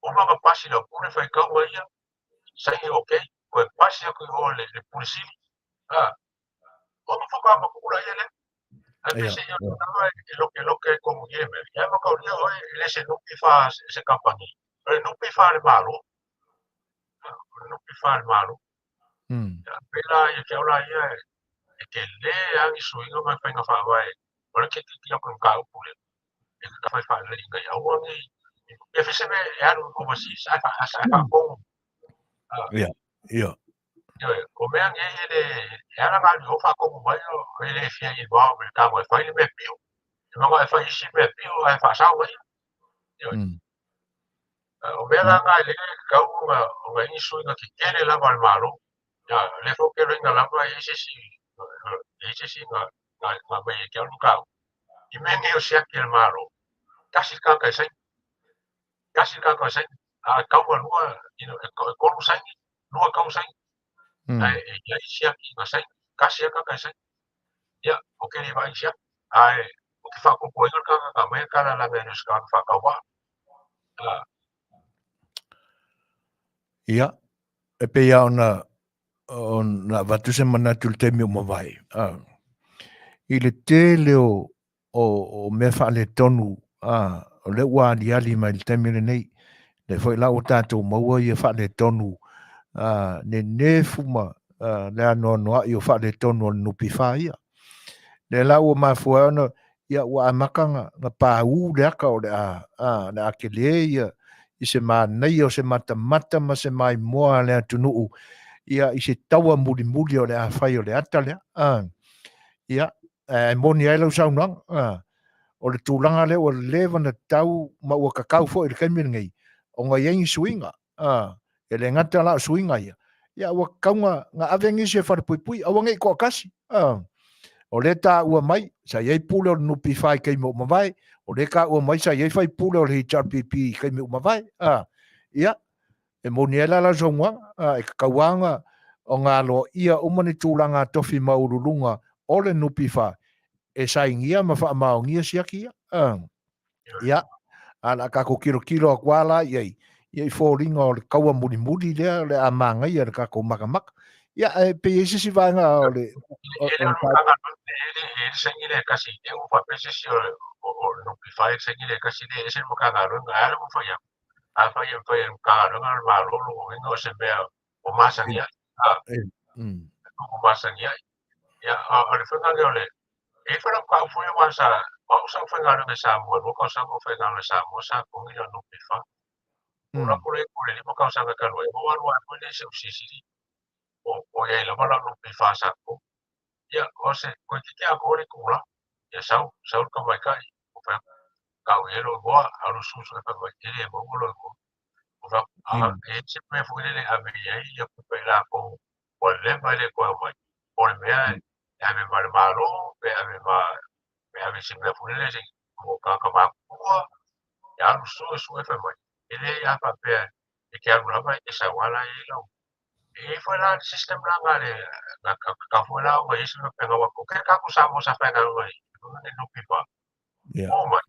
uma ka pasi i lau pule faitauga ia saini okay koe pasi atu i o le pule sili a ona faatoa matuu laia lea. Ae peiseai o le tulaga e lokeloke ai komu i ia mea, ia mataulia oe e le se NPF se kamupani, o le NPF a le Malo. O le NPF a le Malo. Ia, pei la ia te au la ia e tele lava ni suiga ma faiga faavae o le te tilotilo atu i le mataupu lea e fai faalelei ina ia aua ne i e fai se mea e alu overseas ae faatonu. Ia, ia. Ioe, o mea nei e le, e ala ona alu i o faatonu mai o e le fia involve i le tago e fai le mea pio. E manao e fai isi mea pio ae faasao mai ia. Ioe. O mea la na e le tatau ona ona i ai ni suiga tetele lava a le Malo. Ia, o lea foi ou te iloaina lava e i ai se isi, e i ai se isi na na aumai ia te au le mataupu. I mea nei o siaki a le Malo, tasi le tagata e saini. Tasi le tagata e saini. A tau ma lua, you know, e tolu saini, lua tau saini. Ae e i ai siaki na saini, tasi lava le tagata e saini. Ia, ou te le vaai i siaki. Ae ou te faaopoopoina le tagata na aumaia le tala leaga e le o se tagata faatauvaa. Ia, e pei lava ona ona avatu se manatu i le taimi ua mavae, i le tele o o mea faaletonu o lea ua aliali mai i le taimi lenei. O lea foi la ua tatou maua ia faaletonu nenefu ma le anoanoai o faaletonu o le NPF ia. Lea la ua mafua ai ona ia ua amata ona paū le ata o le a tele ia i se manaia o se matamata ma se maimoa a le atunuu ia i se taua mulimuli o le a fai o le ata lea. Ia, ae moni ai lau saunoaga, o le tulaga lea ua leva ona tau ma ua tatau foi i le taimi lenei ona i ai ni suiga. E le gata la o suiga ia, ia ua tatau ona ave nisi e falepuipui, aua ne i toatasi. O lea e taua mai, sa i ai pule o le NPF i taimi ua mavae, o lea e taua mai sa i ai faipule o le HRPP i taimi ua mavae. Ia, e moni ai la lau saunoaga, e tatau lava ona aloaia uma ni tulaga tofi maualuluga o le NPF e sainia ma faamaonia siaki ia. Ia, a o le a tatou tilotilo atu lava la i ai, ia i foliga o le taua mulimuli lea o le a manaia i le tatou matamata. Ia, ae pe i ai se isi vaega o le... E le o le Matagaluega, e le saini le tasi, e ua faapea se isi o le NPF e saini le tasi, e ese le Matagaluega, ae a le ua fai atu? Afai e mafai e le Matagaluega o le Malo lona uiga o se mea o masani ai. O masani ai. Ia, o le faiga lea o le... E i ai foi lau mataupu foi aua sa... o au sa ou faigaluega i Samoa, 2 tausaga o faigaluega i Samoa sa totogi lau NPF. Ou alu atu lea i le 5 tausaga talu ai, ou alu ae foi lea se i ou silisili o i ai lava lau NPF sa totogi. Ia, o se toeitiiti atoa le itula. Ia sau, sau le tamaitai, ou fai atu, tau i ai lou igoa, alu suesue fai mai, e le maua lou igoa. Ou fai atu, a, e i ai se mea foi lele e ave i ai ia tupe i latou ua leva e le toe aumai, po o le mea e ave ma le Malo, pe ave ma, pe ave i se mea foi lele se mo tagata matutua, ia alu suesue fai mai, e leai a faapea e te alu lava e te sau lava la e i ai lau. E i ai foi la le system la na le na tatau foi la ona i ai se mea faapena aua toatele tagata Samoa sa faigaluega i le NPF. Oo mai,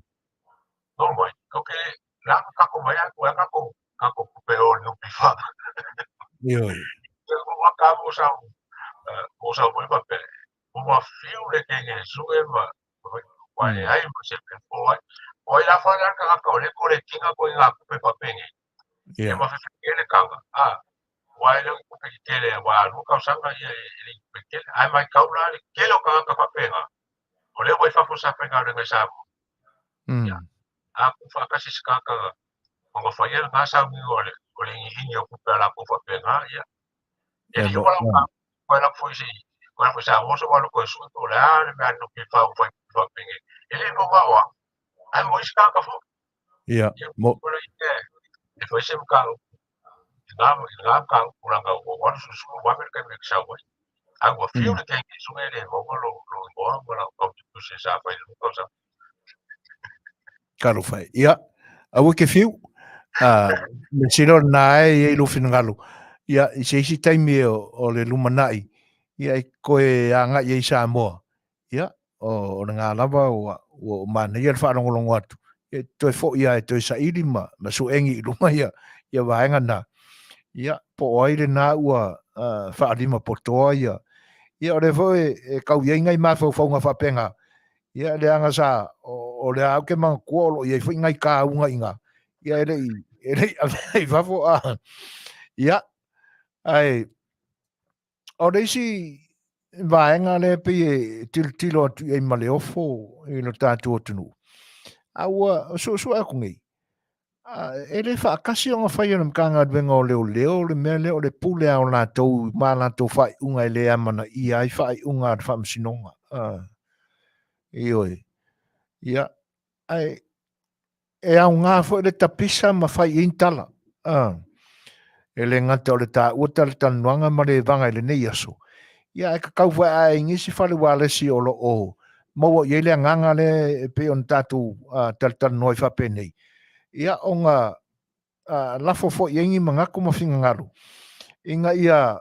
oo mai, okay, la ka tatou mai a koe tatou tatou tupe o le NPF. Ioe. Ua ka mo sau mo sau foi faapea ua fiu le teine e sue ma ua leai ma se mea po ai. O ai la fa le tagata o le kolekina koe ngā tupe faapenei. Ia ma fefefe le kanga. A, ua e le o ni tupe tetele ua lua tausaga ia e le i tupe tetele. Ae matau la le tele o tagata faapena, o lea ua i fafo sa faigaluega i Samoa. Ia, a tuu faatasi se tagata ona faia lena sauniga o le o le iniini o tupe a latou faapena, ia. E le i uma lau koe alu atu foi se i koe alu foi i Samoa sou alu toe sue po o le a le mea a NPF ua fai faapenei. E le mamao lava, ae mo isi tagata foi. Ia, mo... E fai se mataupu i lena mataupu leaga ua ou alu sulusulu vave le taimi ou te sau ai. Ae ua fiu le teine e sue e le maua lou igoa ma lau contribution sa fai i le 2 tausaga. Talofa e. Ia, aua e te fiu. Mea sili o lena e i ai lou finagalo. Ia, i se isi taimi o le lumanai, ia e toe agai ai i Samoa. Ia, o lena lava ua manaia le faalogologo atu, ia toe foi lava e toe saili ma suegi i luga ia vaega na. Ia, po o ai lena ua faalimapotoa ia. Ia, o lea foi e tau i ai nai mafaufauga faapena. Ia, leaga sa, o lea lava ou te manatua o lo o i ai foi nai tāuga i ina, ia e le i avea i fafo. Ia, ae O le isi vaega lea e pei e tilotilo atu i ai ma le ofo i lo tatou atunuu, a ua suesue atu nei, e le faatasi ona fai e le Matagaluega o Leoleo le mea lea o le pule lava o latou ma a latou faaiuga e le amanaia ai faaiuga a le Faamasinoga. Ioe. Ia, ae E aoga foi le tapisa ma fai i ai ni tala. E le gata o le taua talatalanoaga ma le vaga i lenei aso, ia ae tatau foi a i nisi fale ualesi o lo o maua i ai le agaga lea e pei ona tatou talatalanoa ai faapenei, ia ona lafo foi i ai ni manatu ma finagalo ina ia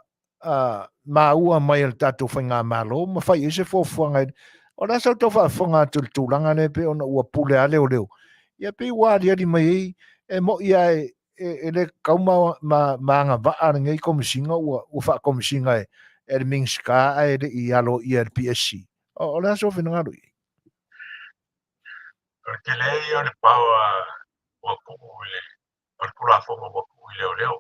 maua mai e le tatou faigamalo ma fai i ai se fuafuaga. O le a sa outou faafofoga atu i le tulaga lea pei ona ua pule lava leoleo, ia pei ua aliali mai ai e mo'i lava e, e, e le tatau ma, ma, ma agavaa lenei komesina ua, ua faakomesina e, e le Minisita ae le i aloaia e le PSC. O, o le a sou finagalo i ai? O le tele ia o le power ua tuu i le, o le Tulafono ua tuu i leoleo.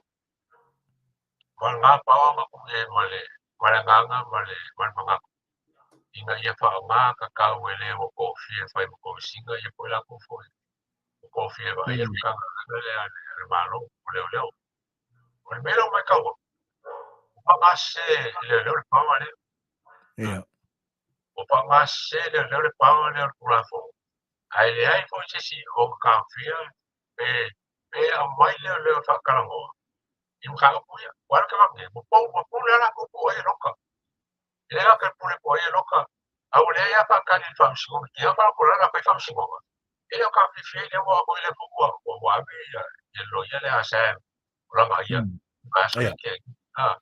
Ma lena power na tuu i ai ma le, ma le agaga ma le, ma le manatu ina ia faaaoga tatau e le ua tofia e fai ma Komesina ia po o i latou foi ua tofia e vaaia le Matagaluega lea a le Malo o Leoleo. O le mea lea ua matau atu, ua faaaoga sese e leoleo le power lea. Ua faaaoga sese e leoleo le power lea o le Tulafono, ae leai foi se isi o taofia pe pe aumai leoleo e faatalanoa i mataupu ia. Ua alu ke nei, ua pau ua pule lava latou po o ai e loka. E le gata i le pule po o ai e loka, a ua leai lava faatali i le faamasinoga. Ia fa ko la fai faamasinoga. E le o taofifia i lea ua atu i le ua ua ua ave ia ia le loia lea a Sam o lana ia a sa ke a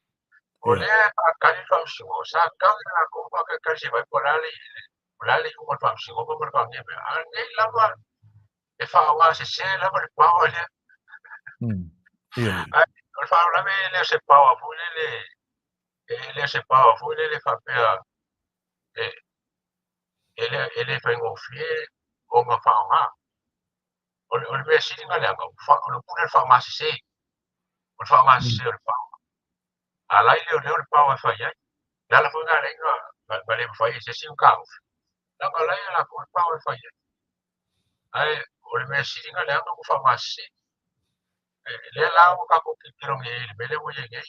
o lea e faatali le faamasinoga sa tatau i latou faatalitali se i vaai po o le a le o le a le iuga o le faamasinoga ma le faania mea. A nei lava e faaaoga sese lava le power lea. Ai, o le faalavelave e le o se power foi lele, e le o se power foi lele faapea e, e le, e le faigofie ona faaaoga. O le, o le mea sili ona leaga, o le pule o le faaaoga sese. O le faaaoga sese o le power. A la i leoleo le power e fai ai. Le ala foi lena e ala ai ona na le mafai e se isi ona taofi. Leaga o la e ia latou le power e fai ai. Ae o le mea sili ona leaga ua faaaoga sese. Lea la ua tatou tilotilo nei i le mea lea ua i ai nei.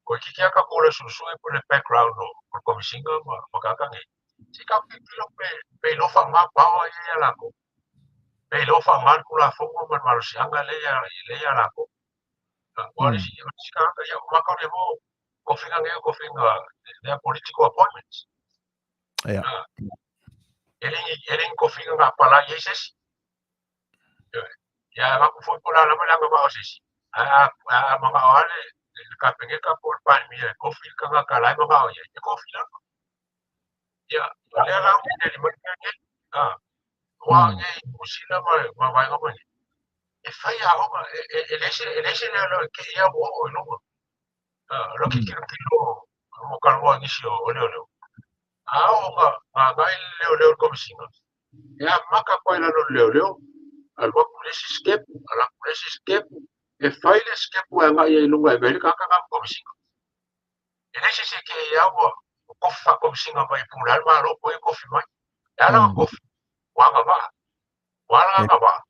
Toeitiiti lava tatou o le suesue po o le background o le Komesina ma tagata nei. Se i tatou tilotilo pe, pe iloa faaaoga power ia ia latou. Pe iloa faaaoga le Tulafono ma le malosiaga lea lea ia latou. Aua o le isi, o le isi tagata, ia o matou mo tofiga nei o tofiga, they are political appointments. E le e le ni tofiga na apalai ai se isi. Ia avatu foi po o le a lava le agavaa o se isi, ae a, a manao lava le, le Kapeneta po o le Palemia e tofi le tagata la e manao i ai, e tofi lava. Ia, o lea la ua tali mai mea nei. Ah, aua nei Niu Sila ma, ma vaega uma nei, e fai aoga, e, e, e leai se, e leai se leoleo e te i a ua oo i luga. Ah, o le tilotilo mo talanoa i nisi o, o leoleo. A oo na, na agai le leoleo i le Komesina, e amata atu ai i lalo o le leoleo, alu atu le isi step, alu atu le isi step, e fai le step e agai ai i luga e avea ai le tagata lena ma Komesina. E leai se isi e te i a ua tofi faa-Komesina mai e pule ai le Malo po o ai e tofi mai. E ala ona tofi, ua agavaa. Ua ala agavaa,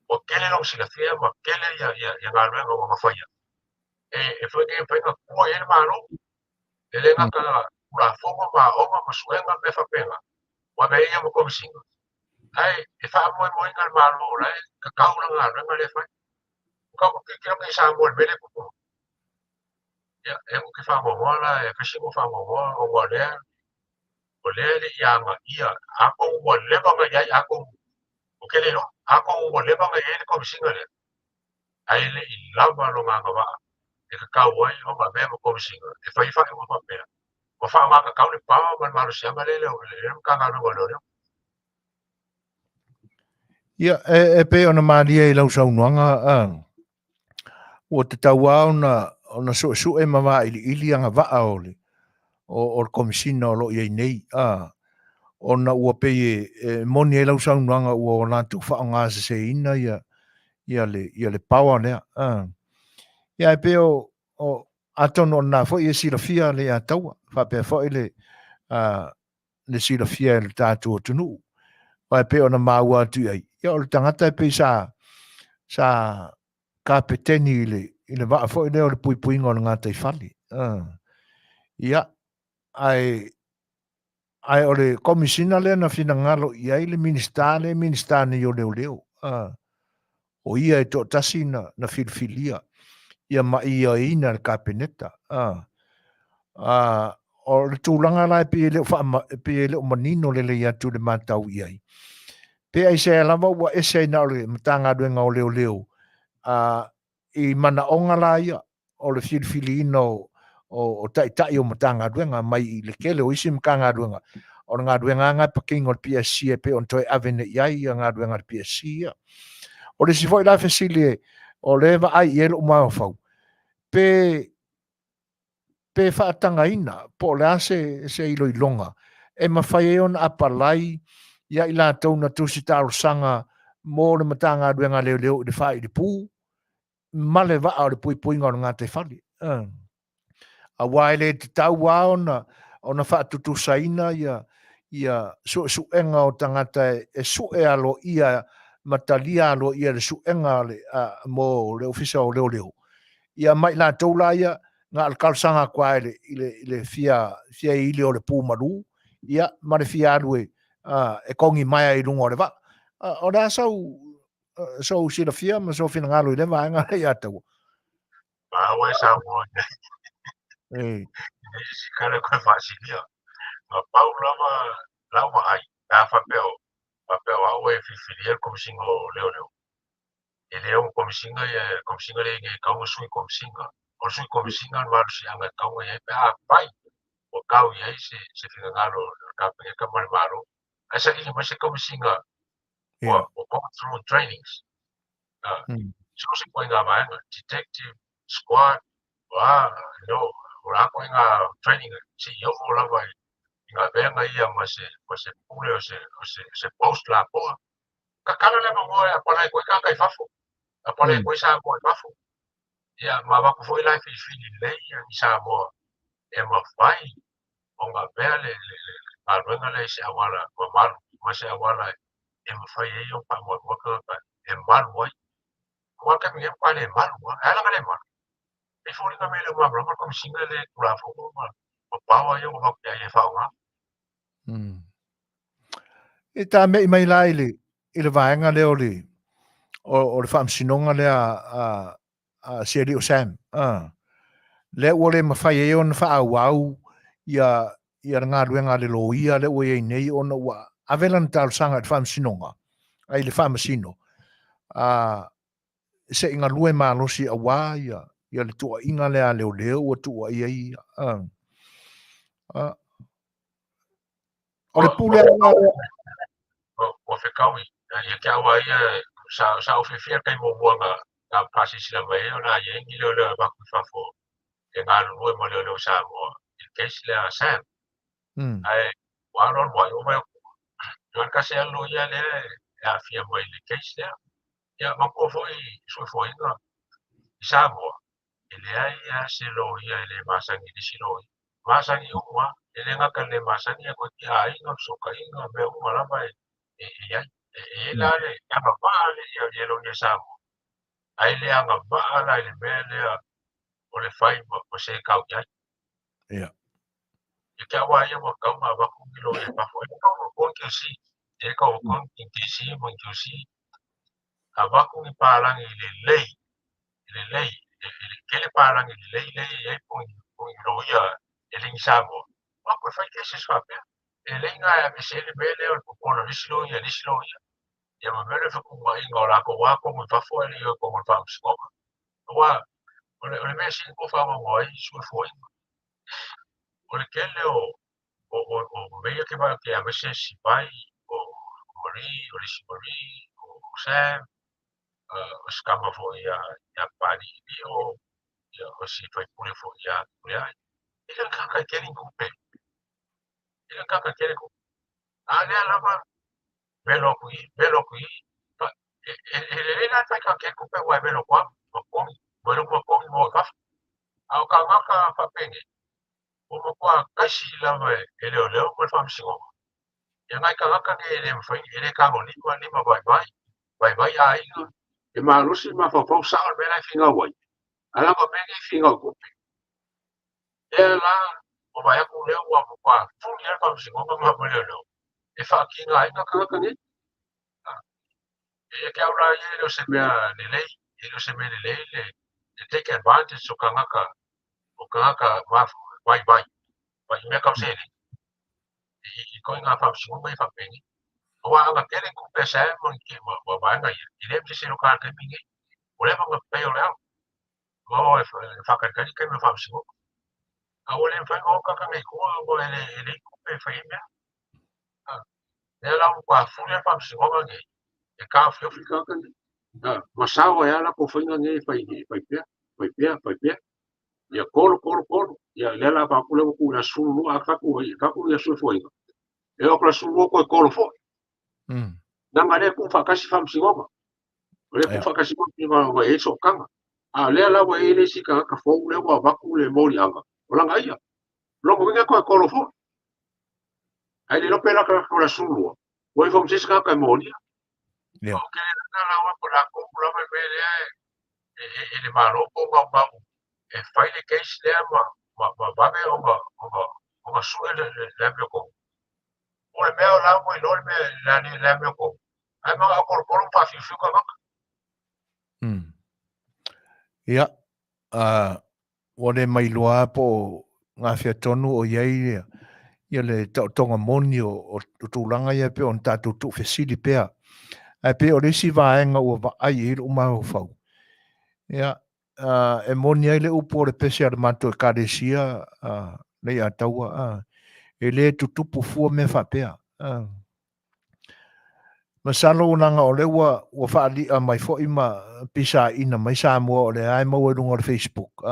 ua tele lona silafia ma tele ia, ia, ia galuega ua na faia. E, e fai e mafai ona tua i ai le Malo. E le gata Tulafono ma aoga ma suega ma mea faapena, ua avea ia ma Komesina. Ae e faamoemoeina le Malo o la e tatau lana galuega lea e fai. Ua tatou tilotilo nei i Samoa i le mea lea e tupu nei. Ia, e ou te faanoanoa la, e fai si ou faanoanoa ona o lea, o lea e le i agaia, atonu ua leva ona i ai, atonu, ou te le iloa, atonu ua leva ona i ai le Komesina lea, ae le i lava lona agavaa e tatau ai ona avea ma Komesina e fai ai faaiuga faapea, ua faaaoga tatau le power ma le malosiaga lea i le Matagaluega o Leoleo. Ia, e, e pei ona malie i lau saunoaga, ua tatau lava ona, ona suesue ma vailiili agavaa o le, o, o le Komesina o lo o i ai nei, a, ona ua pei e, e moni ai lau saunoaga ua o latou faaaoga seseina ia, ia le, ia le power lea. A. Ia, e pei o, o, atonu o lena foi e silafia le Ataua, faapea foi le, a, le silafia e le tatou atunuu. Aua e pei ona maua atu i ai, ia o le tagata e pei sa, sa kapeteni i le, i le vaa foi lea o le puipuiga o le gataifale. Ia, ae, ae o le Komesina lea na finagalo i ai le Minisita lea e Minisita nei o Leoleo. O ia e toatasi na, na filifilia ia ma ioeina e le Kapeneta. O le tulaga la e pei e le o faama, e pei e le o manino lelei atu i le matau i ai. Pe aisea lava ua ese ai na o le Matagaluega o Leoleo a, i manaoga la ia o le filifiliina o, o, o taitai o Matagaluega mai i le tele o isi Matagaluega. O le galuega lava lena e pakina o le PSC e pei ona toe ave nei i ai ia galuega a le PSC ia. O le isi foi la fesili o lea e vaai i ai lou mafaufau, pe pe faatagaina po o le a se, se iloiloga e mafai ai ona apalai ia i latou na tusi talosaga mo le Matagaluega a Leoleo i le faaiilipu ma le vaa o le puipuiga o le gataifale. Aua e le tatau lava ona, ona faatutusaina ia, ia suesuega o tagata e sue aloaia ma talia aloaia le suega le, a, mo le Ofisa o Leoleo. Ia ma i latou la ia, na o le talosaga atu lava i le, i le, i le fia, fia ili o le pu malu, ia, ma le fia alu e, a, e togi maea i luga o le vaa. O le a sau, sou silafia ma sou finagalo i lea vaega lea ia Taua? Maua e Samoa nei. E si kala koe faasilia. Na pau lava lau vaai, pe a faapea o, faapea o au e filifilia le Komisiga o Leoleo, e le ono Komisiga ia, Komisiga lea e tatau ona sui Komisiga. O le sui Komisiga o le malosiaga e tatau ona i ai pe afai ua tau i ai se, se finagalo o le Kapeneta ma le Malo. Ae saili mai se Komisiga ua, ua go through trainings. So o se ituaiga vaega, detective, squad, o a, you know, o le a ituaiga training se i oo lava i galuega ia ma se, ma se pule o se, o se, se post lapoa. Tatala le avanoa e apalai atu ai tagata i fafo, apalai atu ai Samoa i fafo. Ia, ma avatu foi la e filifili lelei ia ni Samoa e mafai ona avea le, le, le galuega lea i se auala mamalu ma se auala e mafai ai ona faamoemoe tagata e malu ai. Aua o le taimi nei e matua le malu lava. E ala ona le malu, e foliga mai e le o malamalama le Komesina le Tulafono ma ma power ia ua avatu ia ia e faaaoga. E tāme'i mai la i le, i le vaega lea o le, o, o le faamasinoga lea a, a si alii o Sam. Lea ua le mafai ai ona faaauau ia, ia le galuega a le loia lea ua i ai nei ona ua ave lana talosaga i le faamasinoga, ai i le faamasino, a, se i galue malosi aua ia, ia le tuuaiga lea a leoleo ua tuuaia ai ia. A, o le pule a lea. Ua fetaui, ia te au lava ia, sa, sa ou fiafia i le taimi muamua na, na faasilasila mai ai o le a i ai ni leoleo e avatu i fafo e galulue ma leoleo Samoa i le case lea a Sam. Ae ua alu alu ai, ua vaai atu, na o le tasi lava le loia lea e aafia mai i le case lea. Ia, manatua foi suefuaina i Samoa, e leai lava se loia e le masani i le isi loia. Masani uma, e le gata i le masani, ae toeitiiti aiga, fesootaiga, mea uma lava e i ai. E i ai la le agavaa lea i loia Samoa, ae le agavaa la i le mea lea o le fai ma se tau i ai. Ia. Ia te au lava ia ua tatau ona avatu ni loia i fafo. E le tau o QC, e le tau o QC ma QC. Avatu ni palagi lelei, lelei, e tele palagi lelei lea e i ai po o ni loia e le ni Samoa. Avatu e fai cases faapea. E lelei na e aveese ai le mea lea o le popola o le isi loia i le isi loia. Ia ma mea lea o le fetuunaiga o latou lava tonu i fafo ae le i o i totonu o le faamasinoga. Aua o le, o le mea sili ua faanoanoa ai suefuaiga. O le tele o, o, o, o mea ia ke vaai atu aemaise Sivai, o Marie, o le isi Marie, o Sam, o si tama foi ia, ia Papalii Lio, ia, o si faipule foi ia Tuleai. E le o ni tagata e tele ni tupe. E le o ni tagata e tele tupe. A lea lava, velo atu i i, velo atu i i. E, e, e lelei la e fai tagata tele tupe aua e velo atu lava, ma totogi, ua iloa ma totogi mo i fafo. A o tagata faapenei, ua matua taisi lava e leoleo ma le faamasinoga. Ia nai tagata nei e le mafai, e le tagolima, lima vaivai, vaivai aiga. E malosi le mafaufau sao i le mea la e finau ai, ae leaga o mea nei e finau i tupe. Lea la, ua vaai atu lea ua matua fuli lava le faamasinoga ma leoleo e faatigaina tagata nei. Ia te au la ia, e le o se mea lelei, e le o se mea lelei le take advantage o tagata, o tagata vaivai, i mea tau seleni, i ituaiga faamasinoga ia faapenei. Aua ana tele ni tupe a Sam ma vaega ia, e leai ma se isi e iloa i le taimi lenei. Ua leva ona pay o le ao. Ua o e faatalitali taimi o le faamasinoga. A ua le mafai ona o tagata nei i tua, aua e leai tupe e fai ai mea. Lea la ua fuli le faamasinoga nei, e taofiofi tagata nei. Ma sao ai lava latou faiga nei e fai, fai pea, fai pea, fai pea. Ia kolo, kolo, kolo. Ia lea la avatu lea ua tuu i le aso 12, a fai atu ia suefuaiga, e oo atu i le aso 12 toe kolo foi. Leaga lea e tuu faatasi faamasinoga. O lea e tuu faatasi faamasinoga ua i ai sootaga. A o lea la ua i ai le isi tagata fou lea ua avatu le moliaga, o lana ia. O lona uiga e toe kolo foi. Ae le iloa pe lata atu i le aso 12, ua ifo ma se isi tagata e molia. Ou te le lata la oe po o latou lava le mea lea e le Malo po o maumau e fai le case lea ma vave ona sue le amiotonu. O le mea o la ua iloa le mea le amiotonu, ae manao tolotolo ma faafiufiu tagata. Ia, ua le mailoa lava po o gafea tonu o i ai ia le taotoga moni o tulaga ia pei ona tatou tuufesili pea. Ae pei o le isi vaega ua vaai i ai lou mafaufau, ia, e moni ai le upu o le pese a le matou Ekalesia Leiataua, e le tutupu fua mea faapea. Masalo leaga o lea ua faali'a mai foi ma pisaina mai Samoa o lea lava e maua i luga o le Facebook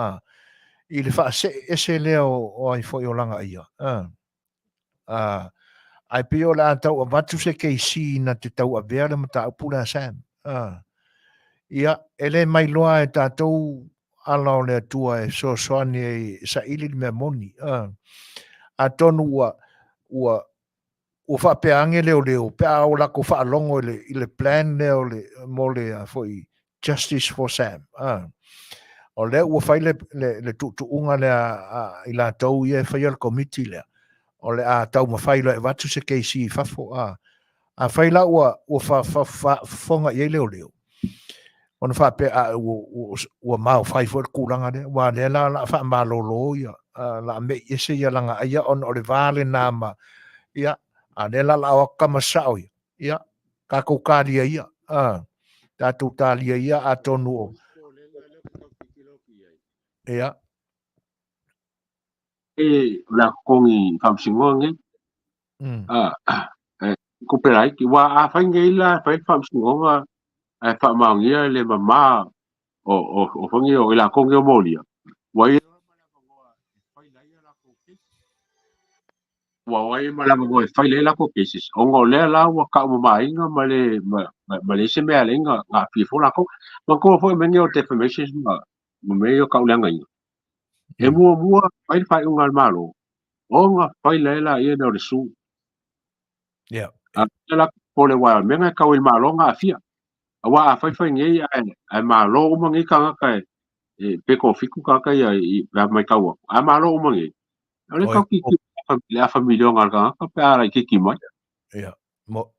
i le faasee ese lea o ai foi o Lagaia ae pei o le a tau avatu se KC na te tau avea le mataupu lea Sam. Ia, e le mailoa e tatou ala o le Atua e fesoasoani ai e saili le mea moni. Atonu ua faapea ane leoleo pe a ua latou faalogo i le plan lea o le mo le a foi Justice for Sam. O lea ua fai le tuutuuga lea a i latou ia e faia le komiti lea, o le a taumafai loa e avatu se KC i fafo. Afai la ua faafofoga i ai leoleo, ona faapea a ua maofai foi le tulaga lea, aua o lea la o le a faamalolo ia, o le a me'i ese ia Lagaaia ona o le va lena ma, ia, a o lea la o le a o atu tama sao ia, ia, tatou talia ia, tatou talia ia atonu o, ia. E, o le a totogi i faamasinoga nei. E, tupe laiti. Ua a fai nei la, e fai le faamasinoga ae faamaonia le mama o foi nei o i latou nei o molia, ua i ua ai ma le avanoa e fai ai latou cases, ona o lea la ua taumamaina ma le ma leai se mea e ala ai ona aafia fua latou. Manatua foi mea nei o defamations ma mea ia o tauleagaina. E muamua fai le faaiuga a le Malo, ona fai ai laia lea o le sue. A o la popole aua o le mea lena e tau i le Malo ona aafia. Aua a fai fai nei ae malo uma nei tagata e pe toafitu tagata ia pe a matau atu, a malo uma nei, o lea e tau tilotilo i le afa miliona a le tagata pe a laitiiti mai. Ia. Mo.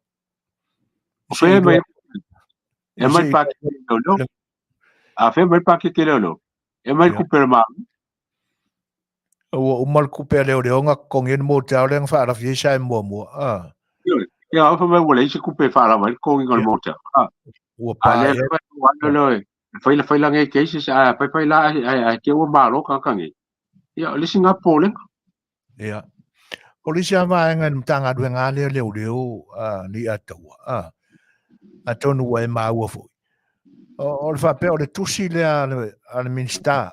O fea mai e mai le pakeke leoleo. A fea mai le pakeke leoleo. E mai le tupe a le Malo. Ua uma le tupe a leoleo na totogi ai le motel lea na faalafi ai Sam muamua. Ia, a fai mai ua leai se tupe e faalava ai le totogiga o le motel. Ua pa. A lea lava lea e fai la fai la nei cases a fai fai la ae te ua malo tagata nei. Ia, o le isi lena popolega. Ia. O le isi lava vaega i le Matagaluega lava lea o Leoleo Leiataua, atonu ua e maua foi, o le faapea o le tusi lea a le Minisita,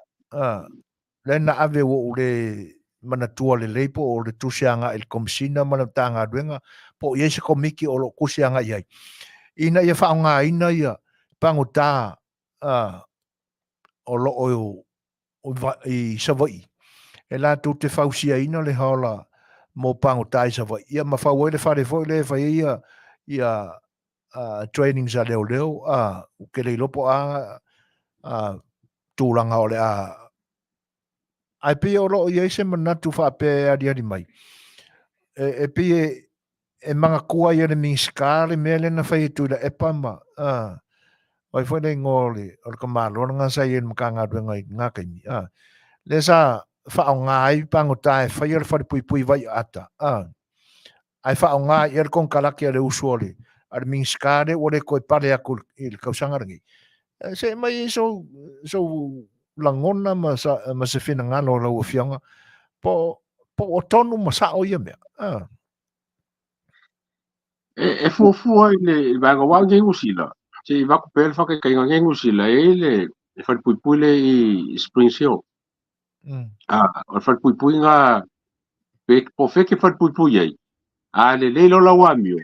lea na ave ua ou le manatua lelei po o le tusi agai i le Komesina ma le Matagaluega, po o i ai se komiti o lo o tusi agai i ai, ina ia faaaogaina ia pagota o lo o i Savaii, e latou te fausiaina le haola mo pagota i Savaii, ia ma fau ai le fale foi lea e fai ai ia trainings a leoleo, ou te le iloa po o a tulaga o le a. Ae pei o lo o i ai se manatu faapea e aliali mai, e pei e manatua ai e le Minisita le mea lea na fai e Tuilaepa ma o ai foi le igoa o le tamaloa lena sa i ai i le Matagaluega i lena taimi, lea sa faaaoga ai pagota e faia le falepuipui vaiaata, ae faaaoga i ai le konekarate a le uso a le Minisita lea ua le toe pale atu i le tausaga lenei. Se i aumai ai sou lagona ma se finagalo o lau Afioga, po o tonu ma sao ia mea. E fuafua i le vaega aua o nei Niu Sila, se i avatu pea le faataitaiga nei Niu Sila, e i ai le falepuipui lea i Springs Hill. O le falepuipui lena, po o fea e te falepuipui ai, a lelei loa lau amio,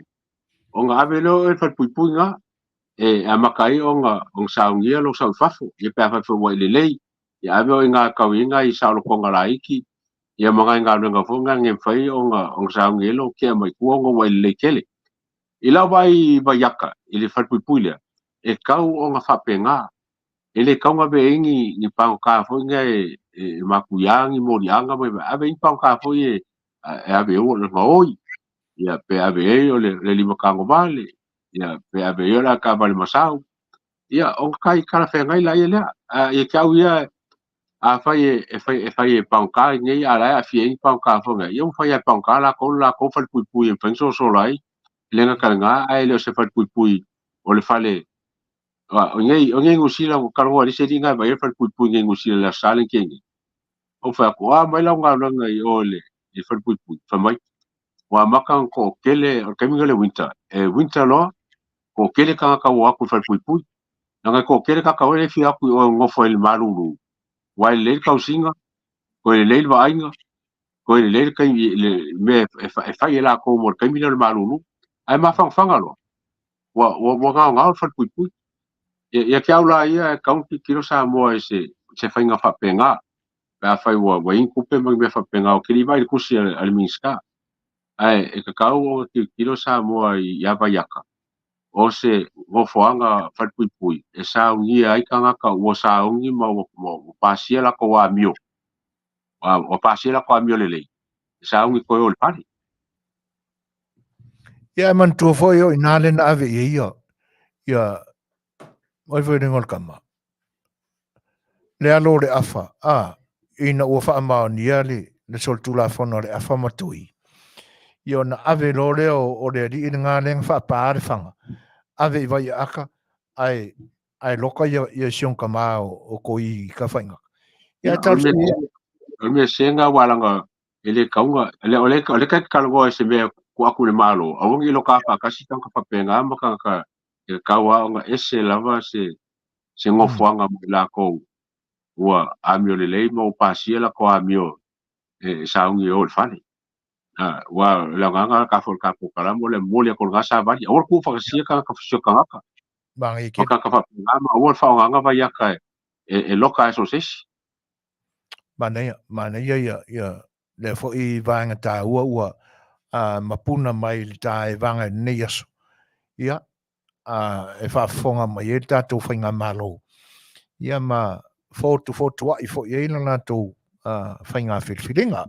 ona ave lea o oe i le falepuipui lena, e amata ai ona saunia lou sau i fafo. Ia pe afai foi ua e lelei, ia ave oe i ina e tau i ai nai saolotoga laiti, ia ma nai galuega foi na e mafai ona sauni ai lou tea mai tua ona ua e lelei tele. I lau vaai i Vaiata, i le falepuipui lea, e tau ona faapena. E le tau ona ave i ai ni pagota foi na e matuia ni moliaga ma ave i ai ni pagota foi e ave i ai o le gaoi, ia pe ave i ai o le lima tagovale, ia pe ave i ai o le avetaavale masau. Ia ona tai talafeagai laia lea. Ia te au ia, afai e fai e fai e pagota nei a o la e aafia ai ni pagota foi nei, ia ua fai lava e pagota latou le latou falepuipui e mafai ona sosola ai, e le gata i lena ae le o se falepuipui o le fale. O nei o nei Niu Sila ua talanoa i le isi alii na e vaai ai le falepuipui nei Niu Sila i le Aso Sa lea na tea nei. Ou fai atu, o a mai lau galuega i o i le falepuipui? Fai mai, ua amata ona toatele, o le taimi lena o le winter, e winter loa, toatele tagata ua o atu i le falepuipui. Leaga e toatele tagata foi lea e fia o atu i o e nonofo ai i le malulu, aua e lelei le tausiga, toe lelei le vaaiga, toe lelei le taimi le mea e fai e latou mo le taimi lea o le malulu. Ae mafanafana loa, ua ua gaogao le falepuipui. Ia te au la ia e tatau ona tilotilo Samoa i se faiga faapena, pe afai ua i ai ni tupe ma ni mea faapena, ou te le i vaai i le tusi a le Minisita, ae e tatau ona tilotilo Samoa ia Vaiata, o se nofoaga falepuipui e saunia ai tagata ua sauni ma ua pasia latou amio, ua pasia latou amio lelei, e sauni toe o i le fale. Ia, e manatua foi o i nā le na ave i ai ia, ia, oi foi le igoa o le tama, le alo o le afa, a, ina ua faamaonia le, le solitulafono a le afa ma Tui, ia ona ave loa lea o, o le alii lena lea na faapā le faga, ave i Vaiaata, ae, ae loka ia, ia si ona tama o, o Toi i Tafaigata. Ia, ae talosia ia. O le mea sega aua leaga e le tau ona, o lea o lea ta te talanoa i se mea tuu atu i le Malo, aua ne i loka faatasi tagata faapena ma tagata e tatau lava ona ese lava se se nofoaga mo i latou ua amio lelei ma ua pasia latou amio e sauni e o i le fale. Aua o le agaga ta foi o le tatou polokalame o le momoli atu o lena savali, aua le tuufaatasia tagata sio tagata ma tagata faapena ma aua le faaaogaina vaiata e loka ai so o se isi. Manaia, manaia ia, ia lea foi vaega taua ua mapuna mai i le taevaga i lenei aso. Ia, e faafofoga mai ai le tatou faigamalo, ia ma fotufotuai foi ai le latou faiga filifiliga.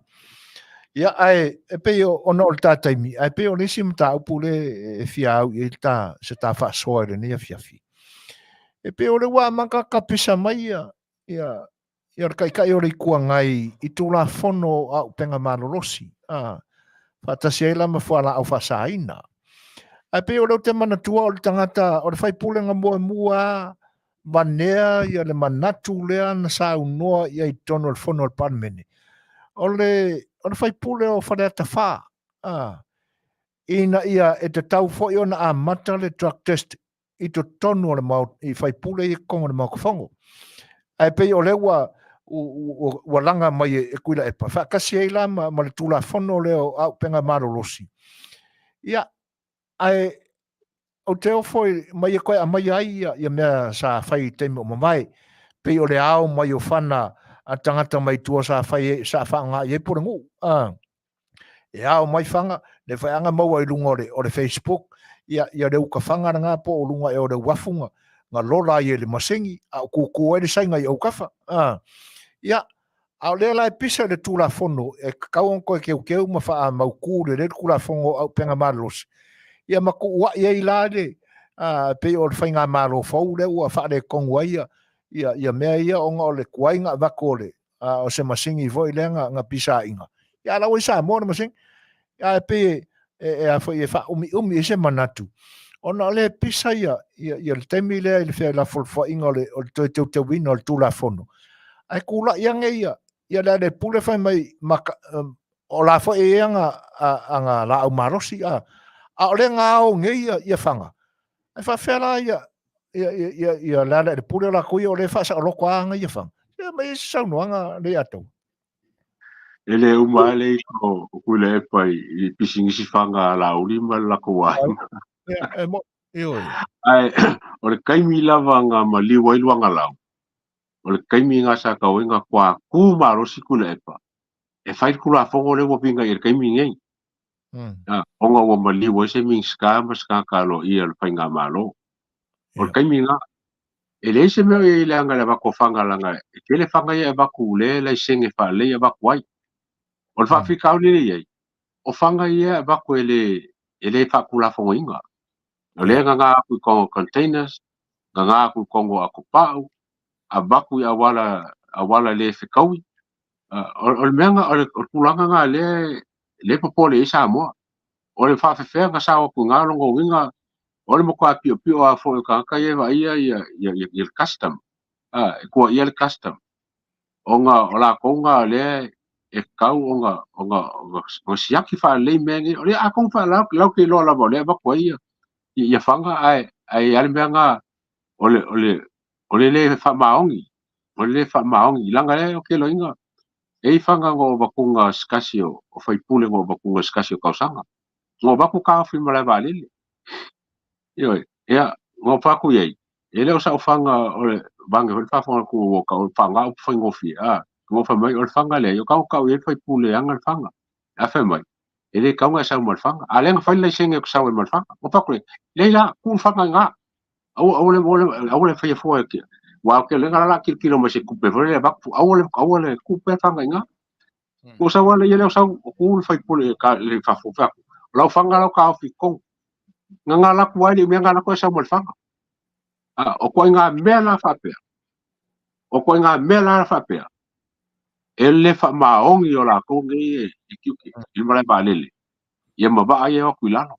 Ia, ae e pei ona o le ta taimi, ae pei o le isi mataupu le e fia au i ai ta, se ta faasoa i lenei afiafi. E pei o le ua amata tapisa mai ia, ia, ia le Taitai o le Itu Agai i Tulafono o Auupega Malolosi, a, faatasi ai la ma fualaau faasaina. Ae pei o lea ou te manatua o le tagata, o le faipule na muamua lava vanea ia le manatu lea na saunoa i ai i totonu o le fono a le Palemene, o le, o le faipule o Faleata 4, a, ina ia e tatau foi ona amata le drug test i totonu o le Maota, i faipule ia i totonu o le Maota Fono. Ae pei o lea ua, ua, ua laga mai e Tuilaepa, faatasi ai la ma, ma le Tulafono lea o Auupega Malolosi. Ia, ae ou te ofo i, ma ia toe aumaia ai ia, ia mea sa fai i taimi o mavae, pei o le ao mai o fana a tagata mai tua sa fai sa faaaoga i ai pulenuu. Ah. E ao mai fana, le faiaga maua i luga o le, o le Facebook, ia, ia le uka fana lena po o luga ea o le uafu na, na lola ai e le masini, a o kūkū ai le saina i autafa. Ah. Ia, a o lea la e pisa i le Tulafono, e tatau ona toe teuteu ma faamautū lelei le Tulafono o Auupega Malolosi, ia ma tuuai ai la le, a, pei o le faigamalo fou lea ua faaletonu ai ia, ia, ia mea ia ona o le tuai ona avatu o le, a o se masini foi lea na, na pisaina. Ia, a la ua i Samoa le masini. Ae pei e, e, e, a foi e faaumiumi ai se manatu, ona o lea e pisa ia, ia, ia le taimi lea i le felafolafoaiga o le, o le toe teuteuina o le Tulafono. Ae tulai ane ia, ia le Aleipule fai mai, ma, o la foi e i ai ana, ana laau malosi, a, A o lea na ao nei ia, ia fana, ae faafefea la ia, ia, ia, ia, ia Lealailepule o latou ia o lea e faasaoloto lava ana ia fana. Ia ma i se saunoaga le ia tau. E le uma lava le ita o Tuilaepa i pisinisi fana a Laauli ma le latou aiga. Ia, e mo, ioe. Ae o le taimi lava na maliu ai Luagalau, o le taimi na sa tau ai na toa tu malosi Tuilaepa e fai le Tulafono lea ua viga i le taimi nei. Ona ua maliu ai se Minisita ma se tagata aloaia o le Faigamalo. O le taimi lena, e leai se mea o i ai leaga i le avatu o fana leaga e tele fana ia e avatu lea e laisene faalelei e avatu ai. O le faafitauli lea e i ai, o fana ia e avatu e le faatulafonoina. O lea e gaga atu i totonu o containers, gaga atu i totonu o atopau, avatu i auala auala le fetaui. O le mea o le tulaga lena lea lea e popole ai Samoa. O le faafefea na sao atu i ina lona uiga o le matua piopio lava foi o tagata ia e vaaia ia ia ia le custom, e tuuaia le custom ona o latou na lea e tatau ona ona ona siaki faalelei mea nei. O lea atonu fa latou te iloa lava o lea e avatu ai ia ia fana ae ae i ai le mea na o le o le o le le faamaoni, o le le faamaoni leaga lea ou te iloaina e i ai fana na ou avatuga se tasi o faipule na ou avatuga se tasi o tausaga. Na ou avatu taofi i malae vaalele. Ioe, ia, na ou fai atu i ai, e le o sau fana o le vaeane foi le faafofoga atu ua tau faaaoga upu faigofie, a, na ou fai mai, o le fana lea, o tau tau i ai le faipule e ana le fana. Ae fai mai, e le tatau ona e sau ma le fana. A o lea na fai le laisene ou te sau ai ma le fana. Ou fai atu i ai, leai la, tuu le fana i ina. Aua, aua le, aua le, aua le faia fua e aua ou te iloa la o le a tilotilo mai i se tupe foi lea e avatu, aua le, aua le, tuu pea le fana i ina. Ua sau lava ia lea o sau, o tu le faipule le fafo, fai atu, o lau fana la ua taofi i totonu. Na nga alu atu ai le mea nga alu atu ai sau ma le fana. O ituaiga mea la faapea, o ituaiga mea la faapea, e le faamaoni o latou nei e tiute i le malae vaalele, ia ma vaa ia e o atu i lalo.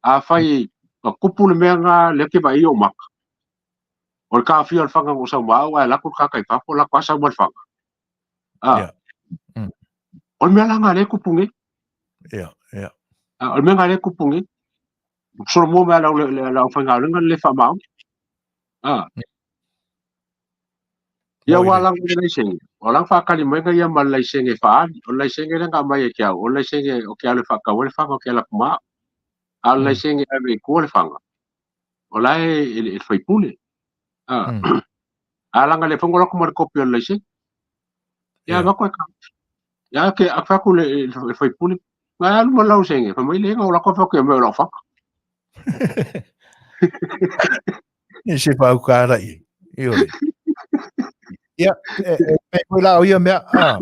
Afai na tupu le mea lena lea ou te vaai i ou maka, o le taofia o le fana na ou sau ma au ae alu atu le tagata i fafo, alu atu lava sau ma le fana. O le mea la lena lea e tupu nei. O le mea lena lea e tupu nei. Solomua mai lau le aufaigaluega le le faamaoni. Ia ua lago le laisene. O la whakali mai ia ma le laisene whaali. O le laisene le ngā mai e ke au. O le laisene o ke alu whakau le whanga o ke ala kuma. A o le laisene ave i kua le whanga. O la e e whaipule. A langa le whango lako ma le kopi o le laisene. Ia mako e ka. Ia ke a whaku le le whaipule. Ngā alu ma lau senge. Wha mai le ngā o lako whaku e mai o lau whaka. E se pau ka rai. Ioe. Ia, e, e, e koe la o ia mea, a,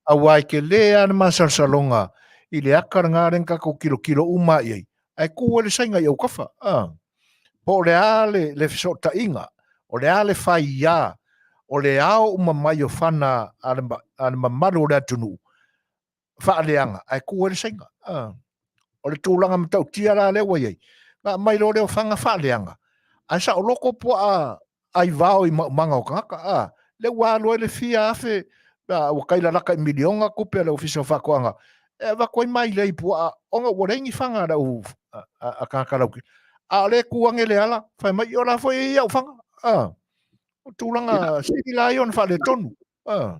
a wai ke le ana masalosaloga i le aka le ngā ren kako kilo kilo uma i ai. Ai ku le sainga i au kafa, a. Po o le a le, le fesootaiga, o le a le faiā, o le ao uma mai o fana a le, a le mamalu o le atunuu, faaleaga, ae ku ai le saiga. O le tulaga matautia la lea ua i ai, na aumai loa lea o fana faaleaga, ae saoloko puaa aivao i maumaga o tagata, a, lea ua alu ai le fia afe, a, ua tai lalaka i miliona tupe a le Ofisa o Faatoaga, e avatu ai mailei i puaa, ona ua leai ni fana a le au, a, a, a tagata lautele. A o lea e tu ane le ala, fai mai, o la foi e i ai au fana, a. O tulaga sili la ia ona faaletonu, a.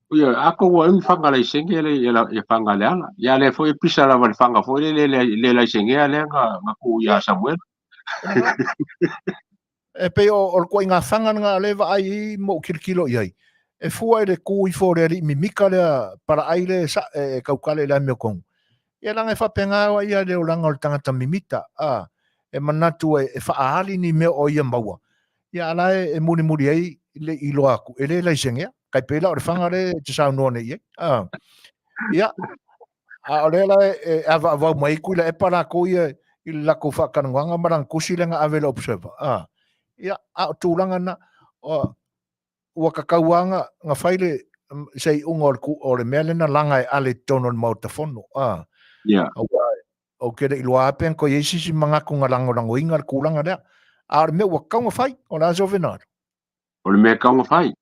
Ia, a ko ua ui fanga laisenge le ia ia fanga le ala. Ia le foi pisa lava le fanga foi le le le laisenge le nga nga ku ia Samuel. E pei o o le ituaiga fana lena lea e vaai i ma ou kilokilo i ai. E fua i le tu ifo o le alii mimika lea palaai lea e sa e taukale i le amiotonu. Ia leaga e faapena lava ia le olaga o le tagata mimita, a, e manatu e faaali ni mea o ia maua, ia a la e mulimuli ai le iloa atu, e le laisengea. Tai pei la o le fana lea e te saunoa nei i ai. A, ia, a o lea la e avaavau mai ai Tuilaepa latou ia i le latou faatalanoaga ma lana tusi lea na ave i le Observer. A, ia, a o tulaga na, ua tatau lava na fai le se iuga o le, o le mea lea na laga e Ale i totonu o le Maota Fono. A, yeah. Aua, ou te le i iloa lava pe na toe i ai se isi manatu na lagolagoina le tulaga lea. A o le mea ua tatau ona fai, o le a sou finagalo? O le mea e tatau ona fai.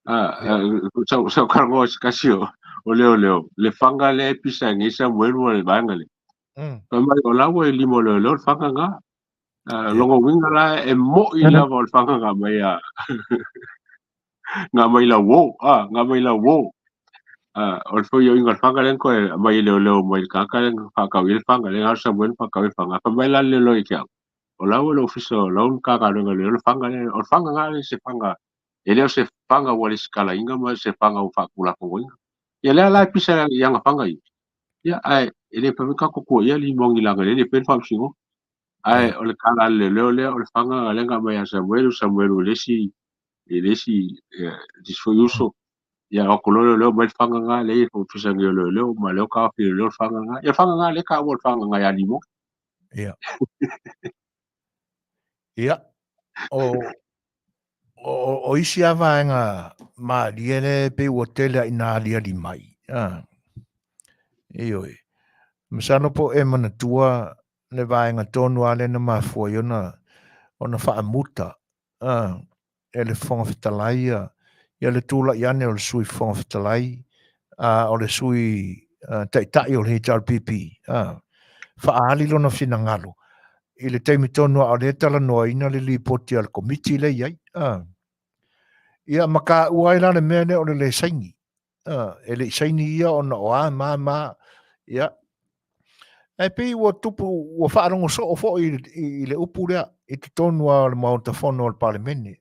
Sa ou talanoa i se tasi o leoleo, le fana lea e pisa ai nei Samuelu o le vaega lea. Fai mai o la ua i lima o leoleo le fanga nga. Longa uiga la e mo'i lava o le fanga nga mai a nga mai lau uō, nga mai lau uō. O le feoioiga o le fanga lea na toe aumai e leoleo mai le tagata lea na faatau i ai le fanga, lea na alu Samuel na faatau ai le fanga. Fai mai la le leoleo ia te au, o la ua i le ofisa o lau Matagaluega o Leoleo le fanga lea. O le fanga na e le se fanga, e le o se fanga ua lesitalaina ma se fanga ua faatulafonoina. Ia lea la e pisa i ana fanga ia. Ia ae e le mafai ona tatou tuuaia Limoni leaga o lea e le i faia le faamasinoga. Ae o le tala a le leoleo lea, o le fanga lea na aumai ia Samuelu, Samuelu e le isi i le isi le isi foi uso. Ia o atu loa leoleo aumai le fanga lena lea e ofisa nei o leoleo ma lea ua taofi e leoleo le fanga lena. Ia le fanga lena lea e taua o le fanga lena ia Limoni. Ia. Ia. O isi lava vaega malie lea e pei ua tele lava ina aliali mai. Ioe. Masalo po o e manatua le vaega tonu lava lea na mafua ai ona faamuta e le Fofoga Fetalai ia le tulai ane o le Sui Fofoga Fetalai, o le Sui Taitai o le HRPP, faaali lona finagalo i le taimi tonu a o lea e talanoaina le lipoti a le Komiti lea e i ai. Ia ma taua ai la le mea lea o le le saini. E le i saini ia ona o a ma a ma a. Ia, ae pei ua tupu, ua faalogo soo foi i le upu lea i totonu lava o le Maota Fono o le Palemene.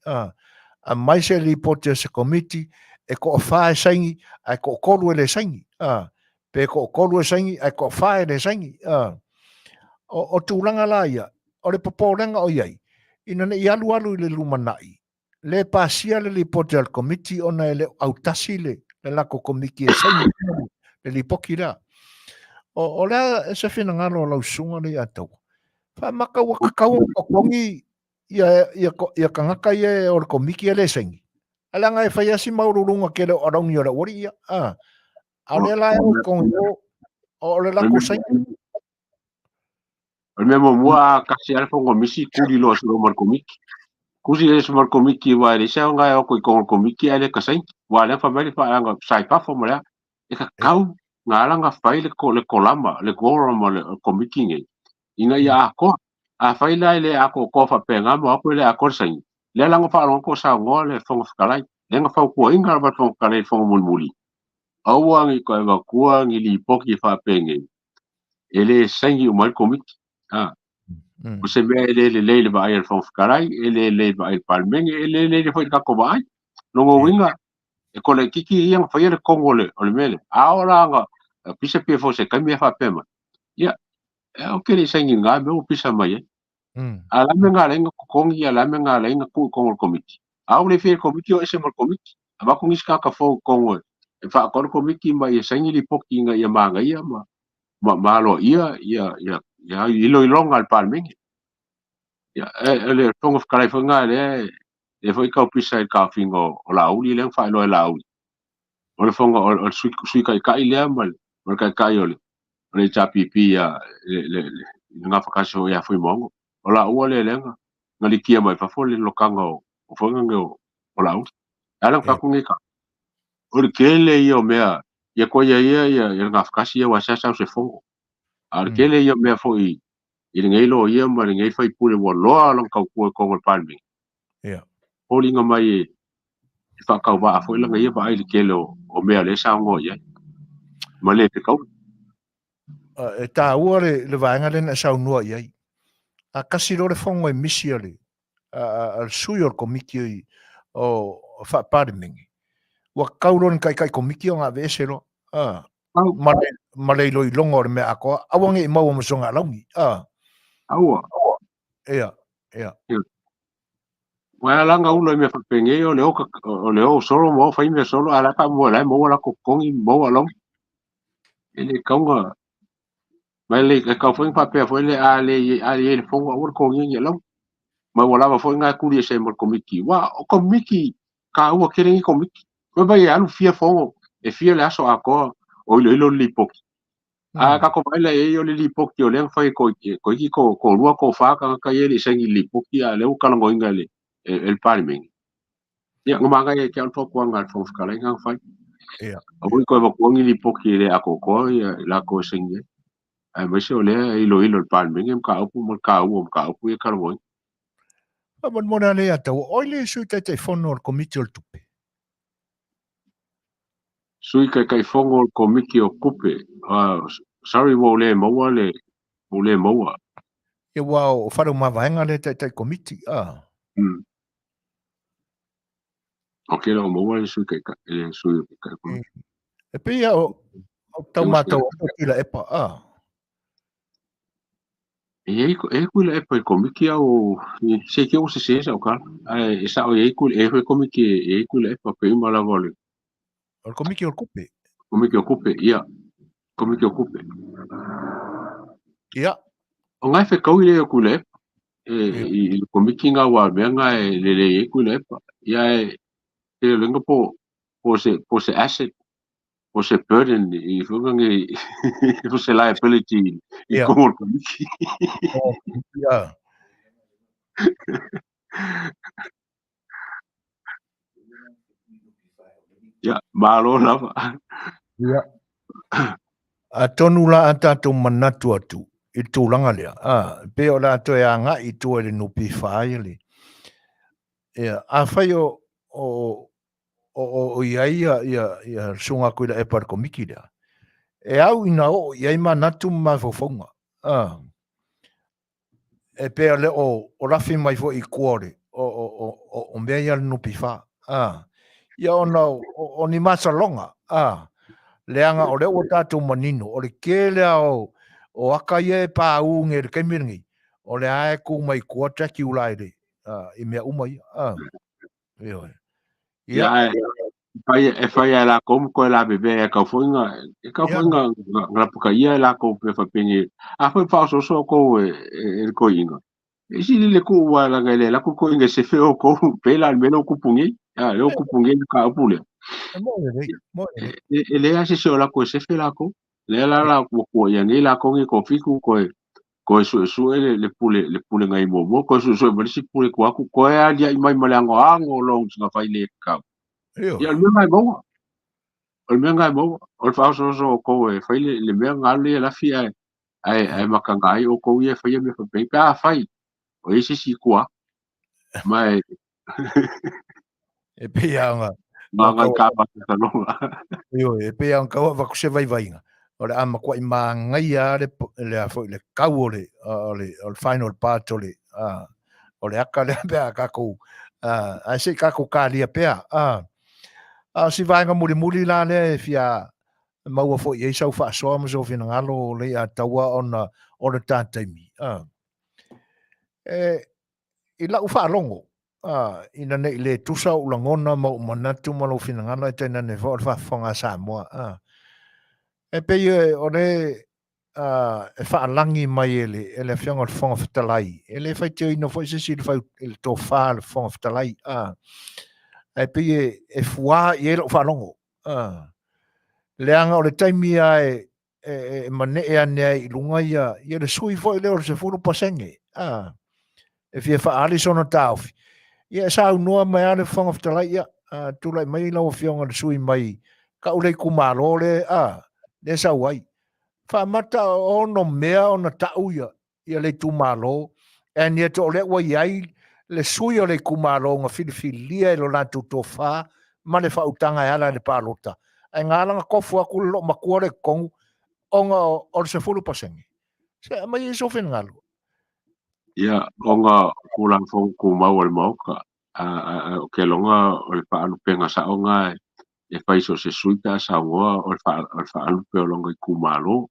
Aumai se lipoti a se Komiti, e toafa e saini ae toatolu e le saini. Pe toatolu e saini ae toafa e le saini. O tulaga la ia, o le popolega o i ai, ina ne i alu alu i le lumanai, le pasia le lipoti a le Komiti ona e le o autasi le latou Komiti e saini le lipoti lea. O le a se finagalo o lau susuga lea ia Taua? Faamata ua tatau ona totogi ia tagata ia o le Komiti e le saini. Ae leaga e fai lava si maualuluga tele o alauni o le aualii ia. A o lea la e o i totogi o le latou saini. O le mea muamua a tasi lava le fono misi, tuli loa solo ma le komiti. Tusi le ma le komiti aua e leai se aoga e o atu i totonu o le komiti ae le tasaini. Aua o lea na fai mai le faaleaga sa i fafo ma le a. E tatau na ala ona fai le kolama, le quorum o le komiti nei ina ia atoa. Afai la e le atoatoa faapena ma o atu e le atoa le saini, lea la na faalogo atu o saunoa le Fofoga Fetalai, lea na fautuaina lava le Fofoga Fetalai i le fono mulimuli, aua ne i toe avatua ni lipoti faapenei e le saini uma ai le Komiti. O se mea e le lelei i le vaai a le Fofoga Fetalai, e le lelei i le vaai a le Palemene, e le lelei foi i le tatou vaai. Lona uiga, e kolaitiiti ia na faia le tonu o le mea lea. A oo la ina pisa pia foi se taimi ae faapea mai, ia, ou te le i saini i lena mea ua pisa mai ai. A o le a le mea na ala ai ona totogi, a o le a le mea na ala ai ona tuu i totonu o le Komiti? A ua le fia i le Komiti, o ese ma le Komiti. Avatu nisi tagata fou i totonu e faaatoa le Komiti ma ia saini lipoti ina ia manaia ma ma aloaia ia iloiloga a le Palemene. Ia, e le Fofoga Fetalai foi lena lea foi tau pisa i le taofiga o Laauli lea na faailoa e Laauli. O le fofoga o le Sui Taitai lea ma le Taitai o le HRPP ia le gafatasi foi ia Fuimaono. O laua lea lea na likia mai fafo le lokaga o fofoga nei o Laauli. E ala ona fai atu nei tala, o le tele ia o mea ia koe ia ia ia le gafatasi ia aua e seasea au se fono. A o le tele ia o mea foi i lenei loia ma lenei faipule ua loa lona tautua i totonu o le Palemene. Foliga mai e faatauvaa foi lana ia vaai i le tele o mea lea e saunoa i ai ma le fetaui. E taua le vaega lea na e saunoa i ai. A tasi loa le fono e misi a le sui o le komiti o faa-Palemene, ua tatau loa i le taitai komiti ona aveese loa, ma le iloiloga o le mea atoa, aua ne i maua ma sona alauni. Aua. Ia, ia. Ua ala ona ula i mea faapenei o le o, o le o solo ma o fai mea solo, a o la e faamoe o la e maua latou totogi, maua alauni. E le tatau ona, ma e le tatau foi ona faapea foi le a le i ai le fono aua le totogia ni alauni. Ma ua lava foi lena e tuli ese ai ma le komiti. Aua o komiti taua tele nei komiti. Fai mai e alu fia fono, e fia le aso atoa o iloilo le lipoti. A tatou vaai la i ai o le lipoti o lea na fai e toeitiiti toalua toafa tagata ia e le i saini i le lipoti a o lea ua talanoaina e le Palemene. Ia, na manaia ia te au le fautuaga a le Fofoga Fetalai na fai. Aua ne i toe avatua ni lipoti e le atoatoa i latou e saini ai. Aemaise o lea e iloilo e le Palemene mataupu ma le taua o mataupu ia e talanoaina. Faamolemole a Leiataua, oi le Sui Taitaifono o le Komiti o le Tupe. Sui Taitaifono o le Komiti o Tupe. Sorry ua ou le maua le, ua ou le maua. Ia ua o Faleomavaega le Taitai Komiti, ah. Ok, le o maua le Sui Taitai, le Sui Taitai Komiti. E pei a o tau matau atu o Tuilaepa, ah. E i ai e i Tuilaepa i komiti au se ke o se se sa o kala. Ae e sao e i ai e i komiti e i Tuilaepa pe uma lava o le O le komiti o le kupe. Komiti o kupe, ia. Komiti o kupe. Ia. O ngai whekau i le o Tuilaepa. E, i, i le komiti ngā wā mea ngā e lele i Tuilaepa. Ia e, te lenga po, po se, po se asset o se burden i whanga nge o se liability i yeah. kongo komiti. Oh, yeah. Ya, malo lava. Ya. Atonu la a tātou manatu atu i le tulaga lea. Ah, pe o la toe agai i tua i le NPF ia le. Ia, afai o, o, o, o, o i ai ia, ia, ia le susuga Tuilaepa i le komiti lea, e au ina oo i ai manatu ma mafaufauga. Ah. E pei le o, o lafi mai foi i kua o le, o, o, o, o, o mea ia le NPF. Ah. Ia ona o, o, o ni masaloga. Ah. Leaga o lea ua tatou manino, o le tele lava o, o aka ia e paū nei i le taimi lenei, o lea lava e tu mai tua Dracula i le, i mea uma ia. Ah. Ioe. Ia, e fai e fai e lākou ma koe lavevea e kau foi nga e kau foi nga nga lapakaia e lākou pe faapeni a foi faaosooso oukou e e le toeaina. E sili le tuu aua leaga e le alu atu le toeaina e sefe oukou pe la le mea lea ua tupu nei. A lea ua tupu nei le mataupu lea. E e leai lava se isi o alu atu e sefe lākou. Lea la la ua tuuaia nei lākou nei toafitu toe toe suesue le, le pule le pulega i muamua, toe suesue ma le isi pule tua atu, toe alia'i mai ma le anoano o loans na fai le tatau. Ia, o le mea lena e maua. O le mea lena e maua. O le faaosooso o outou e fai le, le mea lena alu lea e lafi ae, ae, ae mataga ai outou ia e faia mea faapei. Pe afai, o i ai se isi i tua, ma e E pei lava ona Maga i ka matataloga. Ioe, e pei lava ona tau avatu se vaivaiga, o le a matuai manaia lava le, le a foi le kau o le, o le, o le final part o le, a, o le aka lea pe a tatou, a, ae se i tatou kalia pea, a. A o si vaega mulimuli la lea e fia maua foi i ai sau faasoa ma sou finagalo o Leiataua ona o le ta taimi, a. E, i lau faalogo, a, ina ne i le tusa ou lagona ma ou manatu ma lou finagalo e tainane foi o le faafofoga a Samoa, a, e pei o le a, e faalagi mai e le, e le Afioga i le Fofoga Fetalai, e le faitioina foi se isi i le, fai, i le tofa a le Fofoga Fetalai, a, ae pei e, e fuā i ai lau faalogo, a, leaga o le taimi lava e, e, e manee ane ai i luga ia, ia le sui foi lea o le 10%, a, e fia faaali sona taofi. Ia e saunoa mai lava le Fofoga Fetalai, ia, a, tulai mai lau Afioga le sui mai kau le itumalo le, a, le sau ai. Faamata ono mea ona tau ia, ia le itumalo, and yet o lea ua i ai le sui o le itumalo na filifilia e lo latou tofa ma le faautaga e ala i le palota, ae na ala na tofu atu le loomatua lea i totonu ona o le 10%. Se aumai ai sou finagalo. Ia, ona o Tulafono Tumau a le Maota, o ke loga o le faalupega sao na e fai so o se sui pe a saunoa o le faalupe o lona itumalo.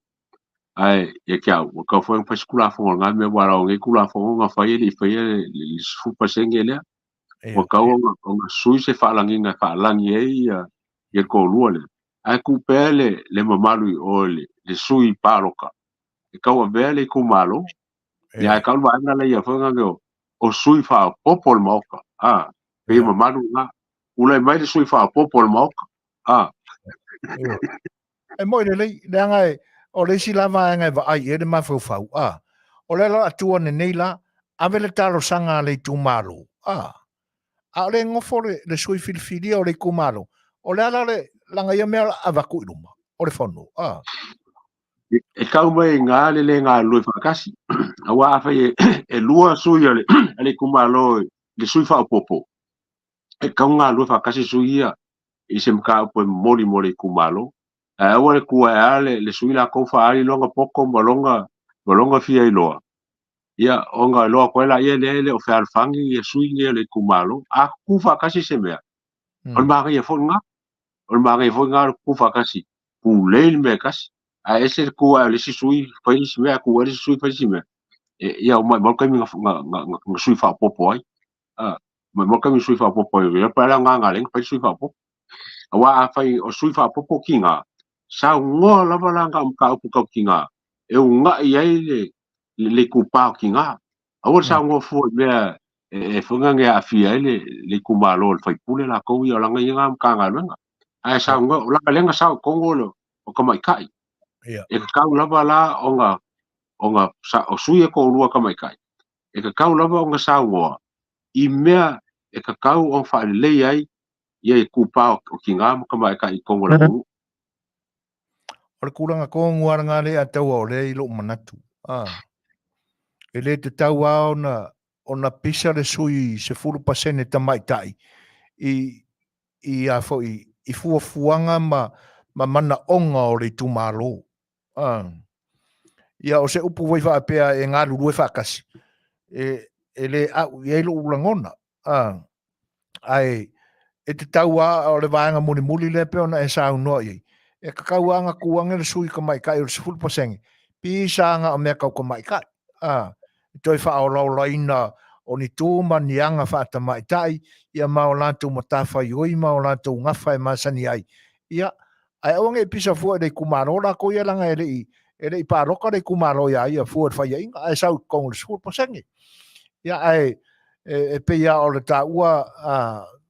Ae ia te au, ua tatau foi ona fai se Tulafono o lena mea, aua o lenei Tulafono na fai e le i faia le 10% lea. Ua tatau ona sui se faalagiga e faalagi ai ia le toalua lea. Ae tuu pea le mamalu i o i le sui palota e tauavea le itumalo. Ia ae tau le vaega lea ia foi lea o sui faaopoopo o le Maota. A, pei e mamalu lena. Tulai mai le sui faaopoopo o le Maota. A. E moi lelei, leaga e, o le isi la vaega e vaai i ai le mafaufau, a, o le ala atu ane nei la, ave le talosaga a le itumalo, a, a o le nofo le, le sui filifilia o le itumalo, o le ala le, laga ia mea avatu i luma, o le fono, a. E kau mai ngā le le galulue faatasi. Aua afai e lua sui o le itumalo le sui faaopoopo, e tatau ona galulue faatasi sui ia i se mataupu e momoli mo le itumalo. Ae aua le tu ae lava le sui latou faaali lona poto ma lona fia iloa, ia ona iloa atu ai laia lea e le o fealofani ia sui nei o le itumalo. A tutu faatasi se mea, o le manaia foi lena. O le manaia foi lena o le tutu faatasi, pulei le mea e tasi. Ae ese le tu ae o le isi sui fai le isi mea, tu ae le isi sui fai le isi mea. E, ia, maumau le taimi na sui faaopoopo ai. Maumau le taimi na sui faaopoopo ai. Ia, pa le agaga lea na fai le sui faaopoopo. Aua afai o sui faaopoopo tiga, saunoa lava la na o mataupu tau tiga e uunai ai le itupa o tiga. Aua le saunoa fua i mea e foi na e aafia ai le itumalo o le faipule latou ia, o lana ia na Matagaluega. Ae saunoa, o lana lea na sao i totonu o tamaitai. E tatau lava la ona o sui e toalua tamaitai, e tatau lava ona saunoa i mea e tatau ona faalelei ai ia itupa o tiga ma tamaitai i totonu o le atunuu. O le tulaga tonu lava lena lea taua o lea i lou manatu. E le tatau lava ona pisa le sui 10% tamaitai i a foi i fuafuaga ma manaoga o le itumalo. Ia o se upu foi faapea e galulue faatasi, e le au i ai lou lagona. Ae e tatau lava, o le vaega mulimuli lea pei ona e saunoa i ai, e tatau lava ona tu ane le sui tamaitai o le 10%, pisa na o mea tau tamaitai, e toe faaolaolaina o ni tu ma ni aga faatamaitai, ia ma o latou matafaioi ma o latou gafa e masani ai, ia, ae aua ne i pisa fua i le itumalo latou ia leaga e le i palota le itumalo iā ia fua i le faiaina, ae sau i totonu o le 10%. Ia, ae e pei lava o le taua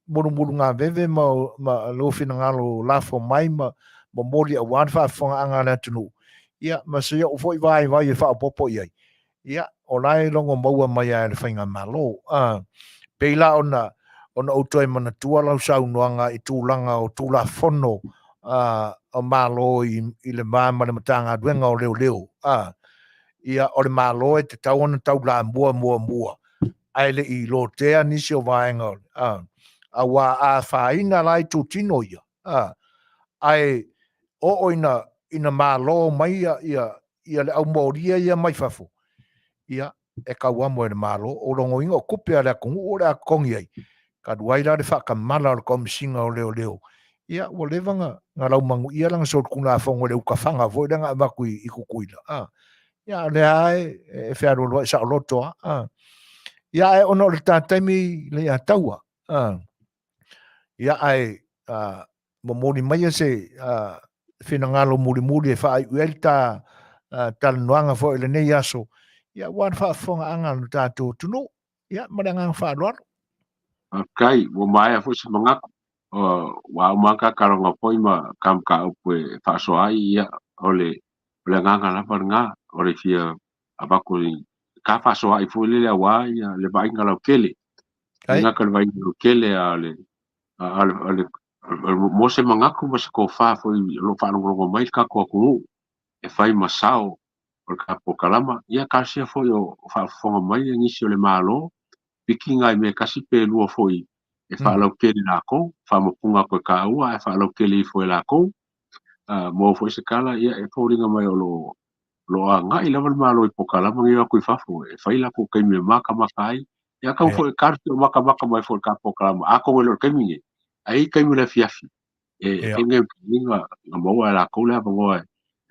mulumulugaveve ma lou finagalo lafo mai ma momoli aua le faafofogaaga a le atunuu, ia ma si ou foi vaivai e faaopoopo i ai, ia, o la e logo maua mai lava e le faigamalo. Pei la ona ou toe manatua lau saunoaga i tulaga o Tulafono o Malo i le va ma le Matagaluega o Leoleo, ia, o le Malo e tatau ona taulamua muamua ae le i lotea nisi o vaega o, aua a afaina la itutino ia, ae oo ina malo mai ia le aumolia ia mai fafo, ia, e tauamo e le Malo. O logoina o tupe a le atunuu o le a totogi ai, talu ai la le faatamala o le Komesina o Leoleo, ia, ua leva na laumanuia lana solitulafono i le utafaga foi lea na avatu i Tutuila. Ia, o lea lava e fealualuai saoloto lava. Ia, ae ona o le ta taimi le ia taua, ia, ae momoli maia se finagalo mulimuli e faaiu ai le ta talanoaga foi i lenei aso, ia, aua le faafofogaaga a lo tatou atunuu. Ia, ma le agaga faaaloalo. Faafetai, ua maea foi se manatu. Ua uma lava ta talanoa foi ma ta mataupu e faasoa ai, ia, o le agaga lava lena, o le fia avatu i ta faasoaai foi lele aua le vaaiga lautele. E le gata i le vaaiga lautele, a o le mo se manatu ma se tofa foi o lo o faalogologo mai le tatou atunuu e fai ma sao o le tatou polokalama. Ia, talosia foi o faafofoga mai nisi o le Malo, piki nai mea tasi pe lua foi e faalautele latou, faamapuga atu e taua ae faalautele ifo e latou. Maua foi se tala, ia, e foliga mai o lo o agai lava le Malo i polokalama nei o atu i fafo e fai latou taimi e matamata ai. Ia, tau foi talosia o matamata mai foi i le tatou polokalama, atonu e le o le taimi nei, ae i ai taimi o le afiafi e fai na maua e latou le avanoa e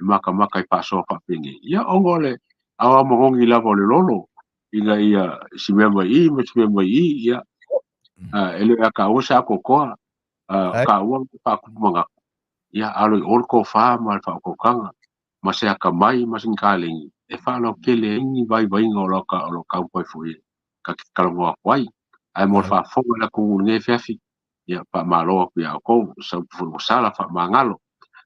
matamata i faasoa faapenei. Ia, ona o le aoao manogi lava o le lolo ina ia si mea mai i ma si mea mai i, ia, e le o ia taua se atoatoa, o taua le faatupu manatu, ia, alo i o le tofa ma le faautautaga ma se atamai ma se taleni e faalautele ai ni vaivaiga o lo taumafai foi ta te talanoa atu ai. Ae mo le faafofoga i le atunuu i lenei afiafi, ia, faamalo atu ia outou, sau foi ua sala faamagalo.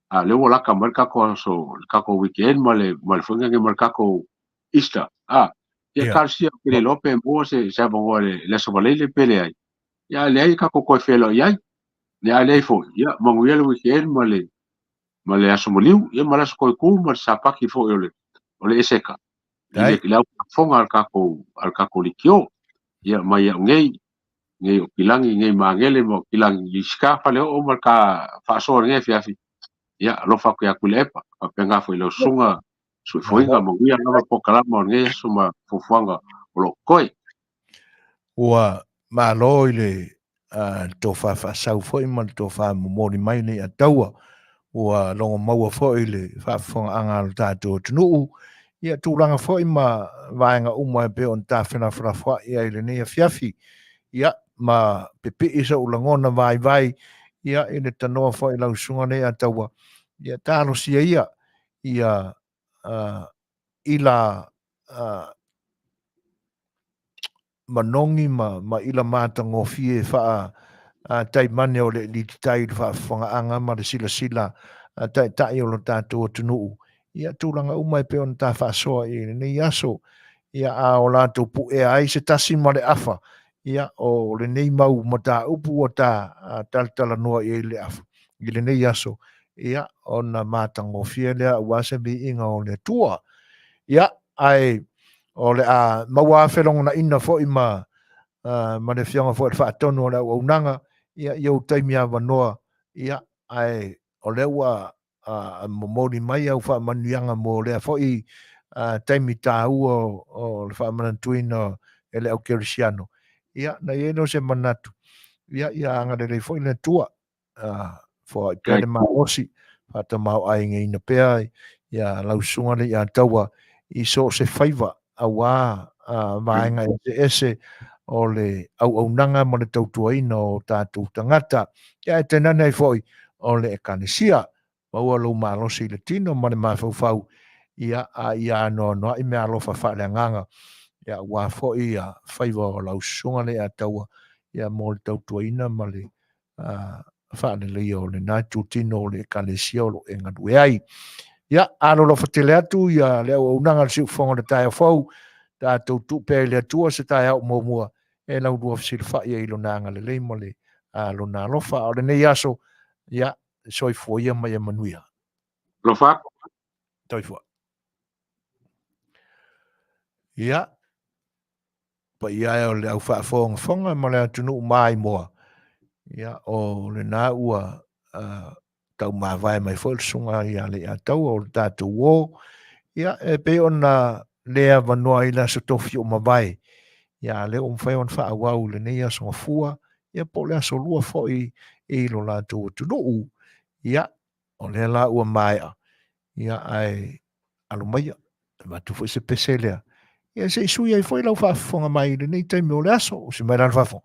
A lea ua lata mai le tatou aso, le tatou weekend ma le foi ma le tatou Easter. Ia talosia ou te le iloa pe maua se avanoa i le Aso Faraile pe leai. Ia, leai tatou toe feiloai ai. Ia, a leai foi, ia, manuia le weekend ma le ma le aso maliu, ia ma le aso koiku ma le sapaki foi o le eseka. I le au faafofoga a le tatou leitio. Ia mai au nei, nei o Kilagi, nei Magele ma o Kilagi i si ka faleoo ma le ka faasoa i lenei afiafi. Ia, alofa atu ia Tuilaepa, faapena foi i lau susuga Suefoiga, manuia lava polokalama o lenei aso ma fuafuaga o lo o totoe. Ua malo i le tofa faasau foi ma le tofa momoli mai nei ataua. Ua logo maua foi le faafofogaaga a lo tatou atunuu, ia tulaga foi ma vaega uma e pei ona ta felafolafoai ai i lenei afiafi. Ia, ma pipii sou lagona vaivai, ia, i le tanoa foi i lau susuga nei ataua, ia talosia ia, ia ila manogi ma ila matagofie faa taimane o le alititai i le faafofogaaga ma le silasila a taitai o lo tatou atunuu, ia tulaga uma e pei ona ta faasoa i lenei aso, ia a o latou puea ai se tasi ma le afa, ia o lenei mau mataupu ua ta talatalanoa i ai le afa i lenei aso, ia ona matagofie lea aua se viiga o le Atua. Ia, ae o le a maua felogonaina foi ma ma le afioga foi i le faatonu o le auaunaga, ia i ou taimi avanoa, ia, ae o lea ua momoli mai au faamanuiaga mo lea foi taimi taua o le faamanatuina e le au kerisiano, ia, na i ai lea o se manatu, ia, ia agalelei foi le Atua, foai pea le malosi, faatamaoaigaina pea ia lau susuga le Leiataua i so o se faiva aua vaega eseese o le auaunaga ma le tautuaina o tatou tagata. Ia ae tainane ai foi o le Ekalesia. Maua lou malosi i le tino ma le mafaufau, ia, a ia anoanoai meaalofa faaleagaga, ia aua foi ia faiva o lau susuga Leiataua, ia mo le tautuaina ma le faaleleia o lena itutino o le Ekalesia o lo o e galue ai. Ia, alolofa tele atu ia le auaunaga a le Siufofoga o le taeao fou, tatou tuu pea i le Atua se taeao muamua e laulua fesilafai ai i lona agalelei ma le lona alofa. A o lenei aso, ia, soifua ia ma ia manuia. Alofa atu. Soifua. Ia, paia e o le au faafogafoga ma le atunuu maimoa, ia, o lena ua taumavae mai foi le susuga ia Leiataua o le tatou uo, ia, e pei ona le avanoa i le aso tofi o mavae, ia, a lea ua mafai ona faaauau i lenei aso gafua, ia, po o le aso lua foi i lo latou atunuu, ia, o lea la ua maea, ia, ae alo maia, avatu foi se pese lea, ia se i sui ai foi lau faafofoga mai i lenei taimi o le aso, usi mai la le faafofoga.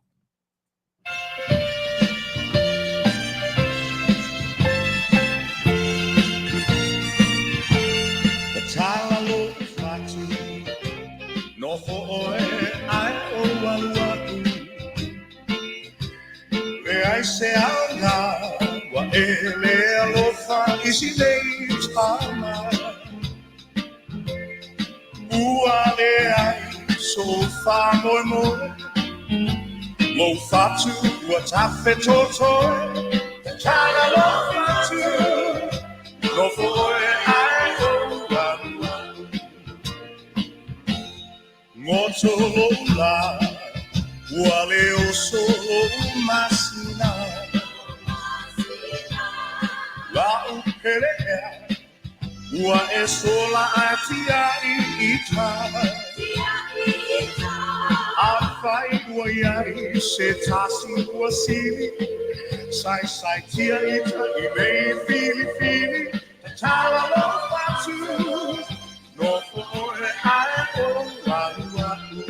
Tatala lou fatu, nofo oe ae ou alu aku. Leai se aoga, ua e le alofa i si nei tama. Ua leai sou faamoemoe, lou fatu ua tafetotoe. Tatala lou fatu, nofo oe ae ou alu aku. Goto lou lā, ua le oso lou masina. La'u pele ea, ua e sola ae tia'i i tā. Afai ua iai se tasi ua sili, saisaitia ita i nei filifili, tatala lou fatu, nofo oe ae ou alu aku.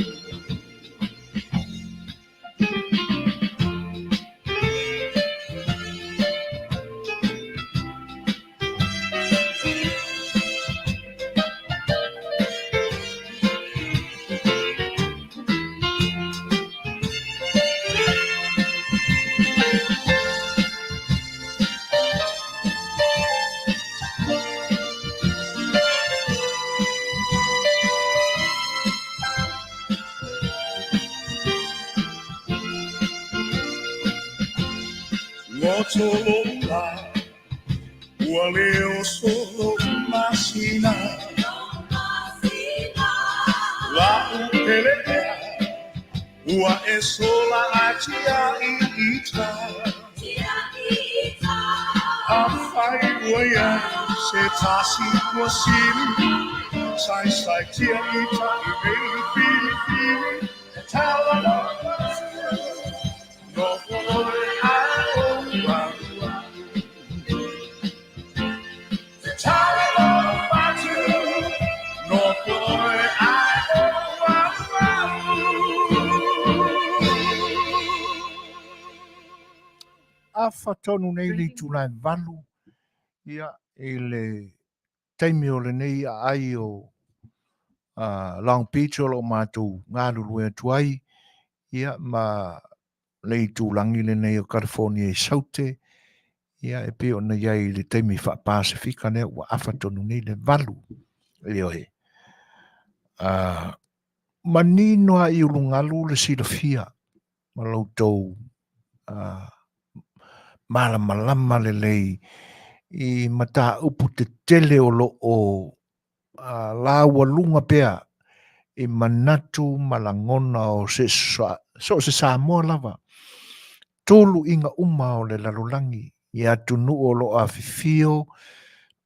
Goto lou lā, Ua le oso lou masina La'u pele ea Ua e sola ae tia'i ita Afai ua iai se tasi ua sili Saisai tia ita i nei filifili E tala loa atu Nofo oe ae ou alu E tala loa atu Nofo oe ae ou alu Afa tonu nei le itula e 8 ia i le taimi o lenei aai o Long Beach o lo o matou galulue atu ai ia ma le itulagi lenei o California i Saute ia e pei ona i ai i le taimi faa-Pasefika lea ua afa tonu nei le 8. Ioe. Manino lava i ulugalu le silafia ma lo outou malamalama lelei i mataupu tetele o lo o laualuga pea i manatu ma lagona o so o se Samoa lava, tuluiga uma o le lalolagi i atunuu o lo o afifio,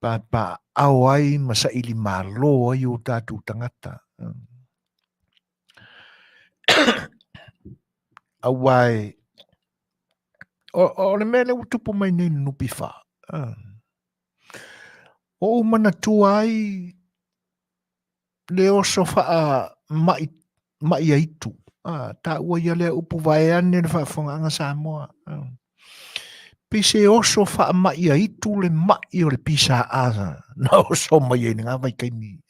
papaaao ai ma saili malo ai o tatou tagata. Aua e, o le mea lea ua tupu mai nei i le NPF, ua ou manatua ai le oso faamai mai aitu. Taua ia lea upu vaeane le faafofogaaga Samoa. Pei se oso faamai aitu le mai o le PSA na oso mai ai i lena vaitaimi.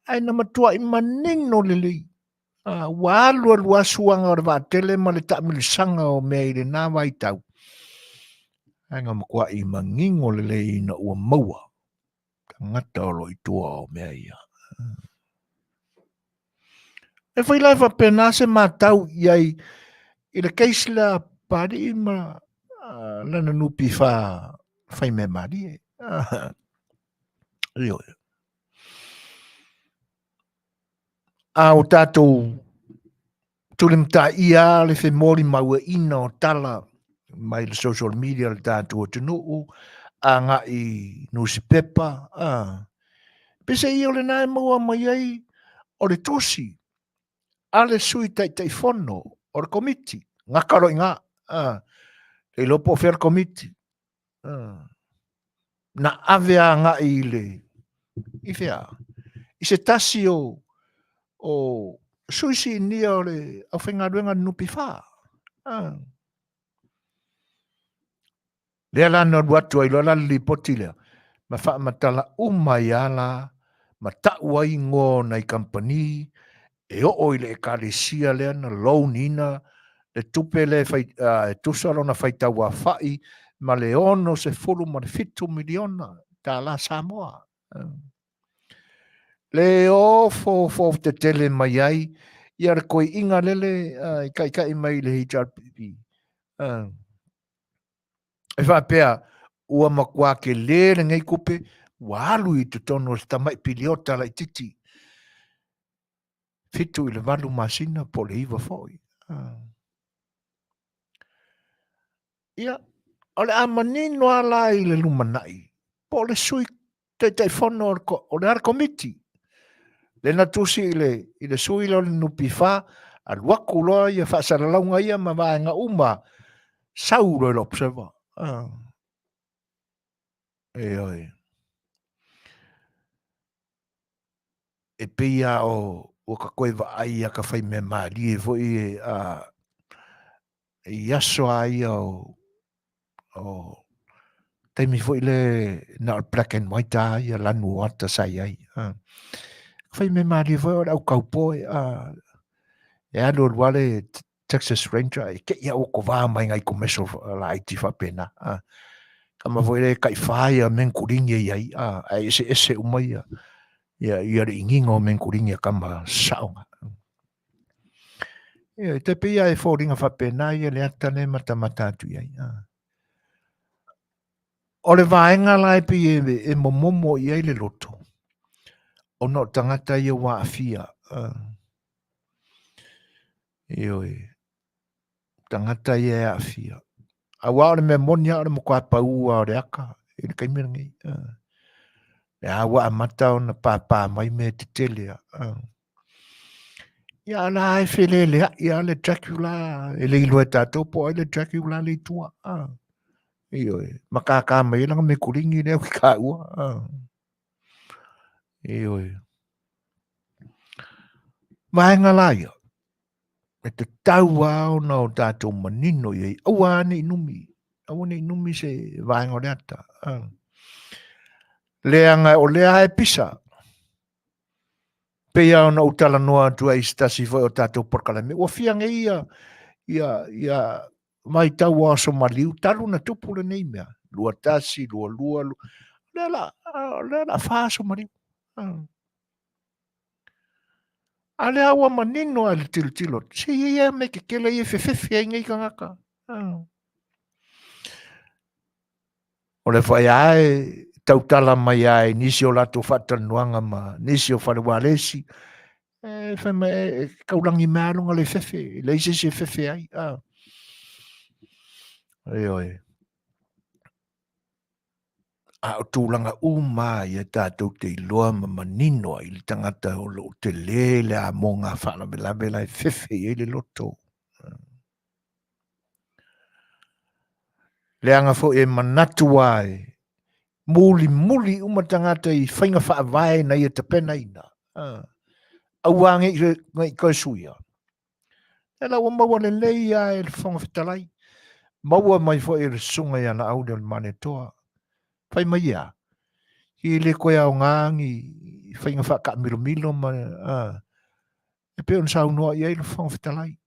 Ae na matuai manino lelei. Ua alu alu lava suaga o le vaatele ma le taamilosaga o mea i lena vaitau. Ae na matuai manino lelei ina ua maua tagata o lo o i tua o mea ia. E fai la e faapena se matau i ai i le case lea a Papalii ma lana NPF faimea malie. Ioe. A o tatou tulimataia le femolimaueina o tala mai le social media o le tatou atunuu, agai i nusipepa, peiseai o lena e maua mai ai o le tusi a le Sui Taitaifono o le Komiti, gata loa i ina, le iloa po o fea le Komiti, na ave agai i le i fea i se tasi o sui sinia o le aufaigaluega a le NPF. Lea la na alu atu ai loa la le lipoti lea ma faamatala uma ai lava la ma tau ai igoa o nai kamupani e oo i le ekalesia lea na loan ina le tupe lea e fai, e tusa lona faitau aofai ma le $67 miliona tala Samoa. Le ofoofo tetele mai ai ia le koiina lele i taitai mai i le HRPP. E faapea, ua matua tele lenei tupe ua alu i totonu o se tamai piliota laitiiti, 7 i le 8 masina po o le 9 foi. Ia, o le a manino lava la i le lumanai, po o le sui Taitaifono o le a le Komiti, lea na tusi i le, i le sui lea o le NPF, alu atu loa ia faasalalauga ia ma vaega uma, sau loa i le Observer. Ioe. E pei lava o ua ta toe vaai ia ta fai mea malie foi e, i aso lava ia o o taimi foi le na o le black and white a ia lanu o ata sa i ai. Fai mea malie foi o le au cowboy e alu alu lava le Texas Ranger e te i a ua kovā mai nai commercial laiti faapena. Kama foi le taifa ia menkulini e i ai, ae eseese uma ia ia le iniga o menkulini a kama saoga. Ia, e tai pei lava e foliga faapena ia le ata lea e matamata atu i ai. O le vaega la e pei e momomo i ai le loto, ona o tagata ia ua aafia. Ioe, tagata ia e aafia. Aua o le mea moni lava o le matua pau lava o le aka i le taimi lenei. Lea ua amata ona pāpā mai mea tetele lava. Ia a la e feleleai lava le Dracula, e le iloa e tatou po o ai le Dracula lea i tua. Ioe, ma kākā mai ai lana mekulini lea ou te taua. Ioe. Vaega la ia, e tatau lava ona o tatou manino i ai, aua ne i numi, aua ne i numi se vaega o le ata. Leaga o lea e pisa, pei lava ona ou talanoa atu ai i se tasi foi o tatou polokalame, ua fia nei ia, ia, ia vaitau o aso maliu talu na tupu lenei mea, 21, 22, lea la, lea la fa aso maliu. A lea ua manino a le tilotilo, se i ai mea tetele ia e fefefe ai nei tagata. O le foi lava e tautala mai lava i nisi o latou faatalanoaga ma nisi o fale ualesi, e fai mai e taulagi mai lava lona le fefe, e leai se isi e fefe ai. A. Ioe. A o tulaga uma ia tatou te iloa ma manino ai le tagata o lo o tele le amoga faalavelave la e fefe i ai le loto. Leaga foi e manatu ai mulimuli uma tagata i faiga faavae na ia tapenaina. Aua ne i toe suia. E la ua maua lelei lava e le Fofoga Fetalai. Maua mai foi e le Susuga ia Laauli o le Malietoa. Fai mai ia, i le koe aoga ni faiga faataamilomilo ma e pei ona saunoa i ai le Fofoga Fetalai.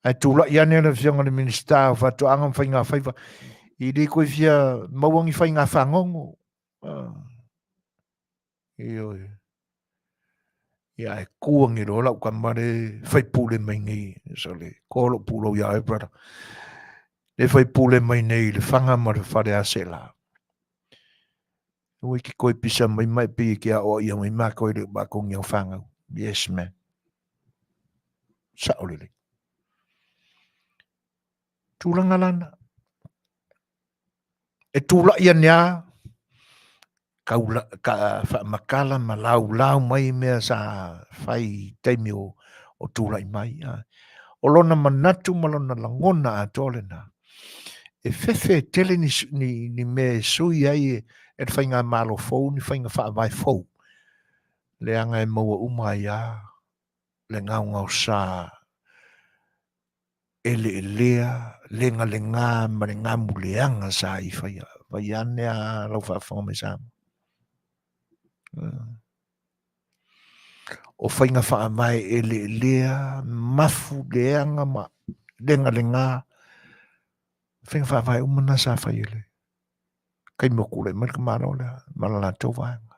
Ae tulai ane le Afioga i le Minisita o Faatoaga ma Faiga Faiva, i le koe fia maua ni faiga fagogo. Ioe. Ia e ku angi loa lau tama le faipule mai nei, sole, ko lou pulou ia oe, brother. Le faipule mai nei i le Lefaga ma le Faleaseela. Ua ke koe pisa mai mai pe ke aoaia mai mākou e le o mākou ni au whāngau. Yes, man. Sao lelei. Tūlanga lana. E tūlai ane a, kaula, ka whaamakala ma lau lau mai mea sa whai i taimi o, o tūlai mai. O lona manatu ma lona lagona atoa lena. E fefe tele ni, ni, ni mea e sui ai e, e le faigamalo fou, ni faiga faavae fou. Leaga e maua uma ai a le gaogaosa eleelea, legalega ma le gamuleaga sa i faia. Fai ane a lau faafofoga mai Samoa. O faiga faavae eleelea, mafu leaga ma legalega, faiga faavae uma na sa fai e le taimi o tulai mai le tamaloa lea ma le latou vaega.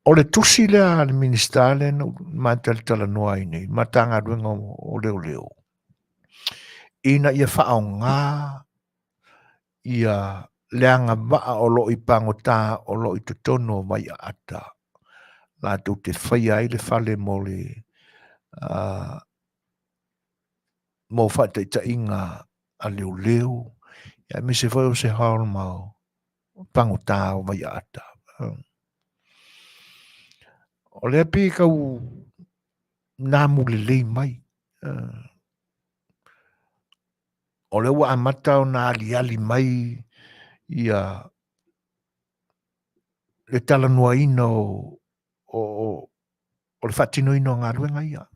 O le tusi lea a le Minisita lea na ou matalatalanoa ai nei, Matagaluega o Leoleo, ina ia faaaoga ia le agavaa o lo o i pagota o lo o i totonu o Vaiaata latou te faia ai le fale mo le mo faataitaiga a leoleo, aemaise foi o se hall ma pagota o Vaiaata. O lea pei e tau namu lelei mai. O lea ua amata ona aliali mai ia le talanoaina o, o, o le faatinoina o galuega ia.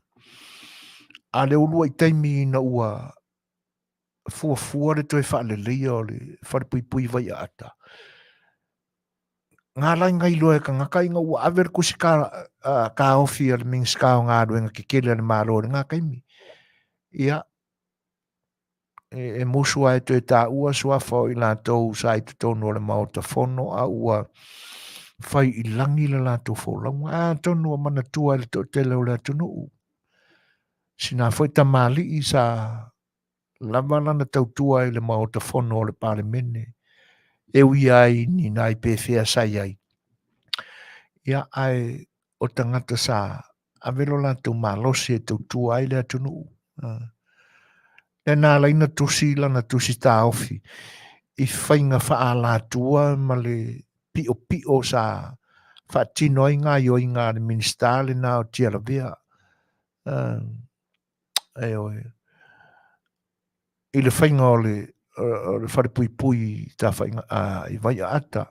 A le uluai taimi ina ua fuafua le toe faaleleia o le falepuipui Vaiaata, galai iloa e tagata ina ua ave le tusi taofi a le Minisita o Galuega Tetele a le Malo i lena taimi. Ia, e musu lava e toe taua suafa o i latou sa i totonu o le Maota Fono a ua fai i lagi le latou folauga. Atonu ua manatua e le toatele o le atunuu sina foi tamalii sa lava lana tautua i le Maota Fono o le Palemene, e ui ai ni nai pefea sa i ai. Ia, ae o tagata sa ave lo latou malosi e tautua ai le atunuu. Lea na ala ai na tusi lana tusi taofi i faiga faaalatua ma le piʻopiʻo sa faatino ai gaoioiga a le Minisita lena o Tialavea. Ioe. I le faiga o le, o le falepuipui i Tafaigata, i Vaiaata,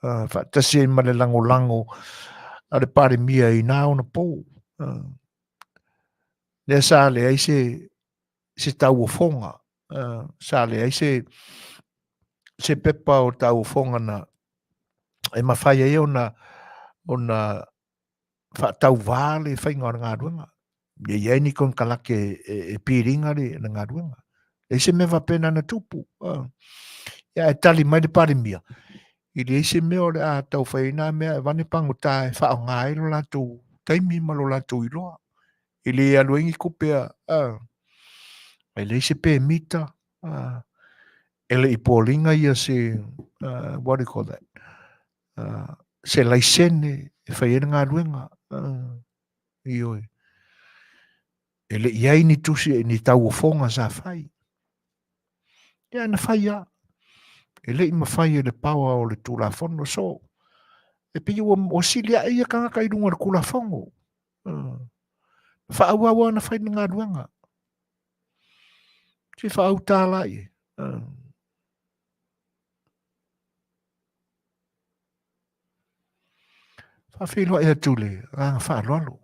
faatasi ai ma le lagolago a le Palemia i na ona pou. Lea sa leai se, se tauofoga, sa leai se, se pepa o tauofoga na e mafai ai ona, ona faatauvā le faiga o le galuega. Ia i ai ni konekarate e, e piliga le, le galuega. Leai se mea faapena na tupu. Ia ae tali mai le Palemia, i leai se mea o le a tau fai ai nā mea e vane pagota e faaaoga ai lo latou taimi ma lo latou iloa. E le alu ai ni tupe a, a e leai se pemita, a, e le i poliga ia se, uh, what do you call that? Uh, se laisene e fai ai le galuega. Uh, ioe. E le i ai ni tusi, ni tauofoga sa fai. Ia na fai a. E le i mafai e le paoa o le Tulafono. So, e pei ua, ua sili ae ia tagata i luga o le Tulafono. Uh, faaauau ana fai le galuega. Se faauta la i. Uh. Faafeiloai atu le agaga faaaloalo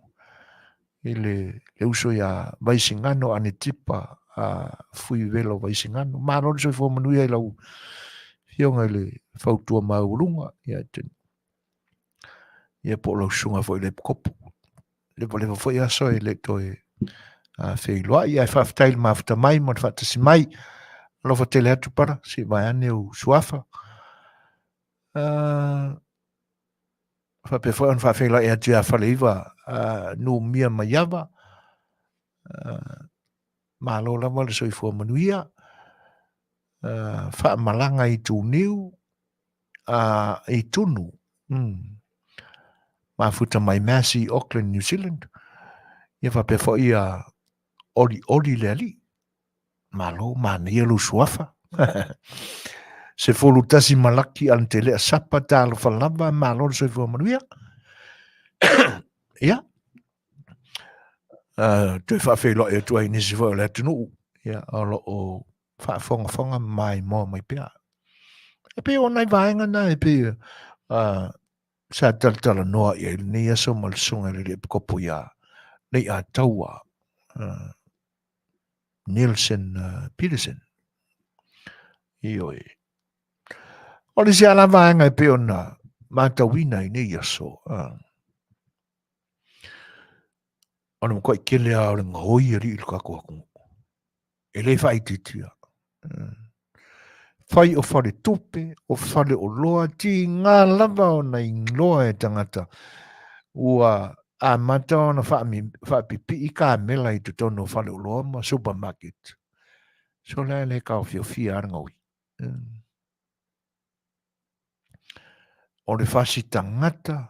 i le, le uso ia Vaisigano Anetipa a Fuivelo Vaisigano. Malo le soifua manuia i lau afioga i le fautua maualuga ia te ia po o lau susuga foi i le epikopo. Leva leva foi aso e le toe feiloai, ae faafetai i le mafuta mai ma le faatasi mai. Alofa tele atu para, se i vaeane ou suafa. Faapea foi ona faafeiloai atu ia Faleiva Numia Maiava. Malo lava le soifua manuia. Faamalaga i Tuniu, i Tunu. Mafuta mai Massey, Auckland, New Zealand. Ia faapea foi ia Olioli le Alii. Malo, manaia lou suafa. 11 Malaki Anatelea Sapa, talofa lava, malo le soifua manuia. Ia, toe faafeiloai atu ai nisi foi o le atunuu, ia, o lo o faafogafoga ma maimoa mai pea. E pei o nai vaega na e pei sa talatalanoa i ai lenei aso ma le susuga i le Alii Epikopo ia Leiataua Nielsen Peterson. Ioe. O le isi lava vaega e pei ona matauina i nei aso, o le matuai tele lava o le gaoi alii i le tatou atunuu. E le faaitiitia. Fai o faletupe, o faleoloa, tiga lava ona iloa e tagata ua amata ona faapipii kamela i totonu o faleoloa ma supermarket. So la e le taofiofia lava le gaoi. O le fasi tagata,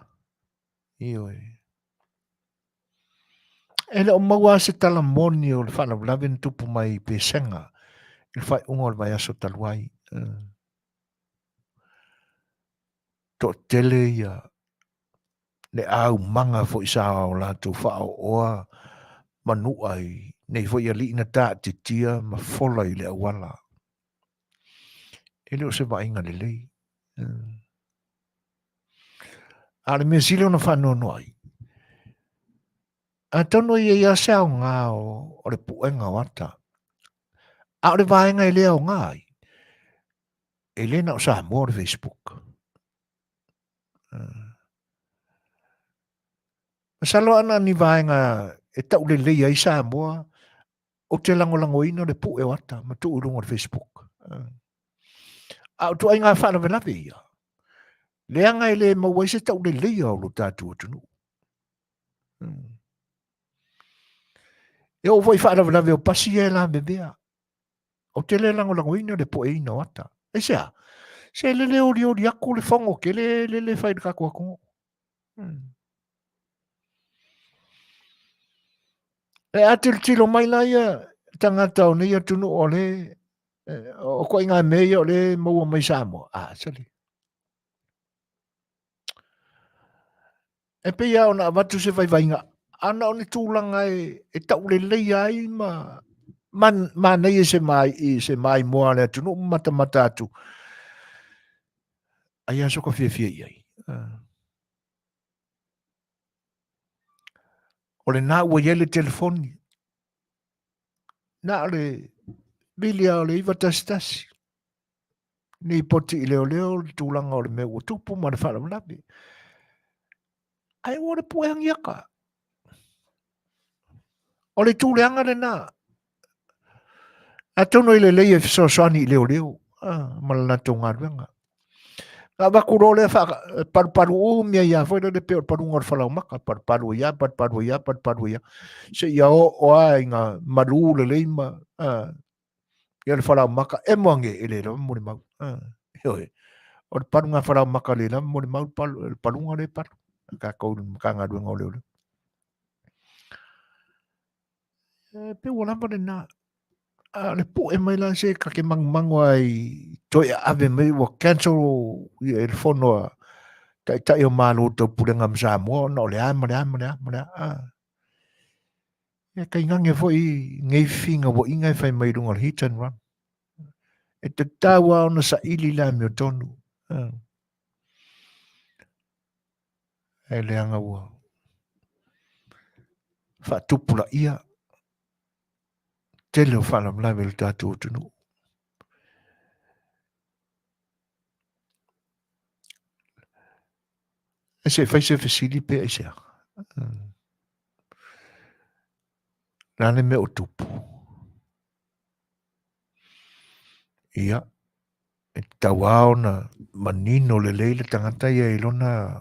ioe. E le o maua lava se tala moni o le faalavelave na tupu mai i Pesega i le faaiuga o le vaiaso talu ai. Toatele ia le aumaga foi sa o latou faaoaoa manua i nei foi alii na taatitia ma fola i le auala. E le o se vaaiga lelei. A o le mea sili ona faanoanoa ai, atonu e i ai lava se aoga o le puega o ata, a o le vaega e le aoga ai, e le na o Samoa o le Facebook. Masalo ana ni vaega e taulelei ai Samoa, ou te lagolagoina le pue o ata ma tuu i luga o le Facebook. A o ituaiga faalavelave ia, leaga e le maua ai se tauleleia o lo tatou atunuu. E oo foi i faalavelave o pasi ia e lavevea. Ou te le lagolagoina le poeina o ata. Aisea? Se lele olioli atu le fono tele lele fai le tatou atunuu. E a tilotilo mai la ia tagata o nei atunuu o le o ituaiga mea ia o le maua mai Samoa. A, sole. E pei lava ona avatu se vaivaiga, a na o ni tulaga e tauleleia ai ma manaia se se maimoa a le atunuu ma matamata atu. Ai lava soka fiafia i ai. O lena ua i ai le telefoni. Na o le vili lava o le 911. Lipoti i leoleo le tulaga o le mea ua tupu ma le faalavelave. Ae ua le pue agiaka. O le tuleaga lena. Atonu e lelei e fesoasoani i leoleo ma le latou galuega. Na avatu loa lea palupalu umi ai lava foi lele pei o le paluga o le falaoamata, palupalu ai lava, palupalu ai lava, palupalu ai lava, seia oo lava ina malu lelei ma ia le falaoamata emo ane e le lava molimau. Ioe. O le paluga falaoamata le lava molimau le paluga lea e palu a tatou i le Matagaluega o Leoleo. E pei ua lava lena. A o le pue mai la se ta te manumanu ai toe ave mai ua cancel ia le fono a Taitai o Malo o Taupulega ma Samoa ona o le a ma le a ma le a ma le a. Ia tainane foi nei fefinauaiga e fai mai i luga o le hit and run. E tatau lava ona saili le amiotonu. E leaga ua faatupulaia tele o faalavelave i le tatou atunuu. E se i fai se fesili pe aisea. Le a le mea o tupu? Ia, e tatau lava ona manino lelei le tagata ia i lona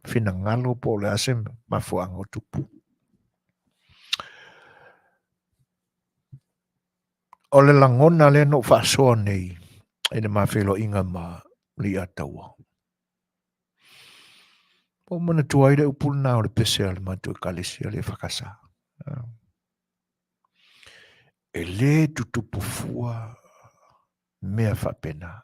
finagalo po o le a se mafuaaga o tupu. O le lagona lea na ou faasoa nei i le ma feiloaiga ma Leiataua. Ua ou manatua ai le upu lena o le pese a le matou ekalesia le EFKS. E le tutupu fua mea faapena.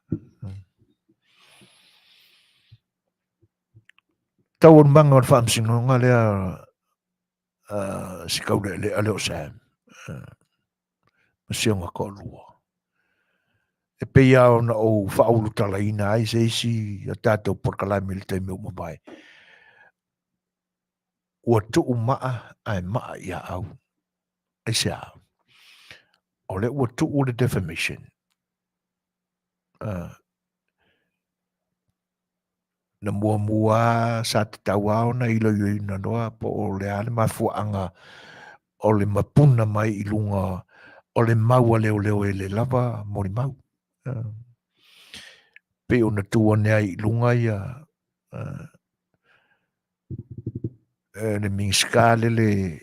Taualumaga o le faamasinoga lea si taulealea lea o Sam ma si ona toalua. E pei lava ona ou faaulutalaina ai se isi a tatou polokalame i le taimi ua mavae. Ua tuu maa ae maa ia au. Aisea? O lea ua tuu le defamation. Na muamua sa tatau lava ona iloiloina loa po o le a le mafuaaga o le mapuna mai i luga o le mau a leoleo e le lava molimau. Pei ona tu ane ai i luga ia le Minisita lele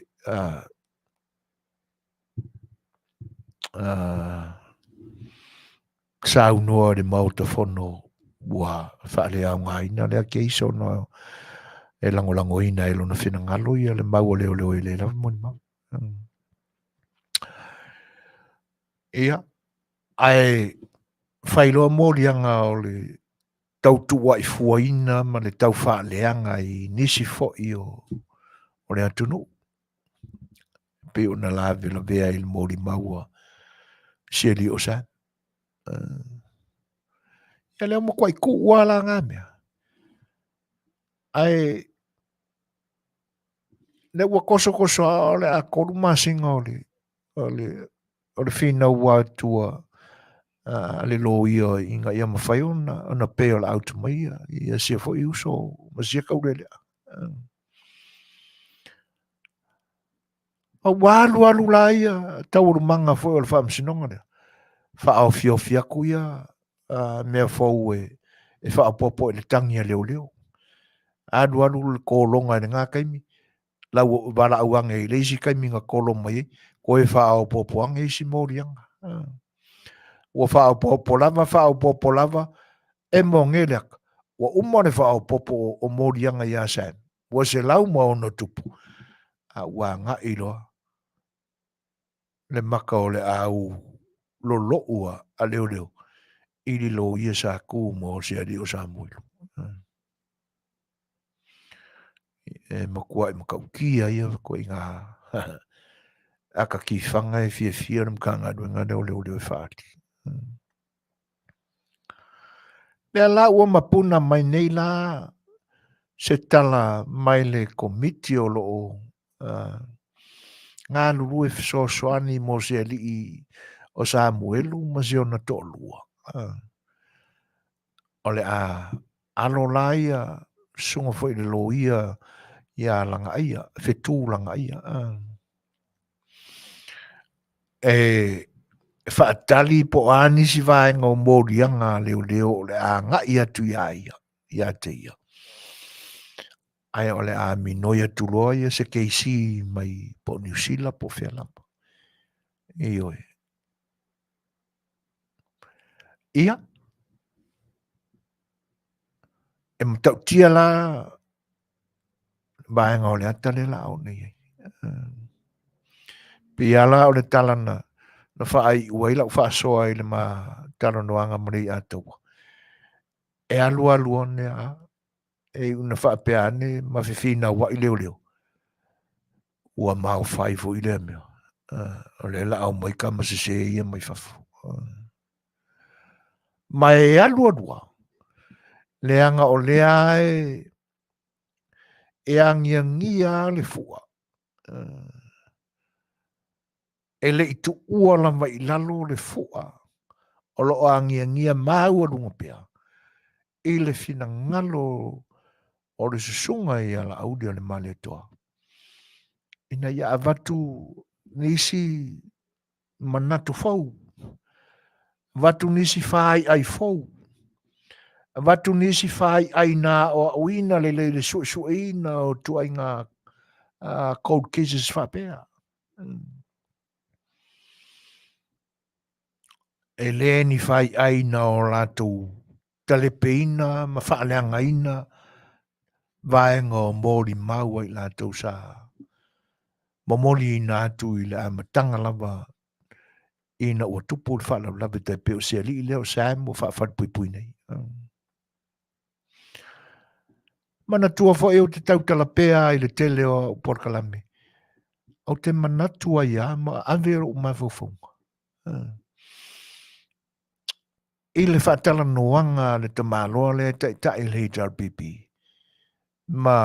saunoa i le Maota Fono ua faaleaogaina lea case ona e lagolagoina e lona finagalo ia le mau a leoleo e le lava molimau. Ia, ae fai loa moliaga o le tautuuaifuaina ma le taufaaleaga i nisi foi o le atunuu. E pei ona lavelavea i le molimau a si alii o Sam. Ia lea ua matuai tuu lava la na mea. Ae lea ua tosotoso lava o le a 3 masina o le finau atu a le loia ina ia mafai ona bail out mai ia sia foi uso ma sia taulealea. A ua alu alu la ia taualumaga foi o le faamasinoga lea, faaofiofi atu ia mea fou e faaopoopo i le tagi a leoleo. Alu alu le kologa i lena taimi, lau valaau ane i le isi taimi na kolo mai ai, toe faaopoopo ane isi moliaga. Ua faaopoopo lava, faaopoopo lava, e moge le aka. Ua uma le faaopoopo o moliaga ia Sam. Ua 160, a ua agai loa le maka o le au lolo'u a leoleo i le loia sa ku mo se alii o Samuelu. E matua'i matautia ia ituaiga ata tifaga e fiafia le Matagaluega lea o Leoleo e faaali. Lea la ua mapuna mai nei la se tala mai le Komiti o lo o galulue fesoasoani mo se alii o Samuelu ma si ona toalua. O le a alo la ia susuga foi i le loia ia Lagaaia, Fetu Lagaaia. E faatali po o a nisi vaega o moliaga a leoleo o le a agai atu ia ia, ia te ia. Ae o le a minoi atu loa ia se keisi mai po o Niu Sila po o fea lava. Ioe. Ia, e matautia la vaega o le ata lea la o nei ai. Pei lava la o le tala na, na faaiu ai lau faasoa i le ma talanoaga ma Leiataua. E alu alu ane a, e iu ina faapea ane ma fefinauai leoleo, ua maofai foi lea mea. O lea la a omai tama sese ia mai fafo. Ma e alu alu lava, leaga o lea e, e agiagia lava le fua. E le i tuua lava i lalo le fua o lo o agiagia maualuga pea i le finagalo o le susuga ia Laauli o le Malietoa ina ia avatu nisi manatu fou, avatu nisi faaiai fou, avatu nisi faaiai na aoaoina lelei le suesueina o tuaiga cold cases faapea. E le ni faiai na o latou talepeina ma faaleagaina vaega o molimau a i latou sa momoliina atu i le amataga lava ina ua tupu le faalavelave tai pei o se alii lea o Sam ua faafalepuipui nei. Manatua foi ou te tautala pea i le tele o au polokalame. Ou te manatu ai lava ma ave lou mafaufauga i le faatalanoaga a le tamaloa lea e taitai i le HRPP ma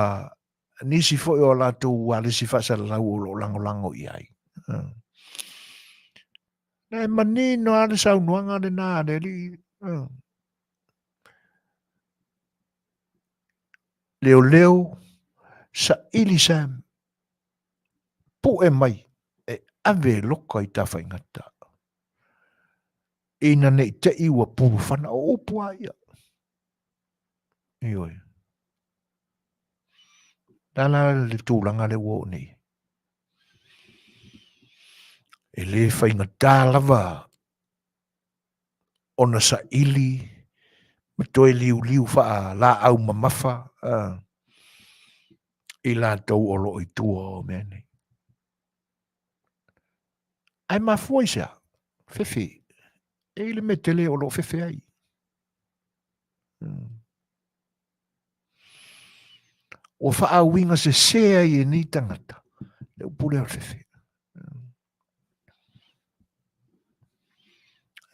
nisi foi o latou ualesi faasalalau o lo o lagolago i ai. E manino lava le saunoaga lena a le alii. Leoleo, saili Sam, pue mai e ave e loka i Tafaigata. Ina ne i te i ua pulufana o upu a ia. Ioe. La la le tulaga le ua oo nei. E le faigata lava ona saili ma toe liuliu faalaau mamafa i latou o lo o i tua o mea nei. Ae mafua i se a? Fefe. E i le mea tele o lo o fefe ai. Ua faauiga sese ai e nei tagata le upu lea o le fefe.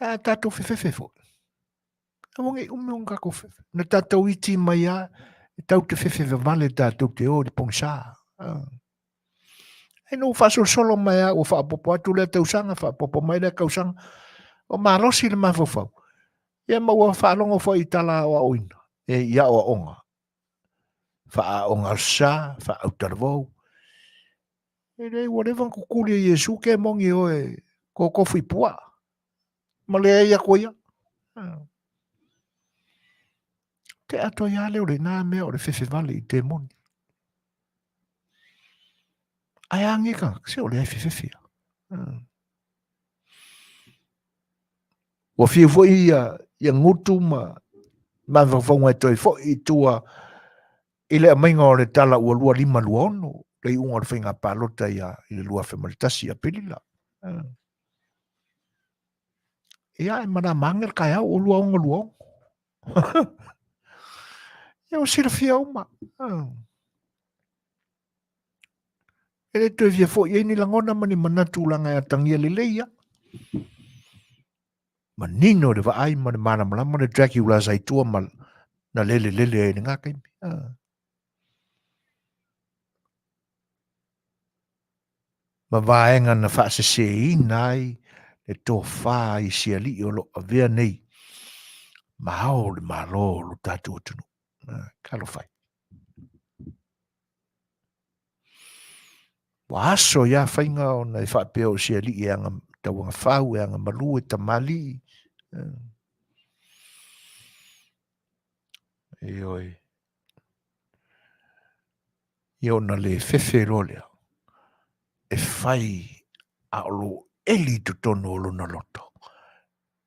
A tatou fefefe foi. Aua ne i umi ona tatou fefe. Na tatou iti mai lava, e tau te fefe vavale tatou te o i le pogisa. Ai na ua faasolosolo mai lava, ua faaopoopo atu lea tausaga, faaopoopo mai lea tausaga. Ua malosi le mafaufau. Ia ma ua faalogo foi i tala aoaoina, e i aoaoga. Faaaoga aso sa, faautalavou. E leai, ua leva ona tutuli e Iesu ke moni oe totofu i puaa. Ma leai atu ai lava. Te atoa ia lea o lena mea o le fefe vale i temoni. Ae a nge tagata, se o lea e fefefe a. Ua fiu foi ia, ia gutu ma mafaufauga e toe foi i tua i le aumaiga o le tala ua 2526, le iuga o le faiga palota ia i le 2001 Apelila. Ia, e malama ane le taeao ua 2626. Ia ua silafia uma. E le toe fia foi ai ni lagona ma ni manatu leaga e atagia lelei ia. Manino le vaai ma le malamalama le Dracula sa i tua ma na lele lele ai i lena taimi. Ma vaega na faaseseina ai le tofa i si alii o lo o avea nei ma ao o le Malo o lo tatou atunuu. Talofa e. Ua aso ia faiga ona e faapea o se alii e aga tauagafau, e agamalu, e tamalii. Ioe. Ia ona le fefe loa lea e fai a o lo eli i totonu o lona loto.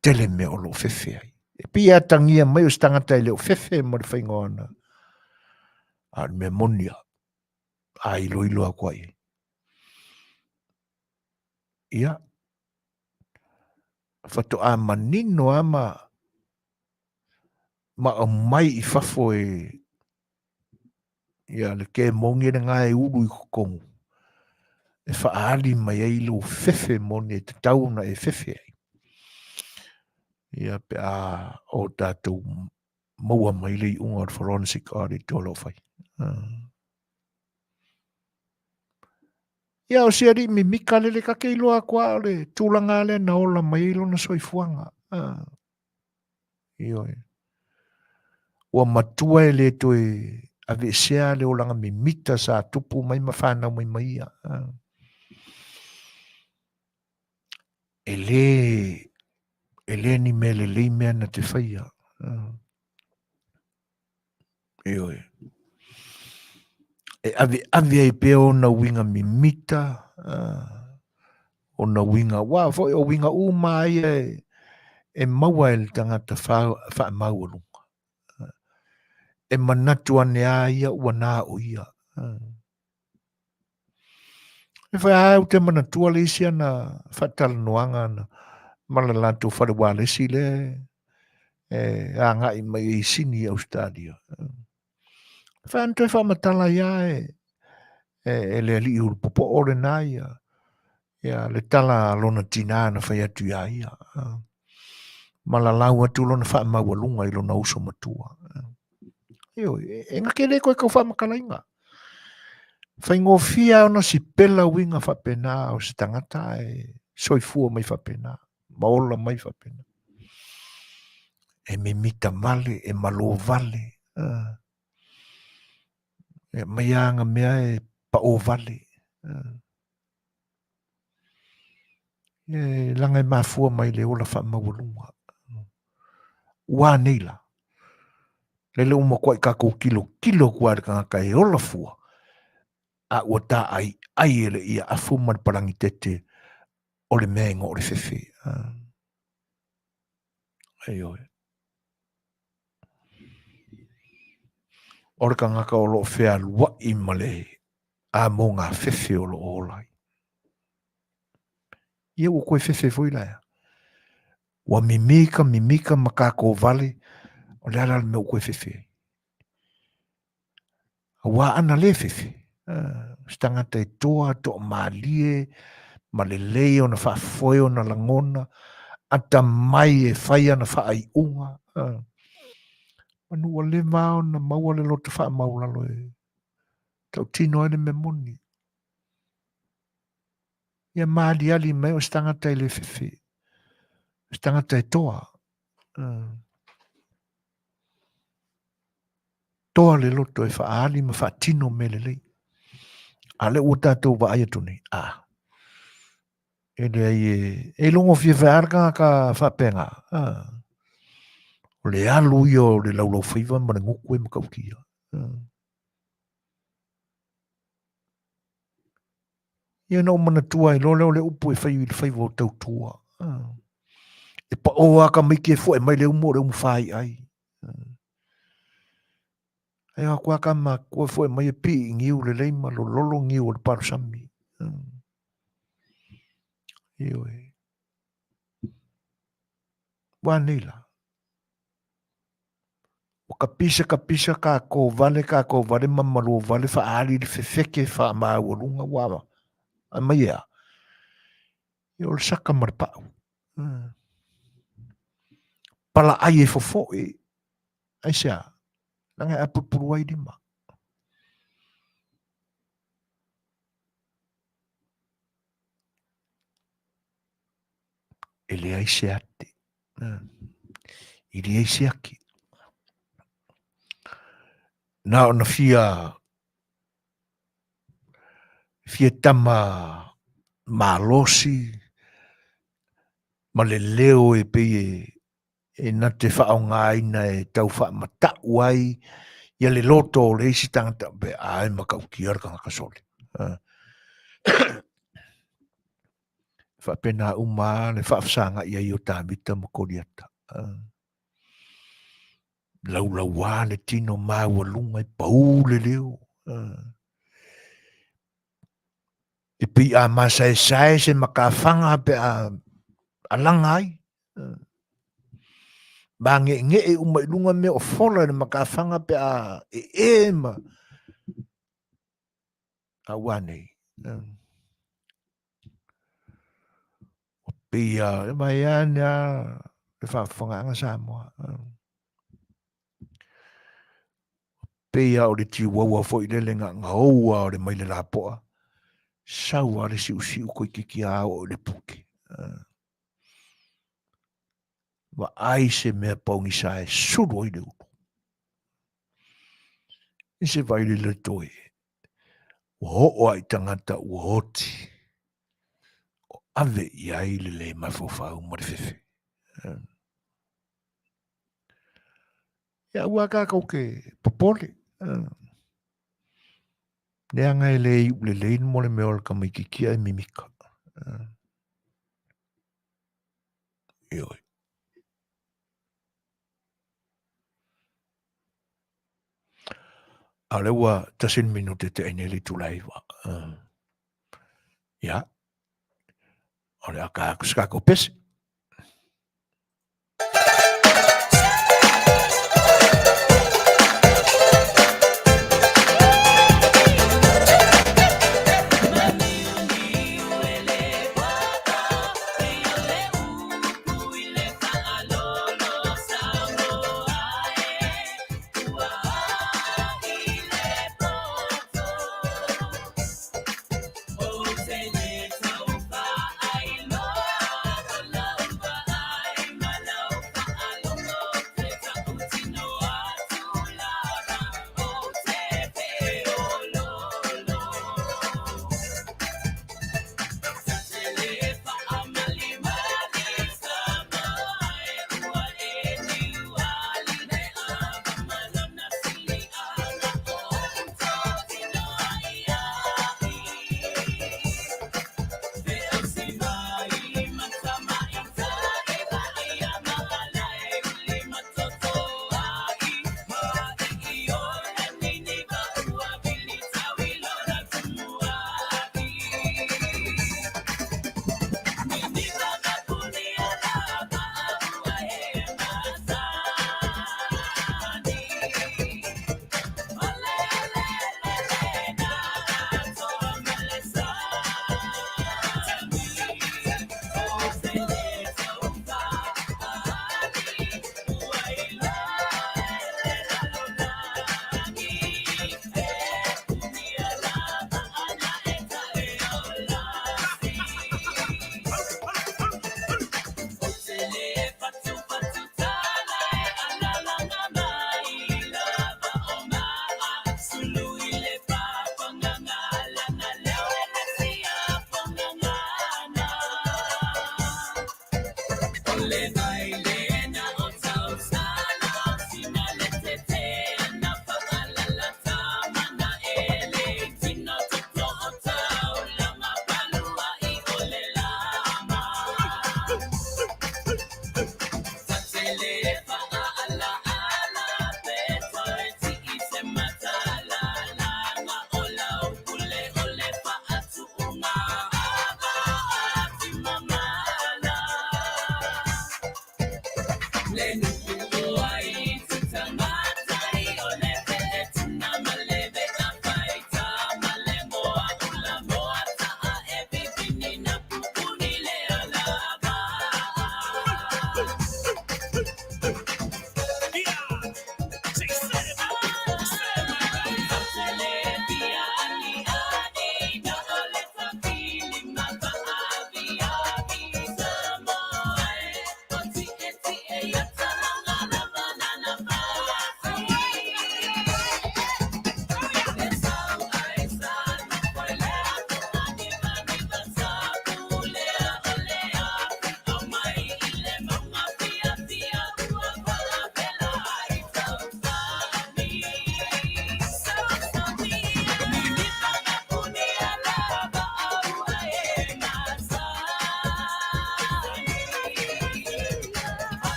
Tele mea o lo o fefe ai. E pei e atagia mai o se tagata e le o fefe ma le faiga o ana. A o le mea moni lava, a iloilo atu ai. Ia, faatoa manino lava ma, ma aumai i fafo e ia le kemoni lena e ulu i totonu e faaali mai ai lou fefe moni e tatau ona e fefe ai. Ia pe a o tatou maua mai le iuga o le forensic audit o lo o fai. Ia o si alii mimika lele ta te iloa atu lava o le tulaga lea na ola mai ai lona soifuaga. Ioe. Ua matua e le toe aveesea le olaga mimita sa tupu mai ma fanau mai ma ia. E le, e le ni mea lelei mea na te faia. Ioe. E aveave ai pea ona uiga mimita, ona uiga, aua foi o uiga uma lava ia e maua e le tagata faamaualuga. E manatu ane lava ia ua na o ia. E whai ai ou te manatua le isi ana faatalanoaga ana ma le latou fale ualesi lea e agai mai ai i Sini i Ausetalia. E whai ana toe faamatala ai lava e le alii ulupopoo lena ia, ia le tala a lona tinā na fai atu iā ia. Ma lalau atu lona faamaualuga i lona uso matua. Ioe, e na te le toe tau faamatalaina. Faigofie lava ona sipela uiga faapena o se tagata ae soifua mai faapena, ma ola mai faapena. E mimita vale, e malo vale, e aumai lava ana mea e pao vale. E leaga e mafua mai le ola faamaualuga. Ua a nei la? Lele ua matuai tatou tilotilo atu lava i le tagata e ola fua, a ua taaiai e le ia afu ma le palagi tete o le mea e igoa o le fefe. Ioe. O le tagata o lo o fealuai ma le amoga fefe o lo o ola ai. Ia ua toe fefe foi la ea. Ua mimika, mimika ma kako vale, o le a la le mea ua toe fefe ai. Aua ana le fefe, se tagata e toa, toamalie, ma lelei ona faafoe ona lagona, atamai e fai ana faaiuga. Manu ua leva ona maua le loto faamaualalo e tautino ai le mea moni. Ia maaliali mai o se tagata e le fefe, o se tagata e toa. Toa le loto e faaali ma faatino mea lelei. A lea ua tatou vaai atu nei, a, e leai e, e logofia fai lava le tagata faapena. O le alu ia o le laulaufaiva ma le gutu e matautia. Ia na ou manatua ai loa lea o le upu e fai i le faiva o tautua. E pa o a ka maiki e foe mai le umu o le umu whai ai. Ai a kua ka ma kua foe mai e pi i ngiu le leima lo lolo ngiu o le palusami. Ioe. Ua nei la. Ua kapisa kapisa kākou vale kākou vale ma malua vale faaali le fefeke faamaualuga ua aumai e a? Ia o le saka ma le pau. Palaai e fofoe. Aisea? Leaga e apulupulu ai lima. E leai se ate. E leai se ake. Na ona fia fia tama malosi ma le leo e pei e e na te faaaogaina e tau faamatau ai ia le loto o le isi tagata pe a e matautia le tagata sole. Faapena uma le faafesagai ai o Tavita ma Koliata. Laulauā le tino maualuga e pau le leo. E pei a masaesae se makafaga pe a alaga ai. Mage'ege'e uma i luga mea o fola i le makafaga pe a ee ma a ua nei. O pei a e mai ane a le faafofogaaga Samoa. Pei lava o le tiuaua foi lele gagaou lava o le maile lapoa, sau lava le siusiu toeitiiti lava oo i le puke. Vaai se mea paugisa e sulu ai le ulu. I se vailele toe, ua oo lava i tagata ua oti, o ave i ai le le mafaufau ma le fefe. Ia aua kākou ke popole. Leaga e le iu lelei mo le mea o le tamaitiiti e mimika. Ioe. A o lea ua tasi le minute te ai nei le itula e 9. Ia, o le a ka atu se kākou pese.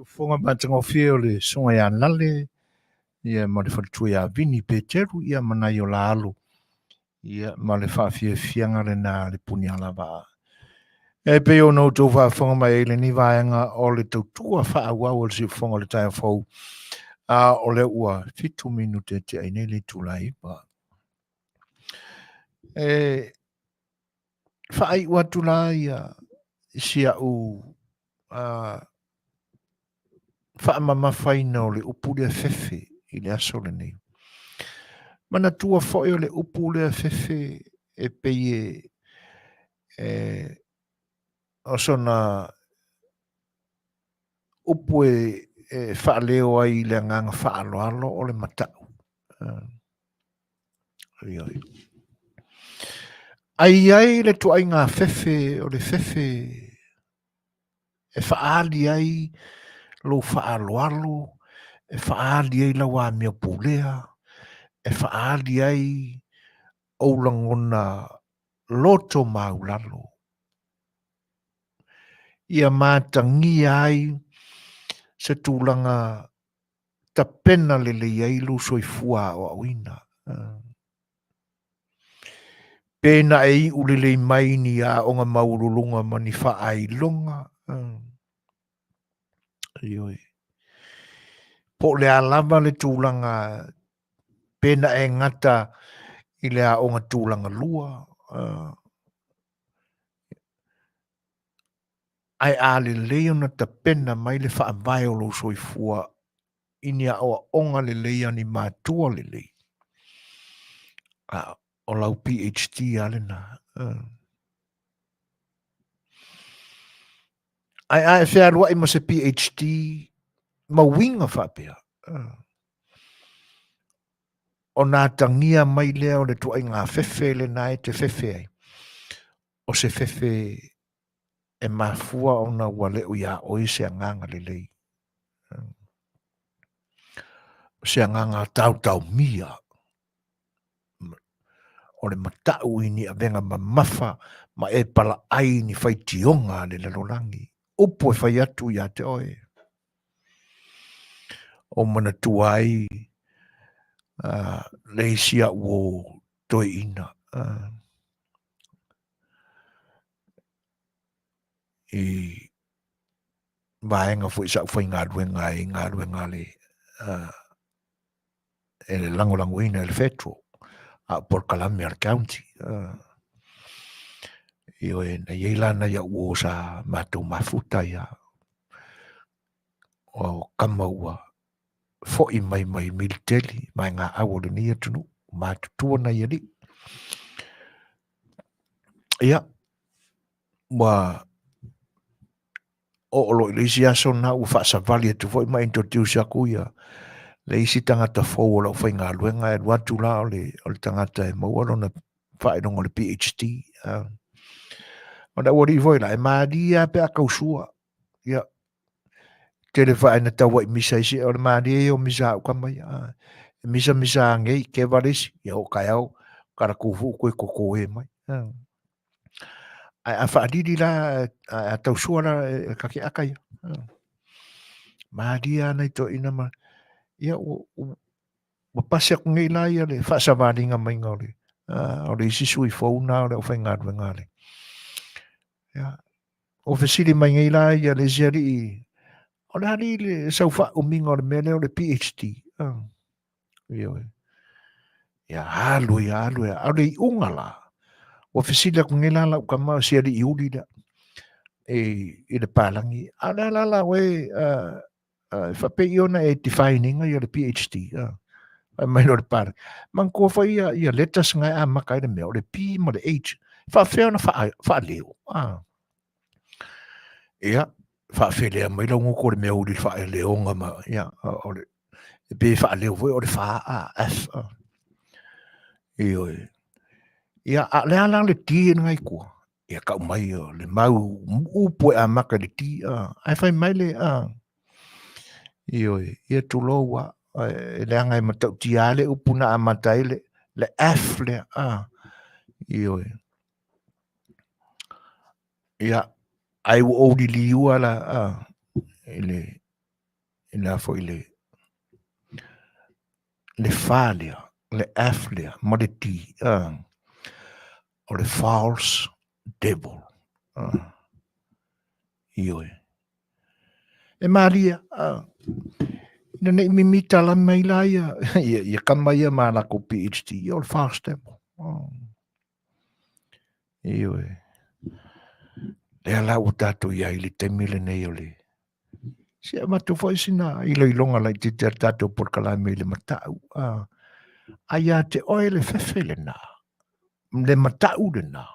Siufofoga matagofie o le Susuga ia Lale ia ma le faletua ia Vini Peteru ia ma nai o la alo ia ma le faafiafiaga lena a le Punialavaa. E pei ona outou faafofoga mai ai i lenei vaega o le tautua faaauau a le Siufofoga o le taeao fou, a o lea ua 7 minute e tea ai nei le itula e 9. E faaiu atu la ia si au faamamafaina o le upu lea fefe i le aso lenei. Manatua foi o le upu lea fefe e pei e, e o sona upu e, e faaleo ai i le agaga faaaloalo o le matau. Ioe. Ai ai le tuaiga fefe o le fefe e faaali ai lou faaaloalo, e faaali ai lau amio pulea, e faaali ai ou lagona loto maulalo. Ia matagia ai se tulaga tapena lelei ai lou soifua aoaoina. Pe na e iu lelei mai ni aoga maualuluga ma ni faailoga. Ioe. Po o le a lava le tulaga pe na e gata i le aoga tulaga lua. Ae a lelei ona tapena mai le faavae o lou soifua i ni aoaoga lelei a ni matua lelei, a o lau PhD lava lena. Ae a e fealuai ma se PhD ma uiga faapea, ona atagia mai lea o le tuaiga fefe lena e te fefe ai, o se fefe e mafua ona ua le o iā oe se agaga lelei. O se agaga taotaomia, o le matau i ni avega mamafa ma e palaai i ni faitioga a le lalolagi. Upu e fai atu ia te oe. O manatua ai le isi au o toeaina. I vaega foi sa ou faigaluega ai i galuega a le e le lagolagoina e le Federal a o polokalame a le county. Ioe, na i ai la nai au uo sa matou mafuta ia o kama ua foi mai mai militeli mai ngā au o lenei atunuu, matutua nai alii. Ia, ua oo loa i le isi aso lena ua faasavali atu foi ma introduce aku ia le isi tagata fou o lau faigaluega e alu atu la o le, o le tagata e maua lona faailoga o le PhD. O le aualii foi la, e malie lava pe a tausua. Ia, tele fae na tau ai misa isi, o le malie ia o misa au kama ia. E misa misa angei, ke vale isi, ia o kaeao, kala kufu koe koko e mai. Ae a faalili la, ae a tausua la e ka ke aka ia. Malie lava nai toeaiina ma, ia ua, ua pasi aku nei la ia le faasavaliga maiga o le, o le isi sui fou na o le aufaigaluega a le. Ia, ua fesili mai nei la ia le isi alii, o le a alii le sau faaumiga o le mea lea o le PhD? Ioe. Ia alu ia, alu ia. A o le iuga la, ua fesili aku nei la lau tama o si alii uli lea i, i le palagi. A o le a la la oe uh, uh, faapei ona e define ina ia le PhD. Uh, fai mai loa le palagi. Manatua foi ia, ia letters nga e amata ai le mea, o le P ma le H. Faafefea ona faaleo. Ah. Ia, faafelea mai lau gutu o le mea uli faaleoga ma, ia, o le, e pei e faaleo foi o le fa a, F a. Ioe. Ia, a o le a la le D lena i tua? Ia, tau mai o le mau upu e amata i le D, a. Ae fai mai le a. Ioe, ia tulou a, e leaga e matautia lava le upu na amata ai le, le F lea, a. Ioe. Ia, ai ua ou liliua la, a, i le, I le foi le le fa lea, le F lea, ma le D, o le false devil. Ioe. E malia, ina nei mimita la mai la ia, ia, ia kama ia ma la ko PhD, ia o le false devil. Ioe. Lea la ua tātou ia i le taimi lenei o le Se avatu foi sina iloiloga laitiiti a le tatou polokalame i le matau. A ia te oe le fefe lena, le matau lena.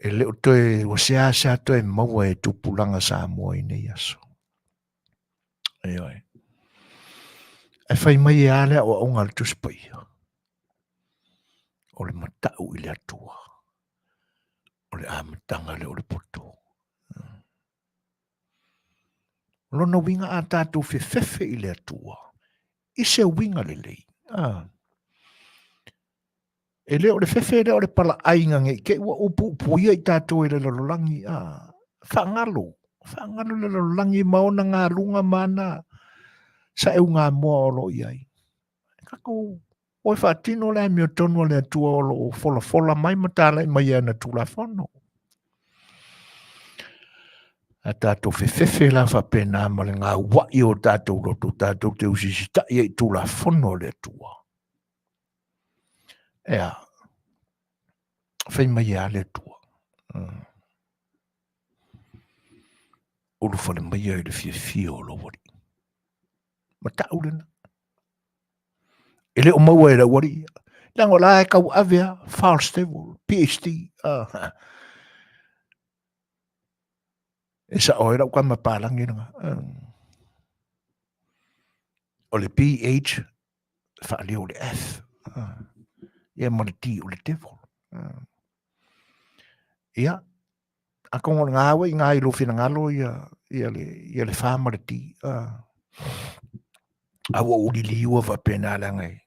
E le o toe, ua seasea toe maua e tupulaga Samoa i nei aso. Ioe. Ae fai mai e a le aoaoga a le Tusi Paia? O le matau i le Atua. O le amataga lea o le poto. O lona uiga a tatou fefefe i le Atua, i se uiga lelei. E le o le fefe lea o le palaaiga nei te i ua upuupuia i tatou e le lalolagi. Faagalo, faagalo le lalolagi ma ona galuga ma ana saeugamoa o lo o i ai. Tatou o e faatino le amiotonu a le Atua o lo o folafola mai ma talai mai e ana Tulafono. A tatou fefefe la faapena ma le gauai o tatou loto, tatou te usisitai ai i Tulafono a le Atua. Ea, fai mai e a le Atua. Ulufale maia i le fiafia o lou Alii. Matau lena. E le o maua e le aualii ia. Leaga o la e tauave a, false devil, PhD. E sao ai lau tama palagi lena. O le PH, faaleo le F. Ia ma le D o le devil. Ia, atonu o lena ua i ina i lou finagalo ia, ia le, ia le F ma le D. A ua ou liliua faapena leaga e,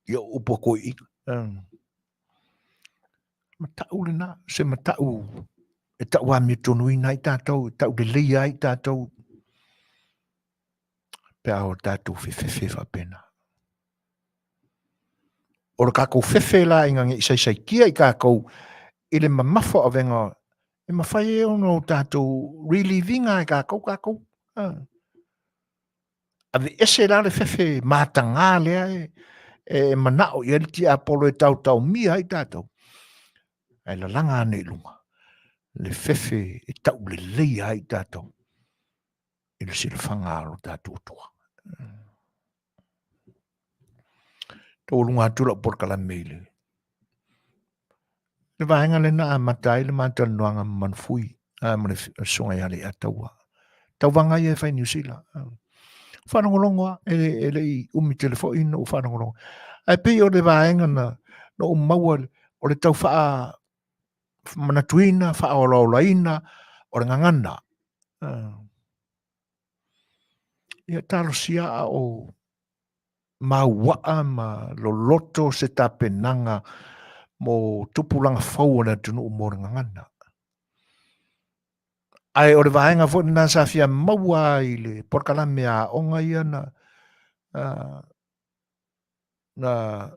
ia o upu a toeaiina. Matau lena, se matau e tau amiotonuina ai tatou, e tau leleia ai tatou, pe a o tatou fefefe faapena. O le tatou fefe la ina ne i saisaitia i tatou i le mamafa o avega e mafai ai ona o tatou relieve-ina e tatou tatou. Aveese la le fefe mataga lea e manao i ai le tiapolo e taotaomia ai tatou, ae lalaga ane i luga le fefe e tauleleia ai tatou i le silafaga a lo tatou Atua. Taualuga atu lau polokalame i le le vaega lea na amata ai le ma talanoaga ma Manufui ma le Susuga ia Leiataua. Tauvaga ia e fai i Niu Sila. Faalogologo lava, e le i umi tele foi ona ou faalogologo. Ae pei o le vaega na ou maua o le tau faamanatuina, faaolaolaina o le gagana. Ia talosia a o mauaa ma loloto se tapenaga mo tupulaga fou o le atunuu mo le gagana. Ae o le vaega foi lena sa fia maua ai i le polokalame a aoga ia na na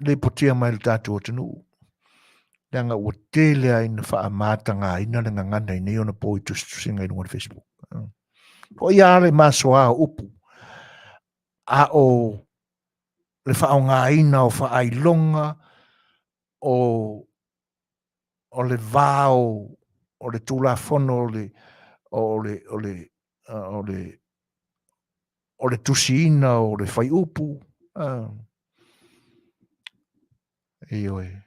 lipotia mai le tatou atunuu, leaga ua tele lava ina faamatagaina le gagana i nei ona po i tusitusiga i luga o le Facebook. O ia lava le masoa o upu, a o le faaaogaina o faailoga o o le va o o le Tulafono o le o le o le o le o le tusiina o le fuaiupu. Ioe.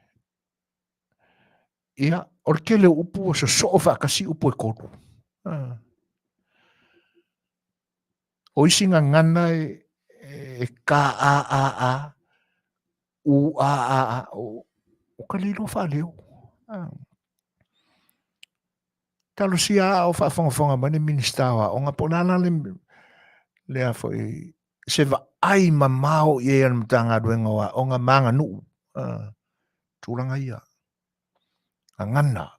Ia, o le tele o upu ua sosoo faatasi upu e tolu. O isi gagana e, e K-A-A-A, U-A-A-A, o, o ka le iloa faaleo. Talosia a o faafogafoga mai le Minisita o Aoga po o le a la le, lea foi se vaai mamao i ai a le Matagaluega o Aoga ma Aganuu. Tulaga ia. Gagana.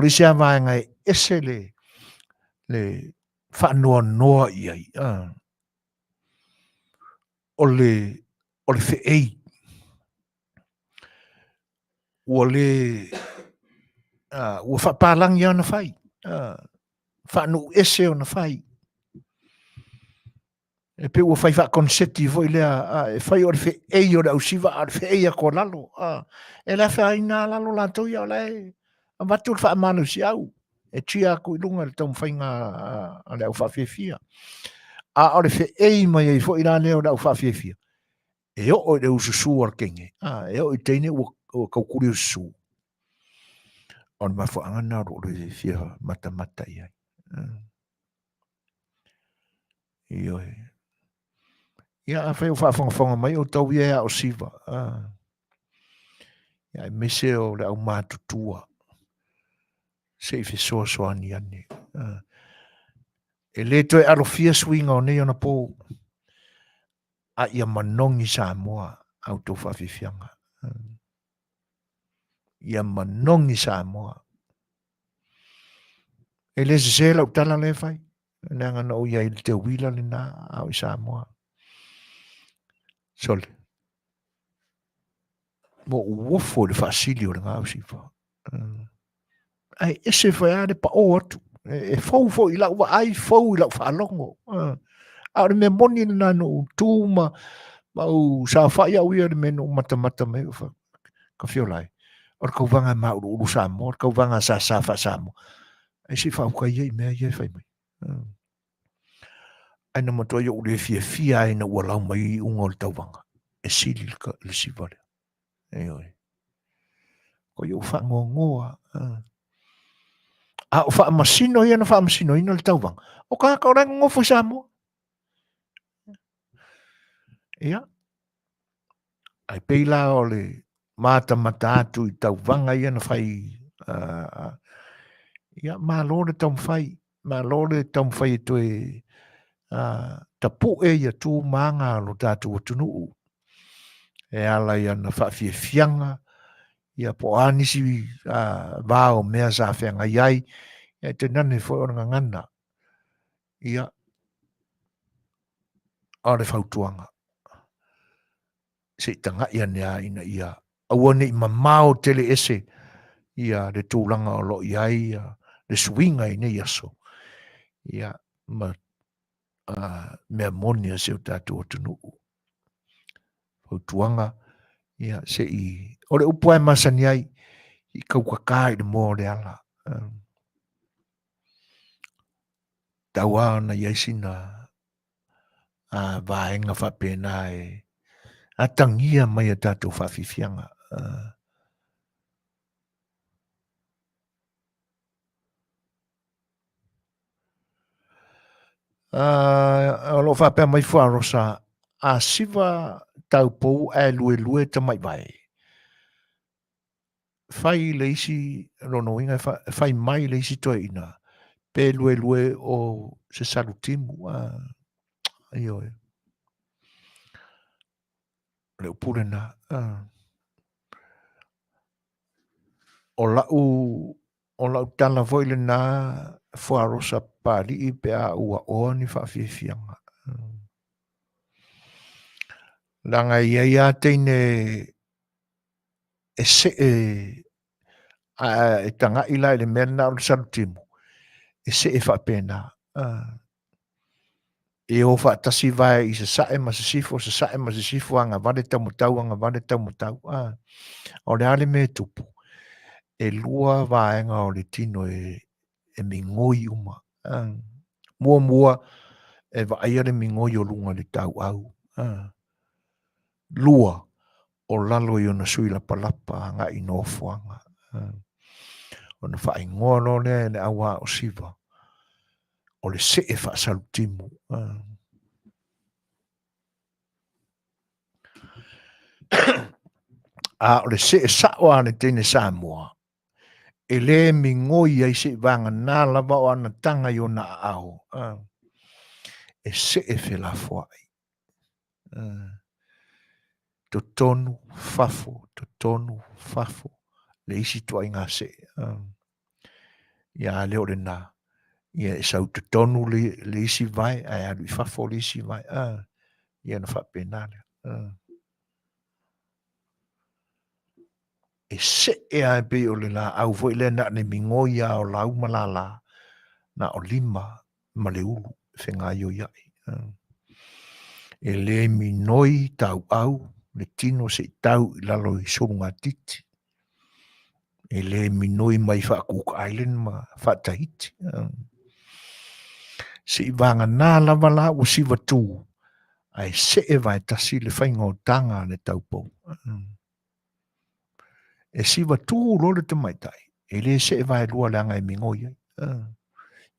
O le isi lava vaega e ese le, le faanoanoa i ai, o le, o le feei. Ua le, ua faapalagi ona fai, faanuu ese ona fai. E pei ua fai faakoneseti foi lea, e fai o le feei o le ausiva, a o le feei atu o lalo. E le afaina lalo latou ia, o la e avatu le faamalosiau e tia atu i luga i le taumafaiga a le aufaafiafia. A o le feei mai ai foi la lea o le aufaafiafia, e oo i le ususu a le teine, e oo i teine ua taukuli ususu. O le mafuaaga lena o lou le fia matamata i ai. Ioe. Ia, afai o faafogafoga mai outou ia e ao siva, ia, aemaise o le aumatutua, se i fesoasoani ane. E le toe alofia suiga o nei ona pō, a ia manogi Samoa a outou faafiafiaga. Ia manogi Samoa. E le sese lau tala lea e fai, leaga na ou i ai i le teuila lena a o i Samoa. Sole, ua ou ofo i le faasili o le gaosifa. Ae ese foi lava le pao atu. E fou foi i lau vaai, fou i lau faalogo. A o le mea moni lena na ou tu ma ou saofai au ia i le mea na ou matamata mai ai, ka fiola e. O le tauvaga e mauluulu Samoa, o le tauvaga a sasa faa-Samoa. Ae se i faautai ia i mea ia e fai mai. Ae na matuai ou le fiafia ai ina ua lau mai i iuga o le tauvaga, e sili le siva lea. Ioe. Ko i ou faanoanoa. A o faamasino ia na faamasinoina le tauvaga, o tagata o la e nonofo i Samoa. Ia, Ae pei la o le matamata atu i tauvaga ia na fai, ia malo le taumafai, malo le taumafai e toe tapue ia tu ma aga a lo tatou atunuu e ala i ana faafiafiaga, ia po o a nisi va o mea sa feagai ai, ia e tainane foi o le gagana. Ia, o le fautuaga, se i tagai ane lava ina ia aua ne i mamao tele ese ia le tulaga o lo o i ai le suiga i nei aso, ia ma mea moni a si o tatou atunuu. Fautuaga, ia se i, o le upu lava e masani ai, i kaukaka i le moa o le ala. Tau lava ona i ai sina a vaega faapena e atagia mai a tatou faafiafiaga. O lo o faapea mai Fuarosa, a siva taupou ae luelue tamaivae, fai le isi lona uiga e fai mai le isi toeaina pe luelue o se salutimu. Ioe. O le upu lena. O lau o lau tala foi lena Fuarosa Papalii pe a ua oa ni faafiafiaga. Leaga e i ai lava teine e see a e tagai la i le mea lena o le salutimu, e see faapena. E o faatasi vae i sasae ma sisifo, sasae ma sisifo, agavale taumatau, agavale taumatau. O le a le mea e tupu? E lua vaega o le tino e, e migoi uma. Muamua, e vaaia le migoi o luga i le tauau. Lua, o lalo i ona sui lapalapa agai i nofoaga. Ona faaigoa loa lea e le auā o Siva, o le see faasalutimu. A o le see sao a le teine Samoa, e le migoi ai seivaganā lava o ana taga i ona aao, e see felafoai. Totonu, fafo, totonu, fafo, le isi ituaiga see. Ia a lea o lena, ia e sau totonu le, le isi vae ae alu i fafo le isi vae. Ah, ia na faapena lea. Ah. E see lava e pei o le laau foi lea na o le migoi lava o lau ma lala, na o lima ma le ulu e fegaioiai. E le minoi tauau le tino se i tau i lalo i sulugatiti. E le minoi mai faa-Cook Island ma faa-Tahiti. Se i vagana lava la ua siva tu, ae see vaetasi le faiga o taga a le taupou. E siva tu loa le tamaitai, e le see vaelua leaga e migoi ai.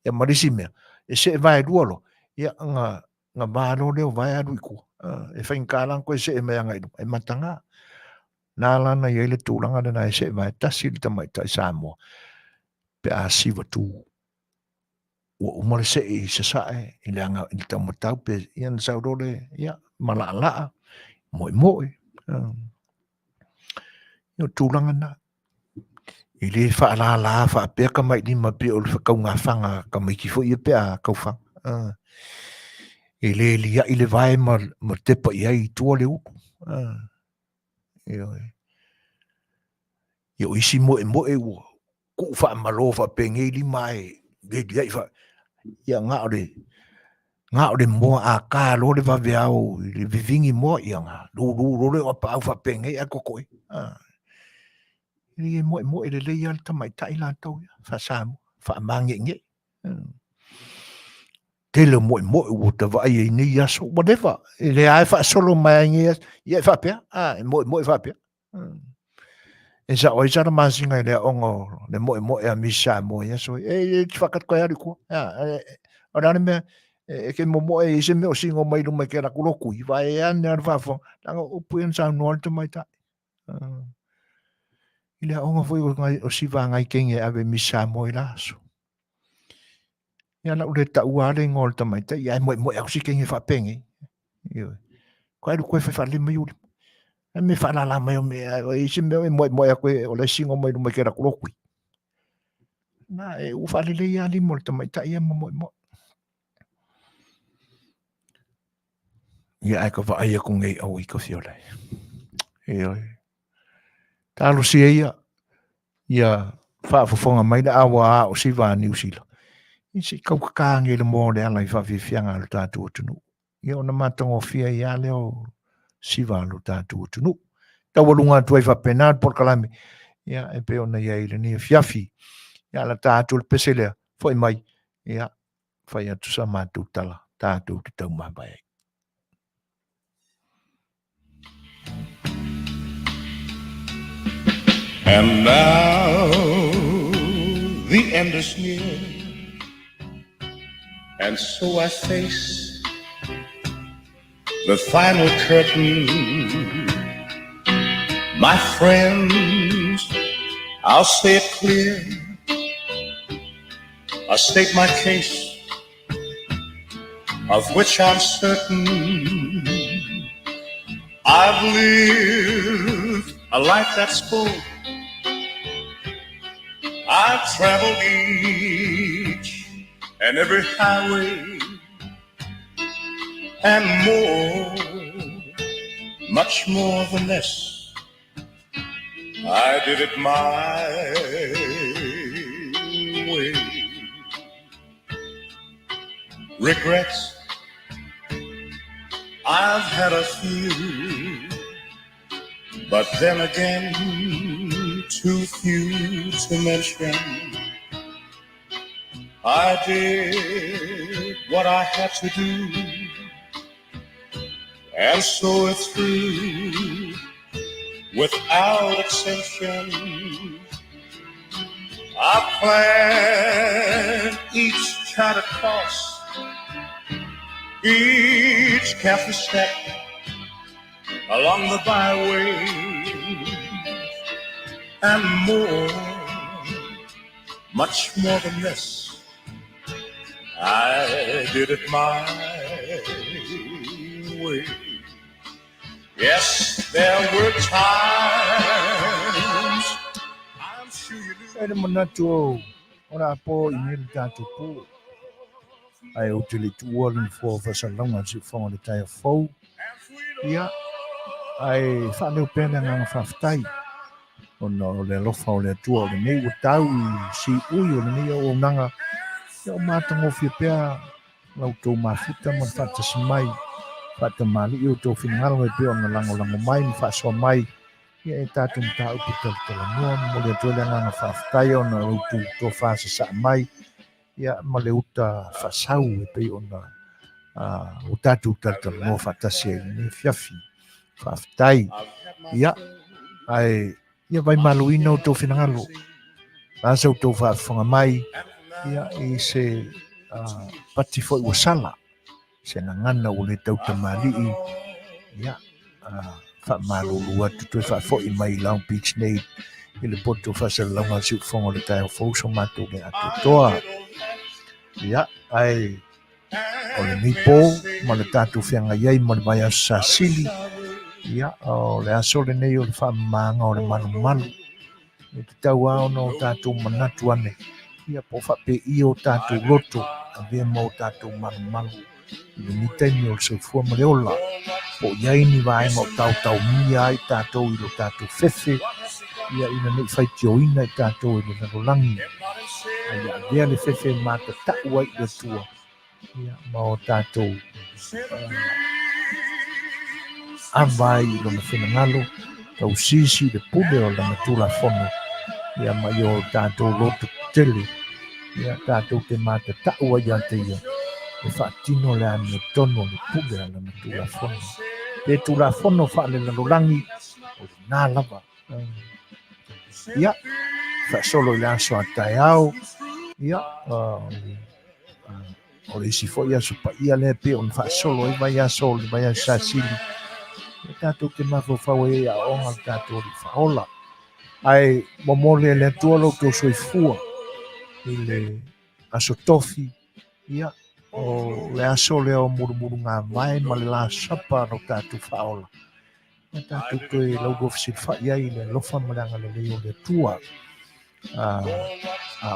Ia ma le isi mea, e see vaelua loa, ia ga, ga va loa lea o vae alu i tua. E faigata la ona toe see mai agai i luga, e mataga. Na ala ona i ai le tulaga lena e see vaetasi le tamaitai Samoa pe a siva tu. Ua uma le see i sasae i le aga i le taumatau pe ia na sau loa le ia malaalaa, moemoe. Ia o tulaga na. E le faalala faapea tamailima pei o le faataugafaga a tamaiti foi ia pe a taufaga. E le liai le vae ma tepa i ai i tua le ulu. Ioe. Ia o isi moemoe ua tuu faamalo faapenei lima ae leliai fa ia na o le na o le moa a ta loa le vaveao i le vivini moa ia na lulu loa le apaau faapenei ae totoe. E moemoe lelei lava le tamaitai latou ia faa-Samoa, faamageegee. Tele o moemoe ua ta vaai ai nei aso, ua leva, e lea lava e faasolo mai ai nei aso, ia e faapea, a, e moemoe faapea. E sao ai sala masina i le aoga o le moemoe a Miss Samoa i aso ia. E, e te whakatu kai alu i kua. O le a le mea, e ke momoe i se mea o singo mai luma i ke laku loku i vae e ane alu whaafoa. Langa upu ia na saunoa le tamaitai. I le aoga foi o, ngai, o siva ngai kenge ave Miss Samoa i la aso. Ia lau le taua le ingoa o le tamaitai, ia e moemoe au si kenge whaapenge. Ioe. Ko alu koe whai whaale mai uli. E me whaalala mai o mea, e isi mea e moemoe aku e o le singo mai luma i ke raku lokui. Na, e ua whaalele ia limo le tamaitai ia ma moemoe. Ia ae ka vaai aku nei au i ka fiole. Ioe. Talosia ia, ia faafofoga mai le awa a o siva a Niu Sila. I se i kaukaka ange le moa o le ala i faafiafiaga a lo tatou atunuu. Ia ona matagofie ai lava lea o siva a lo tatou atunuu. Taualuga atu ai faapena le polokalame, ia e pei ona i ai i lenei afiafi. Ia lata atu le pese lea, foi mai, ia fai atu sa matou tala tatou te taumavae ai. And now the end is near, and so I face the final curtain. My friends, I'll say it clear. I state my case, of which I'm certain. I've lived a life that's full. I've traveled each and every highway and more, much more than this. I did it my way. Regrets, I've had a few, but then again, too few to mention. I did what I had to do, and so it's through without exception. I planned each charted course, each careful step along the byway, and more, much more than this. I did it my way. Yes, there were times I'm sure you knew. E le manatu o O le a po i nei le tatou po. Ae ou te le i tuua le nofoa o faasalalauga a le Siufofoga o le taeao fou. Ia, ae faaleo pea le agaga faafetai ona o le alofa o le Atua o lenei ua tau i siui o lenei auaunaga. Ia o matagofie pea la outou mafuta ma le faatasi mai, faatamalii outou finagalo e pei ona lagolago mai ma faasoa mai ia e tatou mataupu talatalanoa. Momoli atu ai le agaga faafetai ona o la outou tofa sasaa mai ia ma le uta faasau e pei ona ua tatou talatalanoa faatasi ai i lenei afiafi. Faafetai. Ia, ae ia vaimaluina outou finagalo. La sa outou faafofoga mai ia i se pati foi ua sala, se gagana ua le tautamalii, ia faamalulu atu toe faafoi mai i Long Beach nei i le poto faasalalauga a le Siufofoga o le taeao fou so matou le atoatoa. Ia, ae o lenei po ma le tatou feagai ai ma le vaiaso Sasili, ia, o le aso lenei o le faamamaga o le malumalu. E tatau lava ona o tatou manatu ane, ia po o faapei o tatou loto, avea ma o tatou malumalu i lenei taimi o le soifua ma le ola. Po o i ai ni vaega o taotaomia ai tatou i lo tatou fefe, ia ina ne i faitioina i tatou e le lalolagi. A ia avea le fefe e matatau ai i le Atua, ia, ma o tatou ava ai i lona finagalo, tausisi i le pule o lana Tulafono, ia ma ia o tatou loto tetele, ia tatou te matatau ai ia te ia, e faatino le amiotonu o le pule a lana Tulafono. Pe Tulafono faalelalolagi, o lena lava. Ia, faasolo i le aso a taeao, ia, o le isi foi aso paia lea pei ona faasolo ai vaiaso o le vaiaso Sasili, ia tatou te mafaufau ai i aoaoga a le tatou Alii Faaola. Ae momoli e le Atua lo outou soifua i le aso tofi, ia, o le aso lea o mulumulugavae ma le lasapa a lo tatou Faaola. Ia tatou toe laulua fesilafai ai i le alofa ma le agalelei o le Atua. A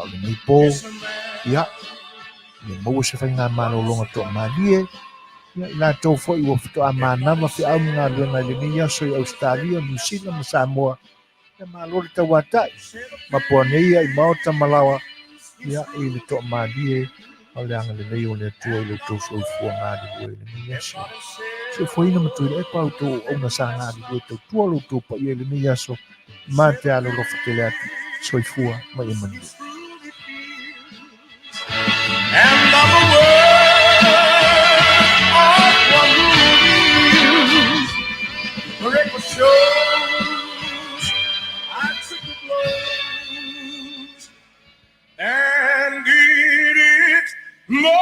o lenei po, ia, ia maua se faigamalologa toamalie, ia, i latou foi ua faatoa manava feau ma galuega i lenei aso i Ausetalia, Niu Sila ma Samoa, ia malo le tauatai, mapu ane ia i maota ma laoa, ia, i le toamalie ma le agalelei o le Atua i lo outou soifua galulue i lenei aso. Soifuaina ma Tuilaepa a outou auauna sa galulue tautua lo outou paia i lenei aso, ma te alolofa tele atu. Soifua ma ia manuia. And I'm a world of one movies. The record shows I took the blows and did it my way.